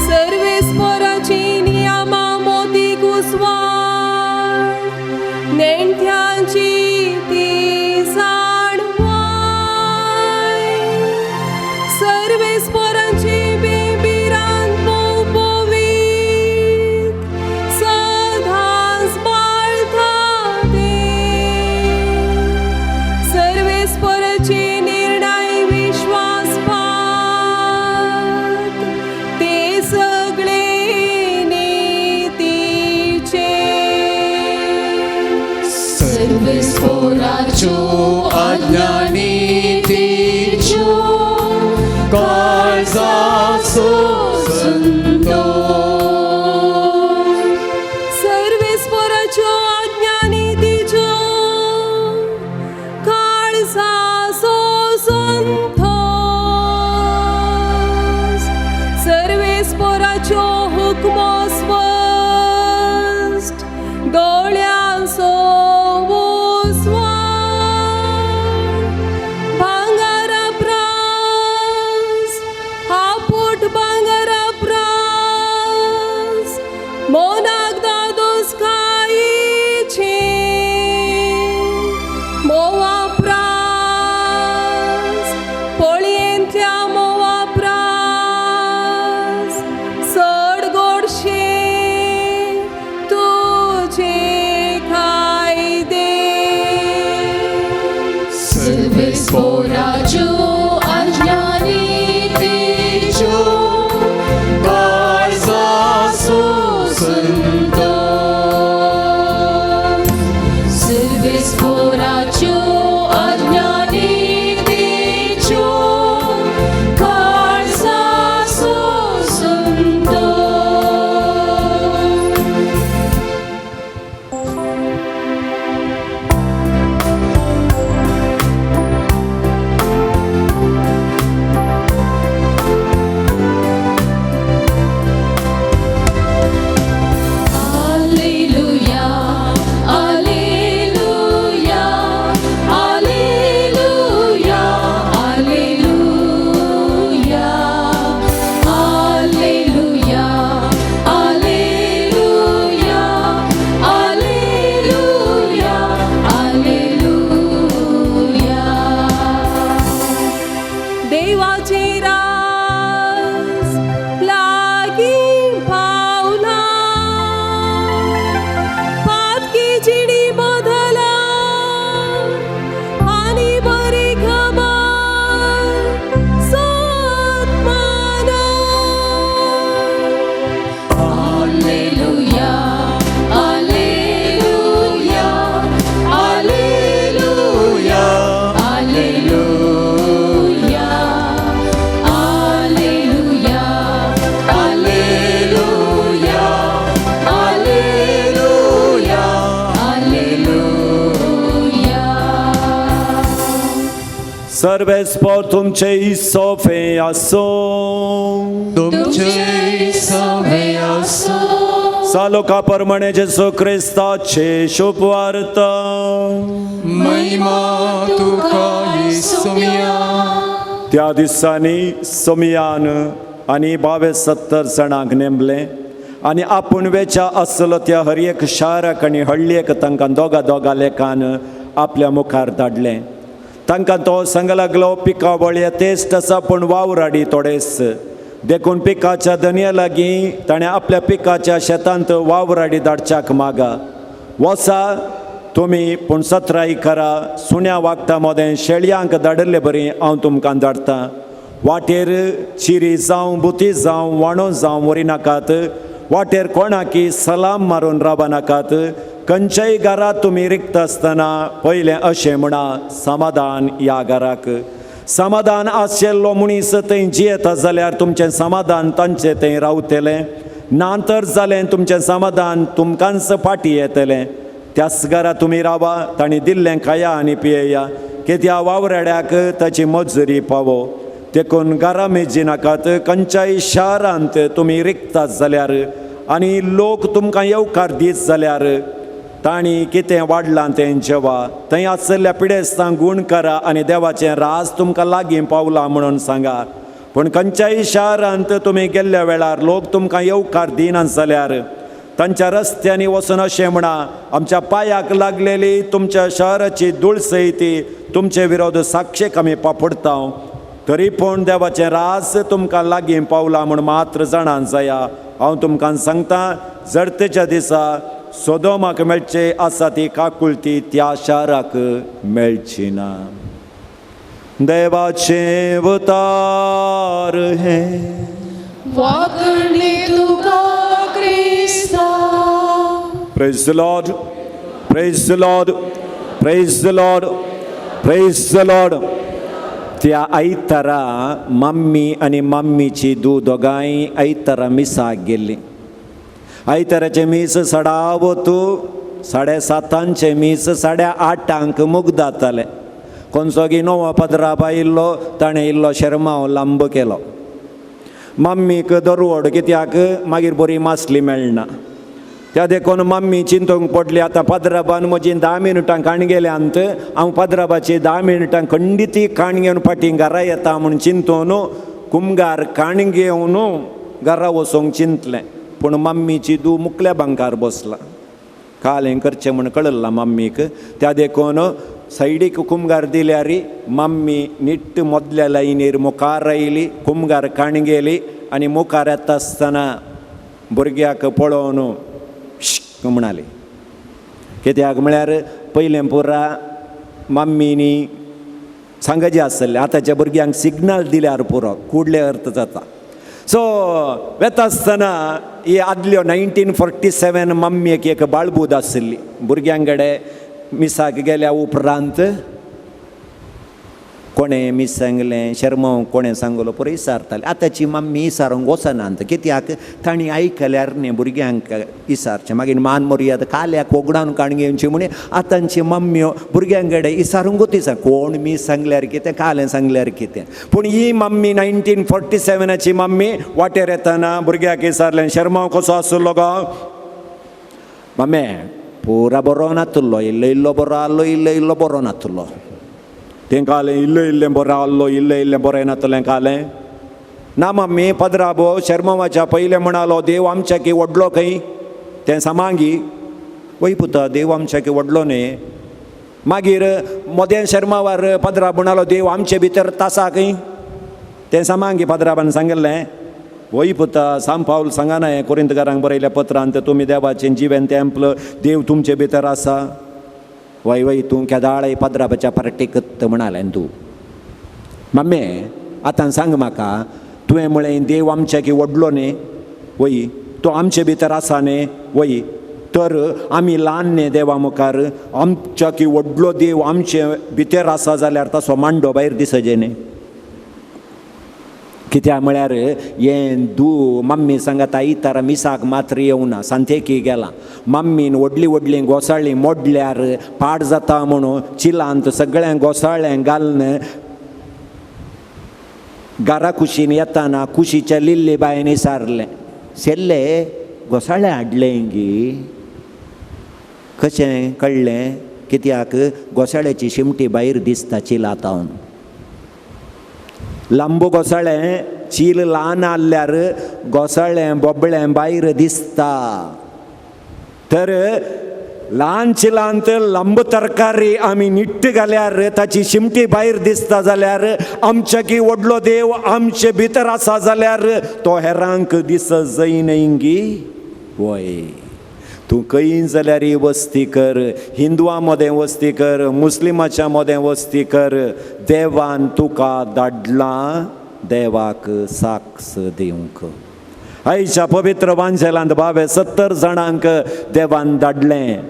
सर्वेस्पराची नियमा मोती कुसवाळ, नेणत्यांची ती जाणवाय. सर्वेस्परांची बेबिरांत भोव पवीत, सदांच बाळता ते. सर्वेस्पराचे निर्णय विश्वासपात, ते सगळे नीतीचे. सर्वेस्पोराच्यो आज्ञा नीतीच्यो काळजाचो संतोष. सर्वेस्पराच्यो आज्ञा नीतीच्यो काळजाचो संतोष. सर्वेस्पराच्यो हुकमो स्पश्ट, दोळ्यांचो उजवाड. भांगरा प्रास, हापूट भांगरा प्रास, मोनाक दादोस खायचे. मोवा प्रास, पोळयेंतल्या मोवा प्रास, चड गोडशे तुजे कायदे. सर्वेस्पोराच्यो आज्ञा नीतीच्यो काळजाचो संतोष. सर्वेस्पोराच्यो आज्ञा नीतीच्यो काळजाचो Santosh. Alleluia, Alleluia, Alleluia, Alleluia, Alleluia, Alleluia, Alleluia, Alleluia. देवाचे राज लागीं पावला, पातकी जिणी बदला आनी बरी खबर सत्माना. Alleluia, Alleluia, Alleluia, Alleluia, Alleluia, Alleluia, Alleluia, Alleluia. सर्वेस्पोर तुमचे सोफे आसो. तुमचे सवे आसो. सालोका प्रमाणे जेसू क्रिस्ताचे शुभवार्ता. महिमा तुका येसुम्या. त्या दिसांनी सोमयान आनी 72 जाणांक नेमले आनी आपूण वेच्या आसलो त्या हर एक शाराक आनी हळ्ळेक तांकां दोगा दोगा लेखान आपल्या मुखार धाडलें. तांकां तो सांग लागलो, पिकावळ तेच आसा पूण वावराडी थोडेच. देखून पिकाच्या धनया लागीं ताणें आपल्या पिकाच्या शेतांत वावराडी धाडच्याक मागा. वसा तुमी पूण सत्राय करा. सुण्या वागता मदें शेळयांक धाडिल्ले बरी हांव तुमकां धाडटा. वाटेर चिरी जावं बुती जावं वाणो जावं व्हरी नाकात. वाटेर कोणाकी सलाम मारून रावा नाकात. खंयच्याय घरात तुमी रिक्त आसतना पयलें अशें म्हणा, समाधान ह्या घराक. समाधान आशिल्लो मनीस थंय जियेता जाल्यार तुमचें समाधान तांचें थंय रावतलें, ना तर जालें तुमचें समाधान तुमकांच फाटीं येतलें. त्याच घरा तुमी रावा, तांणी दिल्लें खाया आनी पियेया, कित्या वावराड्याक ताची मजुरी पावो. देखून घरा मेजी नाकात. खंयच्याय शारांत तुमी रिकतात जाल्यार आनी लोक तुमकां येवकार दीत जाल्यार तांणी कितें वाडलां तें जेवा, थंय आसलेल्या पिडेस्तांक गूण करा आनी देवाचें राज तुमकां लागीं पावलां म्हणून सांगा. पूण खंयच्याय शारांत तुमी गेल्ल्या वेळार लोक तुमकां येवकार दिनात जाल्यार तांच्या रस्त्यांनी वचून अशें म्हणा, आमच्या पांयाक लागलेली तुमच्या शहराची दुळसय ती तुमचे विरोध साक्षेक आमी पापडता, तरी पूण देवाचें राज तुमकां लागीं पावलां म्हूण मात्र जाणां जाया. हांव तुमकां सांगता, जडतेच्या दिसा सोदोमाक मेळचे आसा ती काकुळती त्या शाराक मेळची ना. देवाचें उतार हें. वाकणी तुका क्रिस्ता. Praise the Lord, praise the Lord, praise the Lord, praise the Lord. त्या आयतारा मम्मी आनी मम्मीची दू दोगांय आयतारा मिसाक गेल्ली. आयताराचें मीस सडावतू 7:30 मीस 8:30 मुगदातालें. कोणसो गी नवो पदराप आयिल्लो, ताणें इल्लो शेरमांव लांब केलो. मम्मीक दरवड कित्याक मागीर बरी मासली मेळना, त्या देखून मम्मी चिंतूंक पडली, आतां पदराबान म्हजी 10 मिनटां काण गेल्यांत, हांव पदराबाची 10 मिनटां खंडिती काण घेवन फाटीं घरा येता म्हूण चिंतून कुमगार काण घेवन घरा वचूंक चिंतलें. पूण मम्मीची दू मुकल्या बांकार बसला, काल हें करचें म्हूण कळिल्लां मम्मीक, त्या देखून सायडीक कुमगार दिल्यार मम्मी निट्ट मदल्या लायनीर मुखार आयली, कुमगार काण गेली आनी मुखार येता आसतना भुरग्याक पळोवन श्क म्हणाली. कित्याक म्हळ्यार पयलें पुरा मम्मीनी सांगचे आसलें, आतांच्या भुरग्यांक सिग्नल दिल्यार पुरो कुडले अर्थ जाता. सो वेता आसतना ही आदल्यो 1947 मम्मीक एक बाळबूद आशिल्ली. भुरग्यां कडेन मिसाक गेल्या उपरांत कोणें मीस सांगलें, शर्मांव कोणें सांगलो पुरो इसारतालें. आतांची मम्मी इसारूंक वचनात, कित्याक तांणी आयकल्यार न्ही भुरग्यांक इसारचें, मागीर मान मर्याद काल्याक वगडावन काण घेवची म्हण आतांची मम्म्यो भुरग्यां कडेन इसारूंकूच इसार, कोण मीस सांगल्यार कितें, कालें सांगल्यार कितें. पूण ही मम्मी 1947ची मम्मी वाटेर येतना भुरग्याक इसारलें, शर्मांव कसो आसलो गो मम्मी, पुरा बरो नातुल्लो, इल्लो इल्लो बरो आहलो, इल्लो इल्लो बरो नातुल्लो. तें कालें इल्लें इल्लें बरें आहलो, इल्लें इल्लें बरें नातलें कालें ना मम्मी. पदराबो शर्मावाच्या पयलें म्हणालो, देव आमच्या की व्हडलो खंय, तें समांगी वय पुता, देव आमच्या की व्हडलो न्ही. मागीर मोदें शर्मावार पदराब म्हणालो, देव आमचे भितर तासा खंय, तें समांगी पदराबान सांगिल्लें. वय पुता, साम पावल सांगना हें कोरिंतकारांक बरयल्या पत्रांत, तुमी देवाचें जिवें तेंपल, देव तुमचे भितर आसा. वय वय तूं केदाळय पदराबाच्या पार्टीकत म्हणालें तूं. मम्मी आतां सांग म्हाका, तुवें म्हळें देव आमच्या की व्हडलो न्ही, वय तो आमचे भितर आसा न्ही, वय तर आमी ल्हान न्ही देवा मुखार, आमच्या की व्हडलो देव आमचे भितर आसा जाल्यार तसो मांडो भायर दिसचे न्ही. कित्याक म्हळ्यार हें दू मम्मी सांगता आयतारा मिसाक मात्र येवना, सांतेकी गेला. मम्मीन व्हडली व्हडली घोसाळीं मोडल्यार पाड जाता म्हणून चिलांत सगळ्यांक घोसाळ्यांक घालून घरा कुशीन येताना कुशीच्या लिल्ली बायन इसारलें, सेल्ले घोसाळें हाडलें गी, कशें कळ्ळें कित्याक घोसाळ्याची शिमटी भायर दिसता चिलातावन. लांबो घोसाळें चील ल्हान आहल्यार घोसाळें बोबळें भायर दिसता. तर ल्हान चिलांत लांब तरकारी आमी निट्ट घाल्यार ताची शिमटी भायर दिसता जाल्यार आमच्या की व्हडलो देव आमचे भितर आसा जाल्यार तो हेरांक दिस जायना गी. वय तूं खंय जाल्यार वस्ती कर, हिंदुआं मदें वस्ती कर, मुस्लिमाच्या मदें वस्ती कर, देवान तुका धाडलां देवाक साक्ष दिवंक. आयच्या पवित्र वांजेलांत बावे 70 जाणांक देवान धाडलें.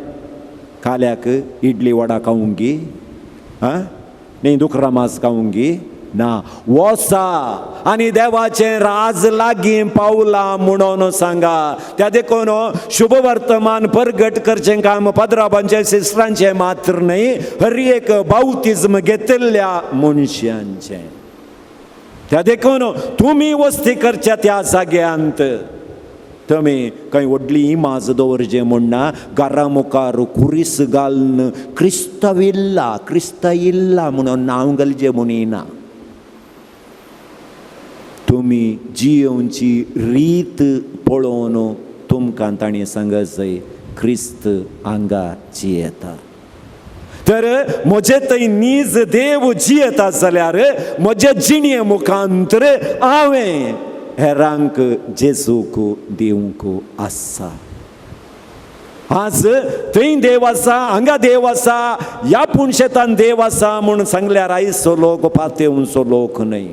काल्याक इडली वडा खावंक आं न्ही, दुकरा मांस खावंक ना, वसा आनी देवाचें राज लागीं पावलां म्हणून सांगा. त्या देखून शुभवर्तमान परगट करचें काम पदराबांचें सिस्टरांचें मात्र न्हय, हर एक बावतिज्म घेतिल्ल्या मनशांचें. त्या देखून तुमी वस्ती करच्या त्या जाग्यांत तुमी कांय व्हडली इमाज दवरचें म्हूण ना, घरा मुखार खुरीस घालून क्रिस्तांव इल्ला क्रिस्तांव इल्ला म्हणून नांव घालचें म्हणिना. तुमी जियेवची रीत पळोवन तुमकां तांणी सांगत जाय क्रिस्त हांगा जियेता. तर म्हजे थंय नीज देव जियेता जाल्यार म्हजे जिणये मुखांतर हांवें हेरांक जेजूक दिवंक आसा. आज थंय देव आसा, हांगा देव आसा, ह्या पुणशेतान देव आसा म्हूण सांगल्यार आयचो लोक पातेवचो लोक न्हय.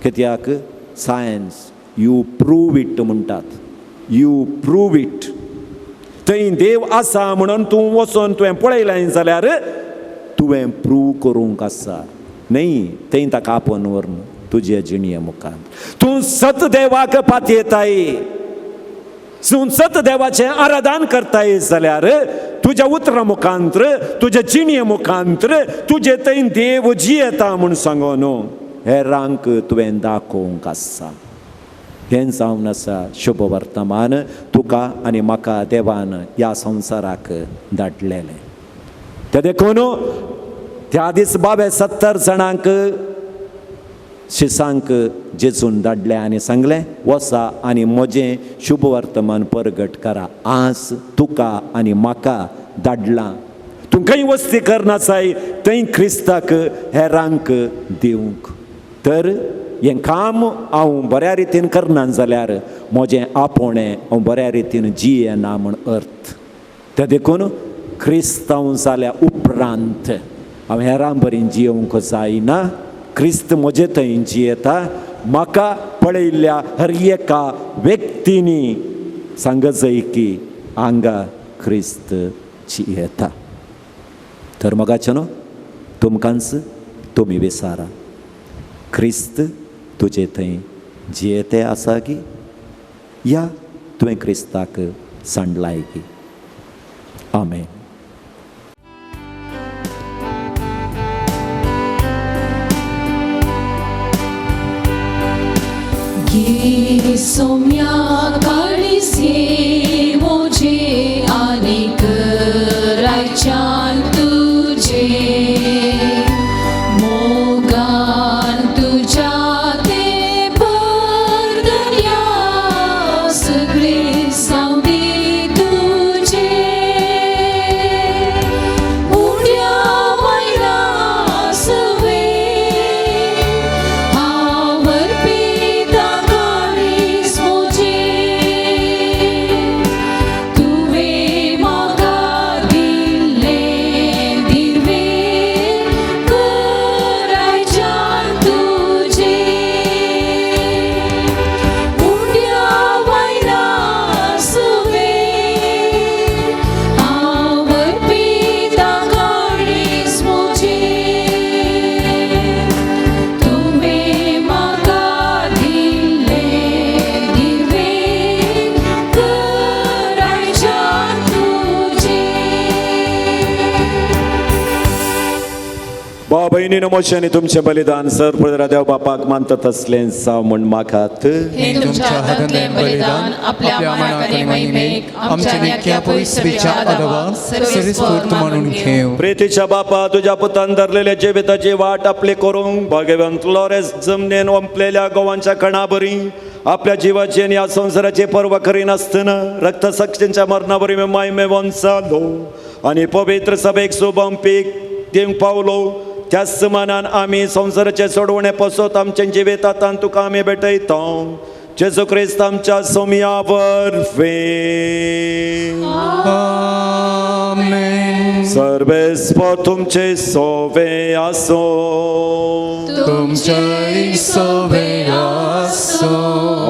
कित्याक सायन्स you prove it म्हणटात, you prove it. थंय देव आसा म्हणून तूं वचोन तुवें पळयलें जाल्यार तुवें प्रूव करूंक आसा न्हय. थंय ताका आपोवन व्हरून तुजे जिणये मुखार तूं सत देवाक पातयेताय, तूं सत देवाचें आराधन करताय जाल्यार तुज्या उतरां मुखांत्र तुज्या जिणये मुखांत्र तुजे थंय देव जियेता म्हूण सांगो न्हू हेरांक तुवें दाखोवंक आसा. हें जावन आसा शुभ वर्तमान तुका आनी म्हाका देवान ह्या संवसाराक धाडलेलें. तें देखून त्या दीस बाबे 70 जाणांक शिसांक जेजून धाडलें आनी सांगलें वसा आनी म्हजें शुभ वर्तमान परगट करा. आज तुका आनी म्हाका धाडलां, तूं खंय वस्ती करनासाय थंय क्रिस्ताक हेरांक दिवंक. तर हें काम हांव बऱ्या रितीन करना जाल्यार म्हजें आपोवणें हांव बऱ्या रितीन जियेना म्हूण अर्थ. तें देखून क्रिस्तांव जाल्या उपरांत हांव हेरां बरी जियोवंक जायना. क्रिस्त म्हजे थंय जियेता. म्हाका पळयल्ल्या हर एका व्यक्तींनी सांगत जाय की हांगा क्रिस्त जियेता. तर मोगाचें न्हू तुमकांच तुमी विचारा, क्रिस्त तुजे थंय जियेते आसा की या तुवें क्रिस्ताक सांडलाय की? आमेन. सोम्या काळीसे मोजे आनी करायच्यान तुझे मोगान तुझ्या ते भरदर्या सगळे सांगदी तुझे उड्या वयला सवे हांव अर्पिता काळीज मोजे तुवें म्हाका दिल्लें दिर्वें करायच्यान तुजें उड्या वयला सवे हांव अर्पिता काळीज मोजे तुवें म्हाका दिल्लें दिर्वें करायच्यान तुजें. भाव भयणीनो मोशांनी तुमचें बलिदान सर पळय देव बापाक मानतात असलें जावं म्हूण मागात. हे तुमच्या हातांतलें बलिदान आपल्या मनाक आनी महिमेक आमच्या नित्या पवित्रतेच्या आदावाक सर्वेस्फूर्त म्हणून घेव. प्रेतीच्या बापा तुज्या पुतान धरलेल्या जिविताची वाट आपली करूंक भाग्यवंत लॉरेस जमनीन ओंपलेल्या गोवांच्या कणाबरी आपल्या जिवाची आनी ह्या संवसाराची पर्वा करिनासतना रक्तसाक्षींच्या मरणाबरी मायमे वंचालो आनी पवित्र सभेक सुबंपीक दिवंक पावलो. त्याच मनान आमी संवसाराचे सोडवणे पसत आमच्या जिवितांत तुका आमी भेटयता. जेजू क्रिस्त आमच्या सोमया वरवीं. आमेन. सर्वेस्पर तुमचे सोवे आसो. तुमच्याय सोवे आसो.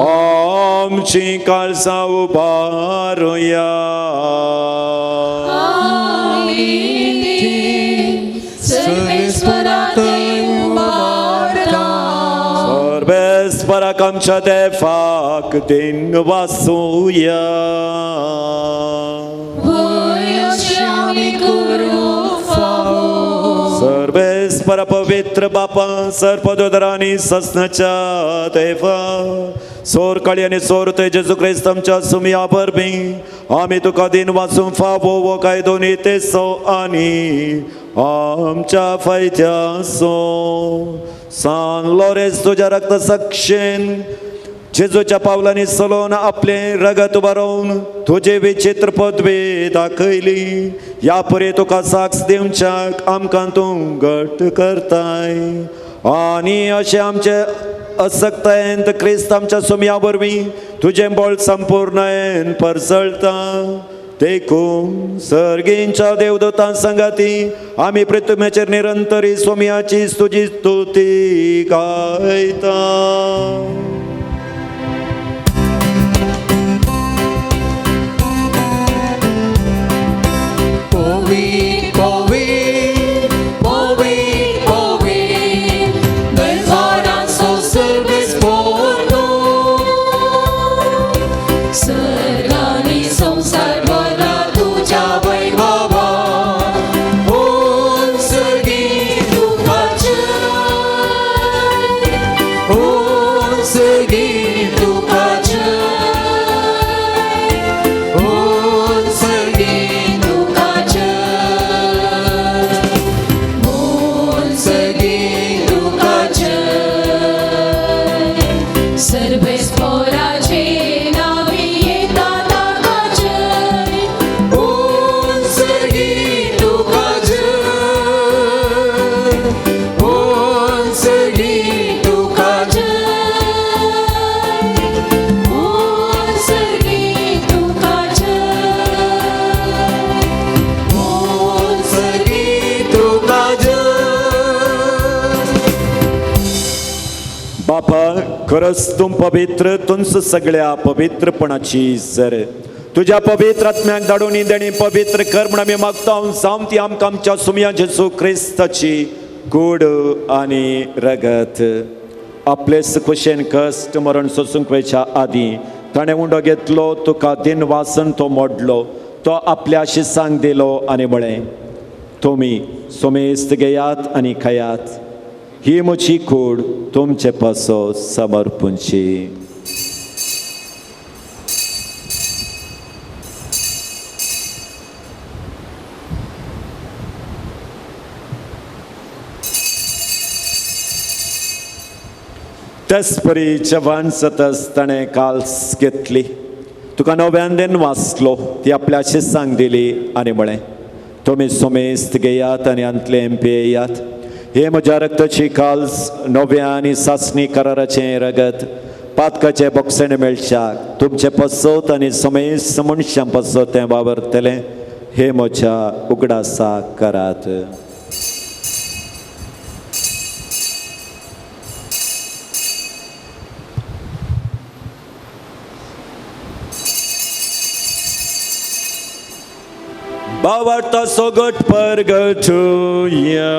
आमची काळजां उबारुया. सर्वेस्पराक आमच्या देवाक दिन वासूया. सर्वेस्पर पवित्र बापा सर्पदोदरांनी ससनाच्या देवा सोर काळी आनी सोर ते जेजू क्रिस्त आमच्या सुमया परबी आमी तुका दिन वाचूंक फावो हो कायदो नितेचो आनी आमच्या फायद्याचो. सान लॉरेन्स तुज्या रक्त सक्षेन जेजूच्या पावलांनी चलोवन आपलें रगत बरोवन तुजे विचित्र पदवी दाखयली. ह्या परी तुका साक्ष दिवच्याक आमकां तूं घट करताय आनी अशें आमचे असक्तायेन क्रिस्त आमच्या सुमया वरवीं तुजें बळ संपूर्णयेन परजळटा. देखून सर्गींच्या देवदूतां संगाती आमी पृथ्वीचेर निरंतरी सोम्याची तुजी स्तुती गायता. खरंच तूं पवित्र, तुंच सगळ्या पवित्रपणाची सर तुज्या पवित्र आत्म्याक धाडून देणी पवित्र कर म्हण आमी मागता. जावं ती आमकां आमच्या सुमया जेजू क्रिस्ताची कूड आनी रगत. आपलेच खोशेन कश्ट मरण सोसूंक वयच्या आदीं ताणें उंडो घेतलो, तुका दिन वासन तो मोडलो, तो आपल्या शिसांक दिलो आनी म्हळें, तुमी सोमेस्त घेयात आनी खायात, ही म्हजी कूड तुमचे पासो समर्पूंची. तेच परी जेवण सतस ताणें काल्स घेतली, तुका नव्यान then वाचलो, ती आपल्या शिसांक दिली आनी म्हळें, तुमी सोमेस्त घेयात आनी आंतलें पियेयात, हे म्हज्या रक्ताची काल्स नव्या आनी सासणी कराराचें रगत पातकाचें बोगसण मेळच्याक तुमचें पसत आनी समेस्त मनशां पसत तें वावरतलें, हे म्हज्या उगडासाक करात. बावडता सोगट परगटुया.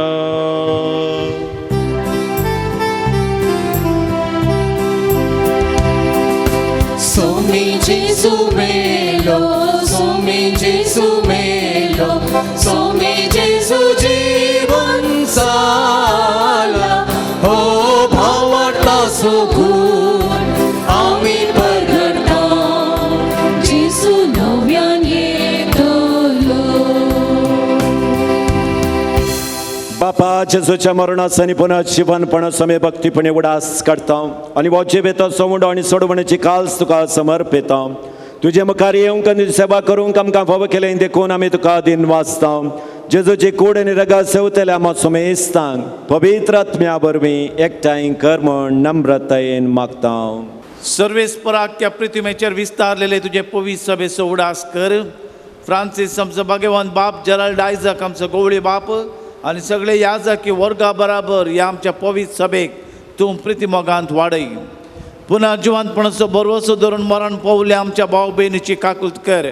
Somi Gesù melo, Somi Gesù melo, Somi Gesù जीवन साला, हो भावार्था सुगुण आमी परगटा, जेजू नव्यान येतलो. बापा जेजूच्या मरणाचो आनी पुनः जिवनपणाचो आमी भक्तीपणे उडास काडता आनी हो जिवेताचो उंडो आनी सोडवणेची काल्स तुका समर्पिता. तुजे मुखार येवंक आनी सेवा करूंक आमकां फावो केलें देखून आमी तुका दिन वाचता. जेजूची कूड आनी रगत सेवतल्या आमच्या सुमेस्तांक पवित्र आत्म्या वरवीं एकठांय कर म्हण नम्रतायेन मागता. सर्वेस्पराक त्या पृथ्वीचेर विस्तारलेले तुजे पवित्र सभेचो उडास कर. फ्रांसीस आमचो भाग्यवान बाप, जेराल्ड आयजक आमचो गोवळी बाप आनी सगळे याजकी वर्गा बराबर ह्या आमच्या पवित्र सभेक तूं प्रितीमोगांत वाडय. पुनः जिवंतपणाचो भरवसो धरून मरण पावले आमच्या भाव भयणीची काकूत कर.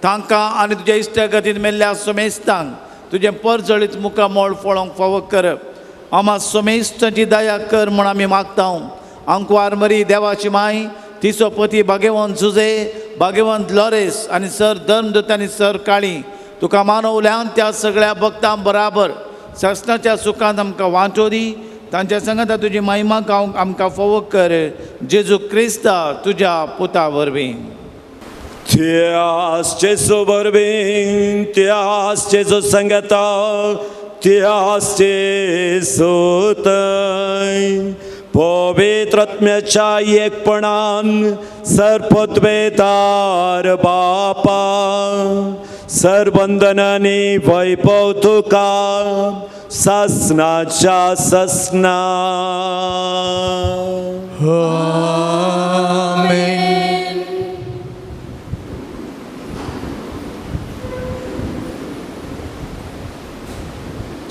तांकां आनी तुज्या इश्टागतीन मेल्ल्या सोमेस्तांक तुजें परजळीत मुखामळ फळोवंक फावो कर. आमा सोमेस्तांची दया कर म्हूण आमी मागता. आंकवार मरी देवाची माय, तिचो पती भाग्यवंत जुजे, भाग्यवंत लॉरेस आनी सर धर्मदूत आनी सर काळी तुका मानवल्यान त्या सगळ्या भक्तां बराबर सासणाच्या सुखांत आमकां वांटो दी. तांच्या संगता तुजी महिमा गावंक आमकां फावो कर जेजू क्रिस्ता तुज्या पुता वरवीं. त्यास जेजू वरवीं, त्यास जेजू संगता, त्यास जेजू थंय पवित्र आत्म्याच्या एकपणान सर्पत्वेदार बापा सरबंधनांनी वैभव तुका ससनाच्या ससना. आमेन.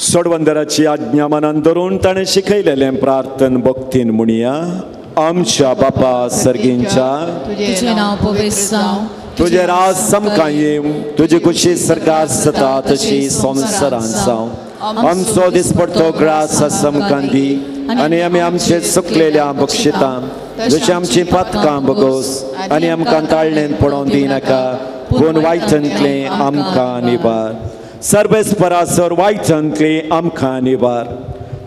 सोडवंदराची आज्ञा मनान धरून ताणें शिकयलेलें प्रार्थन भक्तीन म्हणया. आमच्या बापा सर्गींच्या, तुझें नांव पवित्र जावं, तुजें राज समकां येवं, तुजी खुशी सरकार सता तशी संवसारांत जावं. आमचो दिसपडतो ग्रास आमकां दी आनी आमी आमचे चुकलेल्या बक्षितां जशी आमची पातकां बगोस आनी आमकां ताळणेन पडोवन दिनाका, पूण वायटंतलें आमकां निवार. सर्वेस्परासर वायटंतलें आमकां निवार.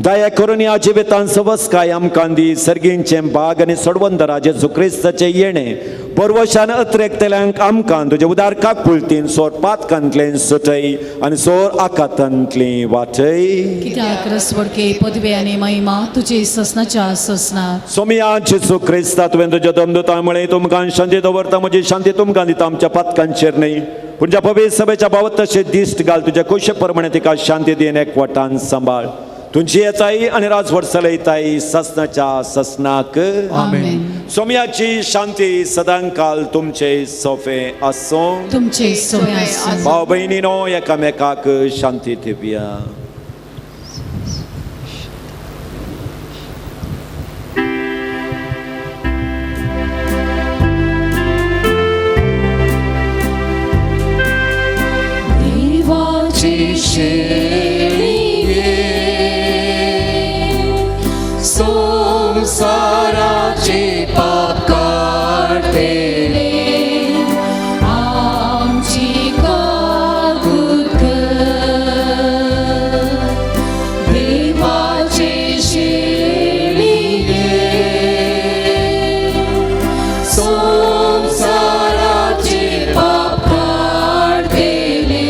दया करून ह्या जिवितान सवस्काय आमकां दी. सर्गींचें बाग आनी सोडवंदरा जेजू क्रिस्ताचें येणें परवशान अत्रेकतल्यांक आमकां तुजे उदार काकुळतीन सोर पातकांतलें सुटय आनी सोर आकातांतलें वाटय. कित्याक रसवडके पदवे आनी महिमा तुजे ससनाच्या ससना. सोमिया जेजू क्रिस्ता, तुवें तुज्या दमदुतां म्हळें, तुमकां शांती दवरता, म्हजी शांती तुमकां दिता, आमच्या पातकांचेर न्हय पूण ज्या पवित्र सभेच्या बाबत तशें दिश्ट घाल. तुज्या कुशे प्रमाणे तिका शांती दीन एकवटान सांबाळ. तुमची येताई आनी राजवट चलयताई ससनाच्या ससनाक. आमेन. सोम्याची शांती सदांकाल तुमचे सोफे आसूं. तुमचे सोय आसूं. भाव भयणीनो एकामेकाक शांती दिवया. देवाची शेळये संसाराचे पाप काडतेले, आमची काकूत कर. देवाचे शेळये संसाराचे पाप काडतेले,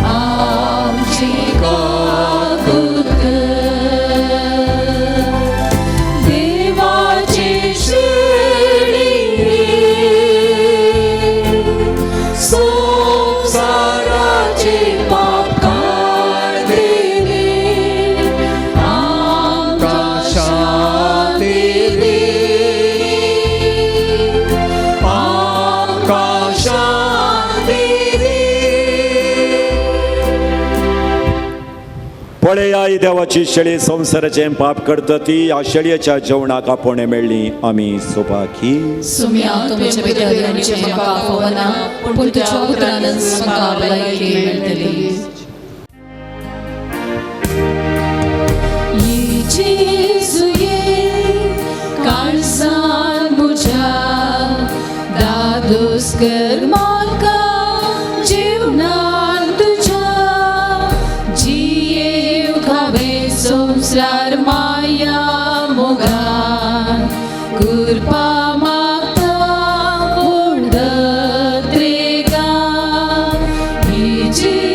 आमची काकूत कर. देवाचे शेळये संसाराचे पाप काडतेले, आमकां शांती दी, आमकां शांती दी. पळयाय देवाची शेळी संवसाराचें पाप करता ती ह्या शेळयेच्या जेवणाक आपोवणें मेळ्ळी आमी सोबाकी. सुम्या तुमचे भितर येवचें म्हाका फावना, पूण तुज्या उतरानच म्हाका भलायकी मेळटली. ये जेजू ये काळजान म्हज्या, दादोस कर म्हाका जिवनान तुज्या, जियेव हांवें संवसार माया मोगान, कृपा मागता पूण दत्रेगान. ये जेजू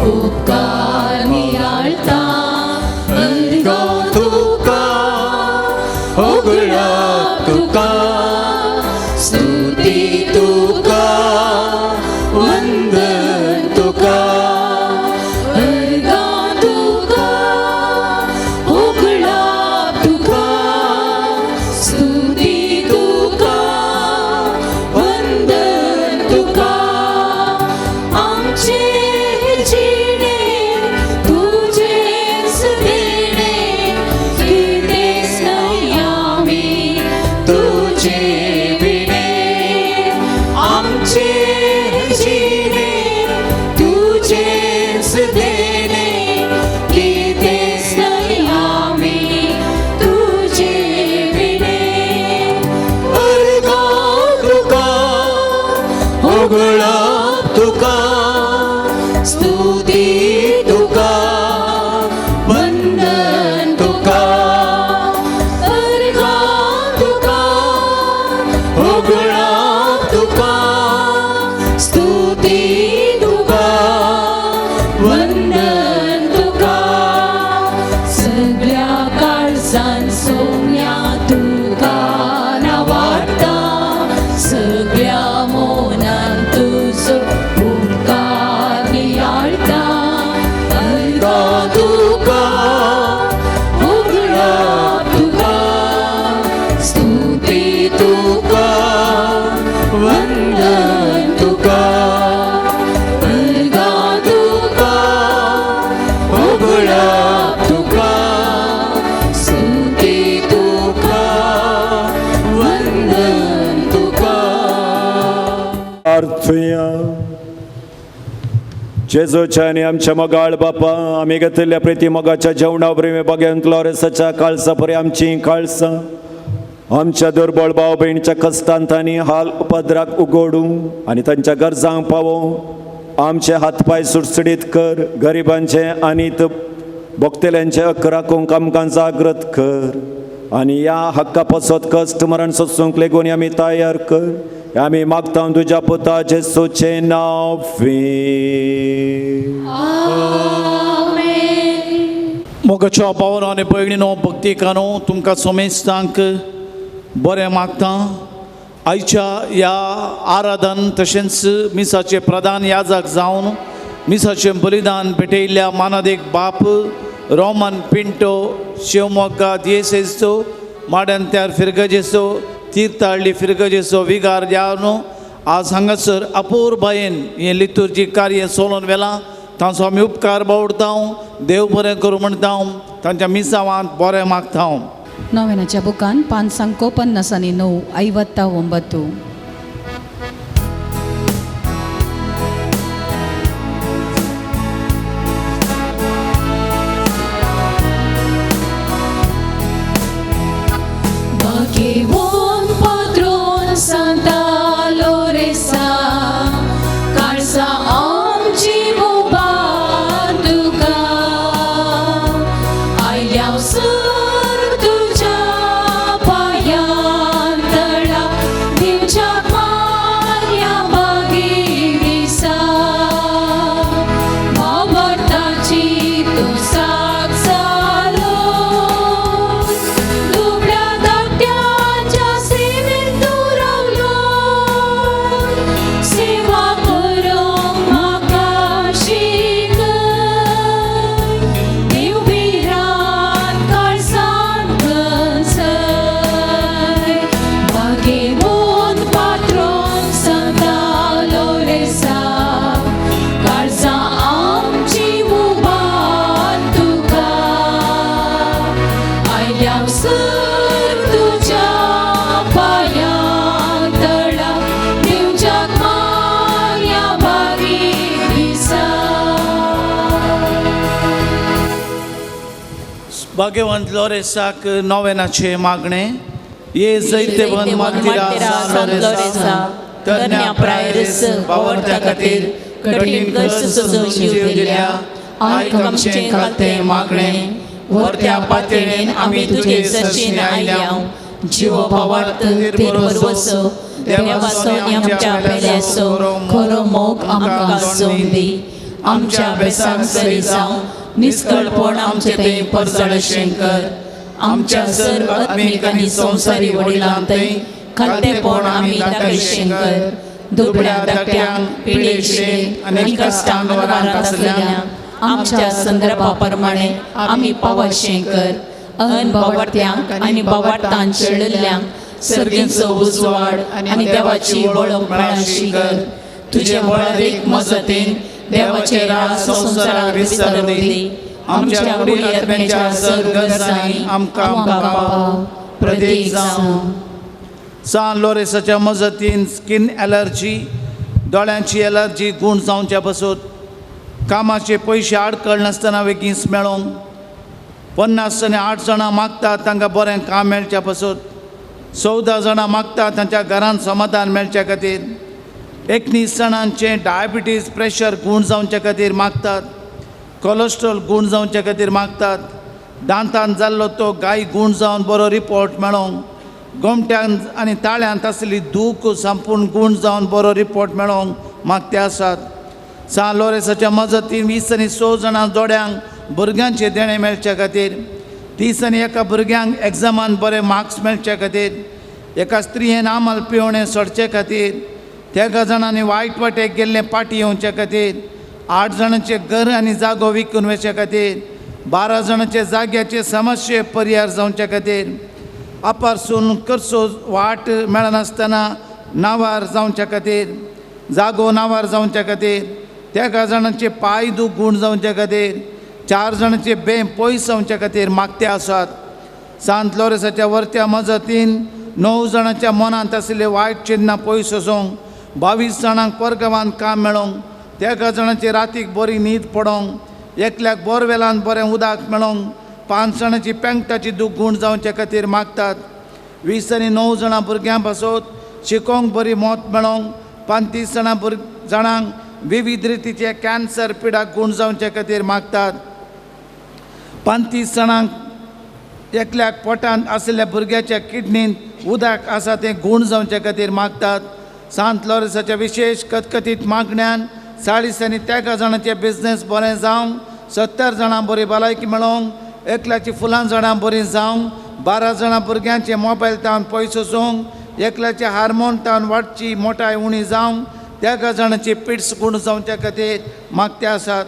उपकार नियाळता अर्गां तुका होगळप तुका स्तुती तुका वंदन तुका अर्गां तुका होगळप तुका स्तुती तुका वंदन तुका आमचे जिणे तुझेच देणे कितेंच न्हय आमी तुझे विणे आमचे जिणे तुझेच देणे कितेंच न्हय आमी तुझे विणे अर्गां तुका होगळप तुका स्तुती तुका वंदन तुका अर्गां तुका होगळप तुका स्तुती तुका वंदन तुका सगळ्या काळजान सोम्या तुका नावाडटा सगळ्या मोनान तुजो उपकार नियाळटा अर्गां तुका होगळप तुका स्तुती तुका वंदन तुका अर्गां तुका होगळप तुका स्तुती तुका वंदन तुका अर्थुया जेजूच्या आनी आमच्या मोगाळ बापा आमी घेतिल्ल्या प्रिती मोगाच्या जेवणा वरवीं बागेंत लॉरेसाच्या काळसा परी आमची काळसां आमच्या दुर्बळ भाव भयणीच्या कश्टांत आनी हाल उपद्राक उगोडूं आनी तांच्या गरजांक पावोवं आमचे हातपांय सुडसुडीत कर गरिबांचे आनी भोगतेल्यांचे हक्क राखूंक आमकां जागृत कर आनी ह्या हक्का पासत कश्ट मरण सोसूंक लेगून आमी तयार कर आमी मागता तुज्या पुता जेसूचें नांव मोगाच्या पावनो आनी भयणीनो भक्तिकानो तुमकां सोमेस्तांक बरें मागता आयच्या ह्या आराधन तशेंच मिसाचें प्रधान याजक जावन मिसाचें बलिदान भेटयल्ल्या मानादीक बाप रोमन पिंटो शिवमोग्गा दियेसेचो माड्यांत्यार फिरगजेचो तीर्थाळ्ळी फिरगजेचो विगार जावन आज हांगासर अपूर्बायेन हें लितुर्जी कार्य सोलोवन व्हेलां तांचो आमी उपकार बावडता देव बरें करूं म्हणटा तांच्या मिसावांत बरें मागता. नोवेनाच्या बुकान 559 59. Bhagavan Patron Santa Loresa काळसा आमची उबार तुका आयल्या सर तुज्या पांयां तळा दिवच्या मान्या मागीर दिसा भावार्थाची तूं साक जालो दुबळ्या धाकट्याच्या सेवेंत तूं रावलो सेवा करूंक म्हाका शिकय देव भिरांत काळजांत गंजय भागेवंत पात्रोन सांता लोरेसा काळजां आमची उबार तुका आयल्या सर तुज्या पांयां तळा दिवच्याक माया बागीर दिसा. भाग्यवंत लोरेसाक नोवेनाचें मागणें ये जैतेवंत मार्टिरा सान लोरेसा तरण्या प्रायरीस बावडत्या खातीर कठीण कश्ट सोसून जीव दिल्या आयक आमचें खातें मागणें वर्त्या पातळेन आमी तुजे सरशीन आयल्या जिवो भावार्थ तिरवसो देवाचो आनी आमच्या पेल्याचो खरो मोग आमकां जोड दी. आमच्या बेसांक सरी जावं निस्कळपण आमचे थंय परजळशें कर आमच्या सर्व आत्मीक आनी संवसारी वडिलां थंय खालतेपण आमी दाखयशें कर दुबळ्या धाकट्यांक पिडेशे आनी कश्टांक वारांत आसलेल्यांक आमच्या संदर्भा प्रमाणे आमी पावशें कर अनबावट्यांक आनी बावटान शेळिल्ल्यांक सर्गींचो उजवाड आनी देवाची वळख मेळाशी कर तुजे बळादीक मजतीन देवाचे राज संवसाराक विस्तार दी आमच्या कुडी आत्म्याच्या सर्व गरजांनी आमकां पाव प्रतीक जावं. सान लोरेसाच्या मजतीन स्कीन एलर्जी दोळ्यांची एलर्जी गूण जावच्या पासून कामाचे पयशे आडकळ नासतना वेगींच मेळोंक 50 आनी 8 जाणां मागतात तांकां बरें काम मेळच्या पासून 14 जाणां मागतात तांच्या घरांत समाधान मेळच्या खातीर 19 जाणांचें डायबिटीज प्रेशर गूण जावच्या खातीर मागतात कोलेस्ट्रॉल गूण जावच्या खातीर मागतात दांतान जाल्लो तो गाय गूण जावन बरो रिपोर्ट मेळोंक गोमट्यान आनी ताळ्यांत आसली दूख संपूर्ण गूण जावन बरो रिपोर्ट मेळोंक मागते आसात. सान लोरेसाच्या मजतीन 20 आनी 6 जाणां जोड्यांक भुरग्यांचें देणें मेळच्या खातीर 30 आनी 1 भुरग्यांक एग्जामान बरे मार्क्स मेळच्या खातीर एका स्त्रियेन आमल पिवणें सोडचे खातीर 13 जाणांनी वायट वाटेक गेल्लें पाटी येवच्या खातीर 8 जाणांचें घर आनी जागो विकून वचच्या खातीर 12 जाणांचे जाग्याचे समस्ये परिहार जावच्या खातीर अपारसून करचो वाट मेळनासतना नांवार जावच्या खातीर जागो नांवार जावच्या खातीर 13 जाणांचे पांय दूख गूण जावच्या खातीर 4 जाणांचे बें पयस जावच्या खातीर मागते आसात. सांत लोरेसाच्या वरत्या मजतीन 9 जाणांच्या मनांत आशिल्ले वायट चिन्नां पयस वचोंक 22 जाणांक परगांवांत काम मेळोंक 13 जाणांची रातीक बरी न्हीद पडोंक एकल्याक बोरवेलान बरें उदक मेळोंक 5 जाणांची पेंगटाची दूख गूण जावच्या खातीर मागतात. 20 आनी 9 जाणां भुरग्यां पासत शिकोंक बरी मत मेळोंक 35 जाणांक विविध रितीचे कॅन्सर पिडाक गूण जावच्या खातीर मागतात. 35 जाणांक एकल्याक पोटांत आशिल्ल्या भुरग्याच्या किडनींत उदक आसा तें गूण जावच्या खातीर मागतात. सांत लोरेसाच्या विशेश कतकतीत मागण्यान 40 आनी 13 जाणांचे बिजनेस बरें जावंक 70 जाणां बरी भलायकी मेळोंक एकल्याची फुलां झाडां बरीं जावंक 12 जाणां भुरग्यांचे मोबायल तावन पयस वचोंक एकल्याचे हार्मोन तावन वाडची मोटाय उणी जावंक 13 जाणांची पिड्स गूण जावच्या खातीर मागते आसात.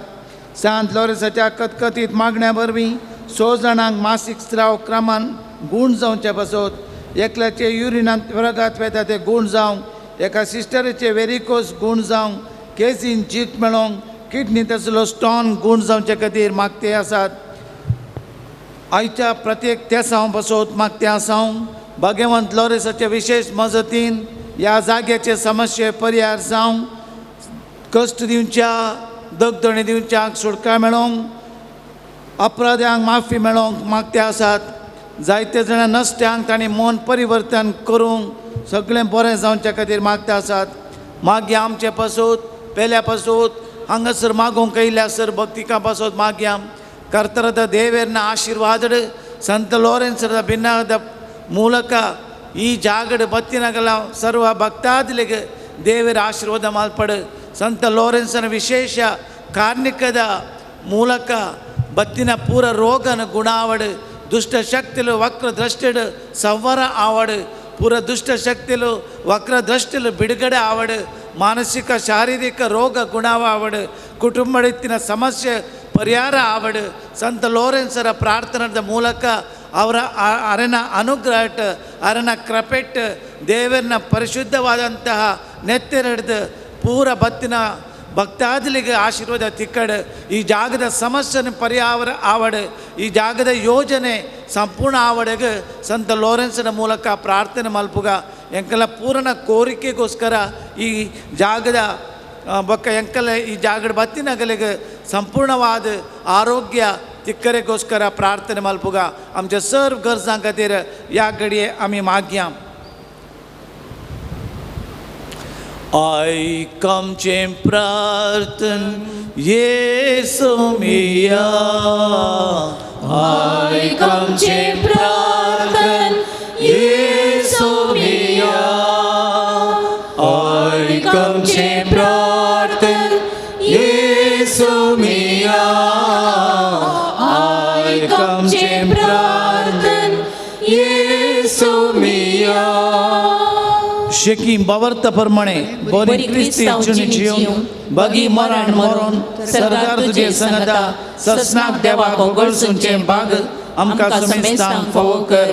सांत लोरेसाच्या कतकतीत मागण्या वरवीं 6 जाणांक मासीक स्राव क्रमान गूण जावच्या पासत एकल्याचे युरिनांत रगत वेता ते गूण जावंक एका सिस्टरीचे वेरिकोस गूण जावंक केजीन जीत मेळोंक किडनींत आसलो स्टोन गूण जावच्या खातीर मागते आसात. आयच्या प्रत्येक तेसांव बसोत मागते आसाव भाग्यवंत लोरेसाचे विशेश मजतीन ह्या जाग्याचे समस्ये परिहार जावंक कश्ट दिवच्या दगदणी दिवच्याक सुटका मेळोंक अपराध्यांक माफी मेळोंक मागते आसात. जायते जाणां नश्ट्यांक तांणी मन परिवर्तन करूंक सगळें बरें जावच्या खातीर मागता आसात. मागीर आमचे पासत पेल्या पासत हांगासर मागूंक येयल्या सर भक्तिका पासत मागया ಕರ್ತರದ ದೇವರನ್ನ ಆಶೀರ್ವಾದಡು ಸಂತ ಲೋರೆನ್ಸರ ಭಿನ್ನದ ಮೂಲಕ ಈ ಜಾಗಡು ಬತ್ತಿನಗಲ ಸರ್ವ ಭಕ್ತಾದಿಲಿಗೆ ದೇವರ ಆಶೀರ್ವಾದ ಮಾಲ್ಪಡು ಸಂತ ಲೋರೆನ್ಸನ ವಿಶೇಷ ಕಾರ್ಣಿಕದ ಮೂಲಕ ಬತ್ತಿನ ಪೂರ ರೋಗನ ಗುಣ ಆವಡು ದುಷ್ಟ ಶಕ್ತಿಲು ವಕ್ರ ದೃಷ್ಟಿಡು ಸಂವರ ಆವಡು ಪೂರ ದುಷ್ಟ ಶಕ್ತಿಲು ವಕ್ರ ದೃಷ್ಟಿಲು ಬಿಡುಗಡೆ ಆವಡು ಮಾನಸಿಕ ಶಾರೀರಿಕ ರೋಗ ಗುಣವಾವಡು ಕುಟುಂಬಡಿತ್ತಿನ ಸಮಸ್ಯೆ ಪರಿಹಾರ ಆವಡು ಸಂತ ಲೋರೆನ್ಸರ ಪ್ರಾರ್ಥನದ ಮೂಲಕ ಅವರ ಅರನ ಅನುಗ್ರಹಟ್ ಅರನ ಕ್ರಪೆಟ್ ದೇವರನ್ನ ಪರಿಶುದ್ಧವಾದಂತಹ ನೆತ್ತೆರೆಡ್ದು ಪೂರ ಬತ್ತಿನ ಭಕ್ತಾದಿಲಿಗೆ ಆಶೀರ್ವಾದ ತಿಕ್ಕಡು ಈ ಜಾಗದ ಸಮಸ್ಯೆ ಪರಿಹಾರ ಆವಡು ಈ ಜಾಗದ ಯೋಜನೆ ಸಂಪೂರ್ಣ ಆವಡೆಗೆ ಸಂತ ಲೋರೆನ್ಸನ ಮೂಲಕ ಪ್ರಾರ್ಥನೆ ಮಲ್ಪುಗ ಎಂಕಲ ಪೂರ್ಣ ಕೋರಿಕೆಗೋಸ್ಕರ ಈ ಜಾಗದ ಬೊಕ್ಕ ಎಂಕಲ ಈ ಜಾಗದ ಬತ್ತಿನಗಲಿಗೆ ಸಂಪೂರ್ಣವಾದ ಆರೋಗ್ಯ ತಿಕ್ಕರೆಗೋಸ್ಕರ ಪ್ರಾರ್ಥನೆ ಮಲ್ಪುಗ आमच्या सर्व गरजां खातीर ह्या घडये आमी मागया. आयक आमचें प्रार्थन येसू मिया, आयक आमचें प्रार्थन येसू मिया, आयक आमचें प्रार्थन येसू शेकी बावर्त प्रमाणे बरी क्रिस्ती जिणी जिवन बगी मरण मरून सरदार तुझे संगता ससनाक देवाक होगळसूनचे बाग आमकां समेस्तांक फावो कर.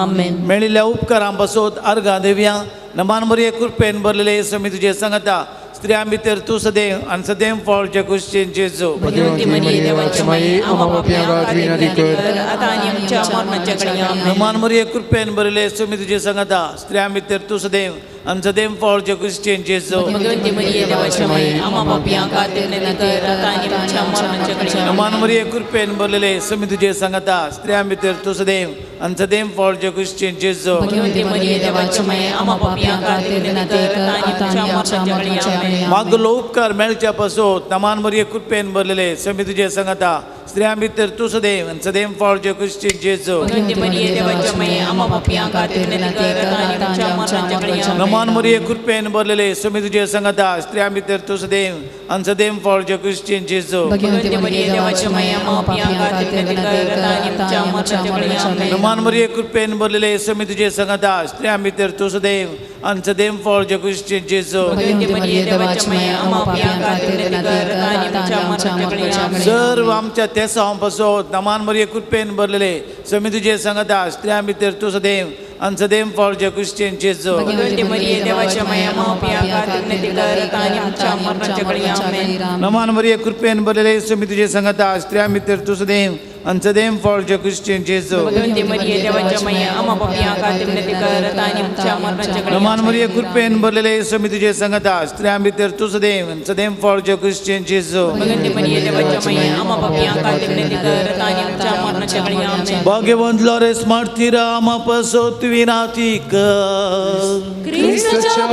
आमेन. मेळिल्ल्या उपकारां पासत अर्गां देवया. नमान मरिये कृपेन भरलेले समी तुजे संगता स्त्रियां भितर तूं सदैव आनी सदैव फळ जे कुश्चेन जेजू. भगवती मरिये देवाची माई आम्हा पापयां खातीर विनंती कर आता आनी आमच्या मरणाच्या घडये. आमेन. नमान मरिये कृपेन भरलेले समी तुजे संगता स्त्रियां भितर तूं सदैव आनी सदैव फळ जे कुश्चेन जेजू. भगवती मरिये देवाची माई आम्हा पापयां खातीर विनंती कर आता आनी आमच्या मरणाच्या घडये. नमान मरिये कृपेन भरलेले समी तुजे संगता स्त्रियां भितर तूं सदैव आनी सदैव फळ जे कुश्चेन जेजू. भगवती मरिये देवाची माई आम्हा पापयां खातीर विनंती कर आता आनी आमच्या मरणाच्या घडये. आमेन. मागलो उपकार मेळच्या पासत नमान मरिये कृपेन भरलेले समी तुजे संगता स्त्रियां भितर तूं सदैव आनी सदैव फळ जे कुश्चेन जेजू. भगवती मरिये देवाची माई आम्हा पापयां खातीर विनंती कर आता आनी आमच्या मरणाच्या घडये. आमेन. नमान मरिये कृपेन भरलेले समी तुजे संगता स्त्रियां भितर तूं सदैव आनी सदैव फळ जे कुश्चेन जेजू. भगवती मरिये देवाची माई आम्हा पापयां खातीर विनंती कर आता आनी आमच्या मरणाच्या घडये. आमेन. नमान मरिये कृपेन भरलेले समी तुजे संगता स्त्रियां भितर तूं सदैव आनी सदैव फळ जे कुश्चेन जेजू. भगवती मरिये देवाची माई आम्हा पापयां खातीर विनंती कर आता आनी आमच्या मरणाच्या घडये. आमेन. सर्व आमच्या तेसांव पासत नमान मरिये कृपेन भरलेले समी तुजे संगता स्त्रियां भितर तूं सदैव आनी सदैव फळ जे कुश्चेन जेजू. भगवती मरिये देवाची माई आम्हा पापयां खातीर विनंती कर आता आनी आमच्या मरणाच्या घडये. आमेन. नमान मरिये कृपेन भरलेले समी तुजे संगता स्त्रियां भितर तूं सदैव आनी सदैव फळ जे कुश्चेन जेजू. भगवती मरिये देवाची माई आम्हा पापयां खातीर विनंती कर आता आनी आमच्या मरणाच्या घडये. नमान मरिये कृपेन भरलेले समी तुजे संगता स्त्रियां भितर तूं सदैव आनी सदैव फळ जे कुश्चेन जेजू. भगवती मरिये देवाची माई आम्हा पापयां खातीर विनंती कर आता आनी आमच्या मरणाच्या घडये. आमेन. भाग्यवंत लॉरेस मार्तीरा आम्हा पासत विनाती कर. क्रिस्ताच्या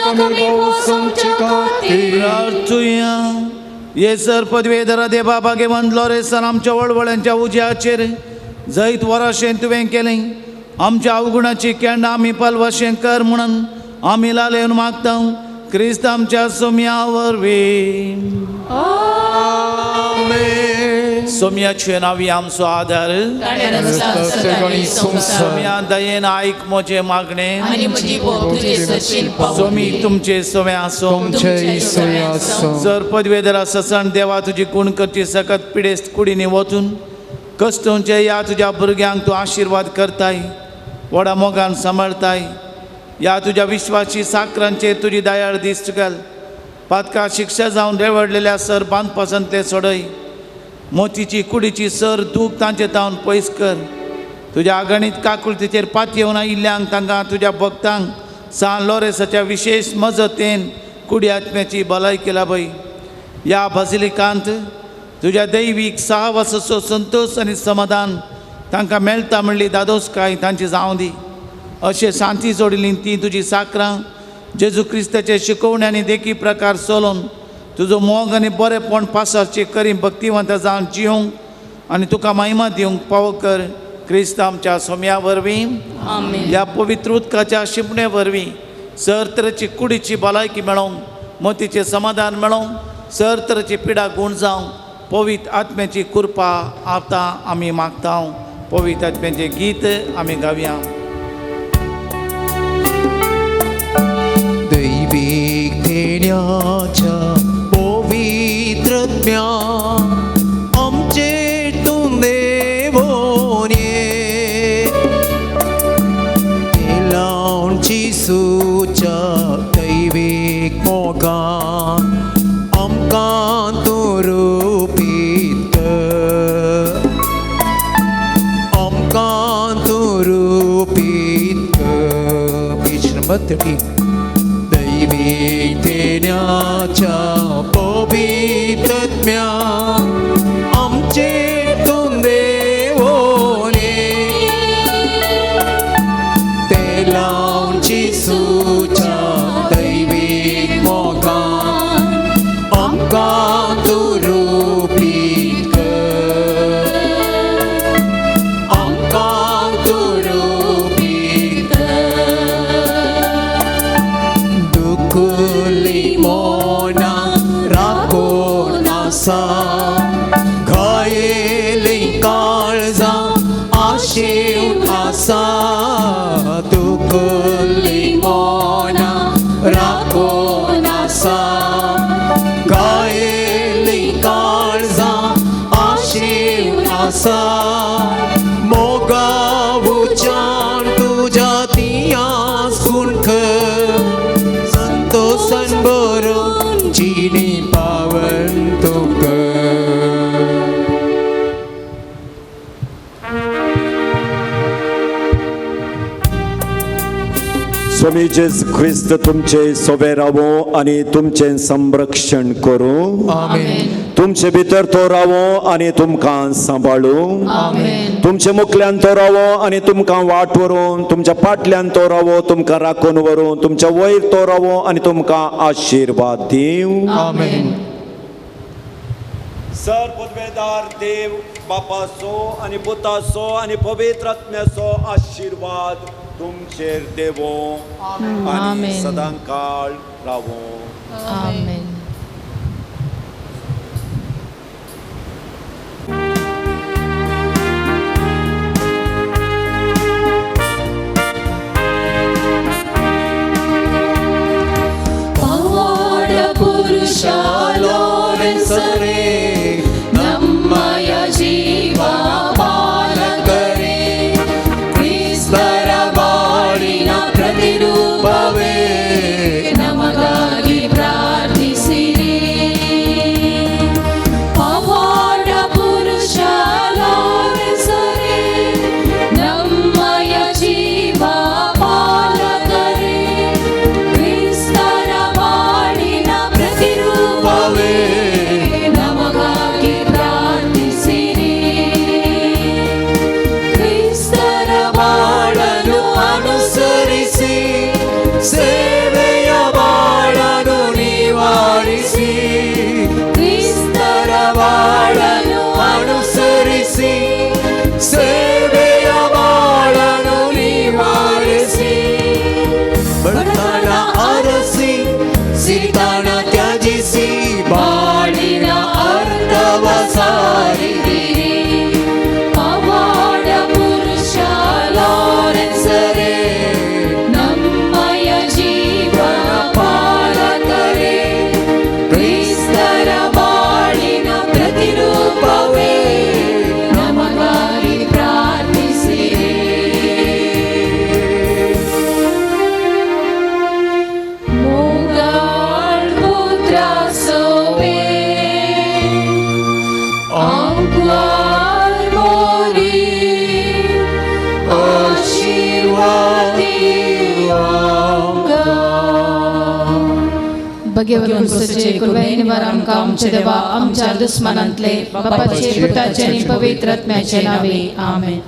कमी पावसाच्या खातीर प्रार्थुया. ये सर पदवेधरा देवा भाग्यवंत लॉरेसान आमच्या वळवळ्यांच्या उज्याचेर जैत वराशें तुवें केलें. आमच्या अवगुणाची केंडां आमी पालवाशें कर म्हणून आमी लालेवन मागता क्रिस्त आमच्या सोम्या वरवीं. आमेन. सोम्याचे नावी आमचो आदार. सोम्या दयेन आयक म्हजें मागणें. आनी म्हजी बोब तुजे सरशील पावोवंदी. सोमी तुमचे सोम्या आसो. तुमचे सोय आसो. जर पदवेधरा ससण देवा तुजी गुण करची सकत पिडेस्त कुडींनी वचून कश्टोंचे ह्या तुज्या भुरग्यांक तूं आशिर्वाद करताय, व्हडा मोगान सांबाळताय. ह्या तुज्या विश्वासी साकरांचेर तुजी दयाळ दिश्ट घाल. पातका शिक्षा जावन रेवडलेल्या सर बांदपासांतले सोडय. मोतीची कुडीची सर दूख तांचे तावन पयस कर. तुज्या आगणीत काकुळतीचेर पातयेवन आयिल्ल्यांक तांकां तुज्या भक्तांक सान लॉरेसाच्या विशेश मजतेन कुडी आत्म्याची भलायकी लाभय. ह्या बाजिलिकांत तुज्या दैवीक सहवासाचो संतोश आनी समाधान तांकां मेळटा म्हणली दादोसकाय तांची जावं दी. अशें शांती जोडिल्ली ती तुजी साकरां जेजू क्रिस्ताचे शिकोवणे आनी देखी प्रकार चलोवन तुजो मोग आनी बरेपण पासारचे करी भक्तिवंत जावन जिवंक आनी तुका महिमा दिवंक पावो कर क्रिस्त आमच्या सोम्या वरवीं. आमेन. ह्या पवित्र उदकाच्या शिंपणे वरवीं सर तरेची कुडीची भलायकी मेळोवंक, मतीचें समाधान मेळोवंक, सर तरेची पिडा गूण जावंक पवित्र आत्म्याची कृपा आतां आमी मागता. पवित्र आत्म्याचें गीत आमी गावया. दैवीक देण्याच्या पवित्रत्म्या आमचे तूं देवोन ये. तेलांची सुच्या दैवीक मोगान आमकां तूं रुपीत कर. आमकां तूं रुपीत कर. Page number 13. दैवीक देण्याच्या पवित्रत्म्या आमचे तूं देवोन ये. तेलांची सुच्या दैवीक मोगान आमकां तूं रुपीत कर. आमकां तूं रुपीत कर. दुखली मोना राखून आसा घायेली काळजां आशेवन आसा. दुखली मोना आसा गायेली काळजां आशिव आसा मोगा उच्चार तुज्या तियास कुणख संतोषान भरून जिणी पावन तुका. स्वामी जेजू ख्रिस्त तुमचे सोबे रावो आनी तुमचें संरक्षण करूं. आमेन. तुमचे भितर तो रावो आनी तुमकां सांबाळूं. आमेन. तुमचे मुखल्यान तो रावो आनी तुमकां वाट व्हरूं. तुमच्या फाटल्यान तो रावो तुमकां राखून व्हरूं. तुमच्या वयर तो रावो आनी तुमकां आशिर्वाद दिवं. आमेन. सर पदवेदार देव बापाचो आनी पुताचो आनी पवित्र आत्म्याचो आशिर्वाद तुमचेर देवो आनी सदां काळ रावो. आमेन. ಪವಾಡ ಪುರುಷ ಲೋರೆನ್ಸರೇ ನಮ್ಮಯ ಜೀವ ಪಾಲಕರೇ ಕ್ರಿಸ್ತರ ಬಾಳಿನ ಪ್ರತಿರೂಪವೇ ನಮಗಾಗಿ ಪ್ರಾರ್ಥಿಸಿರಿ. ಪವಾಡ ಪುರುಷ ಲೋರೆನ್ಸರೇ ನಮ್ಮಯ ಜೀವ ಪಾಲಕರೇ ಕ್ರಿಸ್ತರ ಬಾಳಿನ ಪ್ರತಿರೂಪವೇ ನಮಗಾಗಿ ಪ್ರಾರ್ಥಿಸಿರಿ. ಕ್ರಿಸ್ತರ ಬಾಳನು ಅನುಸರಿಸಿ ಸೇವೆಯ ಬಾಳನು ನಿವಾರಿಸಿ ಕ್ರಿಸ್ತರ ಬಾಳನು ಅನುಸರಿಸಿ ಸೇವೆಯ ಬಾಳನು ನಿವಾರಿಸಿ ಬಡತನ ಅರಸಿ ಸಿರಿತಾನ ತ್ಯಜಿಸಿ ಬಾಳಿನ ಅರ್ಥವ ಸಾರಿದಿರಿ. ಪವಾಡ ಪುರುಷ ಲಾರೆನ್ಸರೇ ನಮ್ಮಯ ಜೀವ ಪಾಲಕರೇ ಕ್ರಿಸ್ತರ ಬಾಳಿನ ಪ್ರತಿರೂಪವೇ ನಮಗಾಗಿ ಪ್ರಾರ್ಥಿಸಿರಿ. ಮುಗಾಳ್ ಪುತ್ರ ಸೋವೆ ಅಂಕ್ವಾರ್ ಮೋರಿ भगेवरून क्रुसाचे कुर्बानी निवार आमकां आमचे देवा आमच्या दुस्मानांतले बापाचे पुताचे आनी पवित्र आत्म्याचे नावे. आमेन.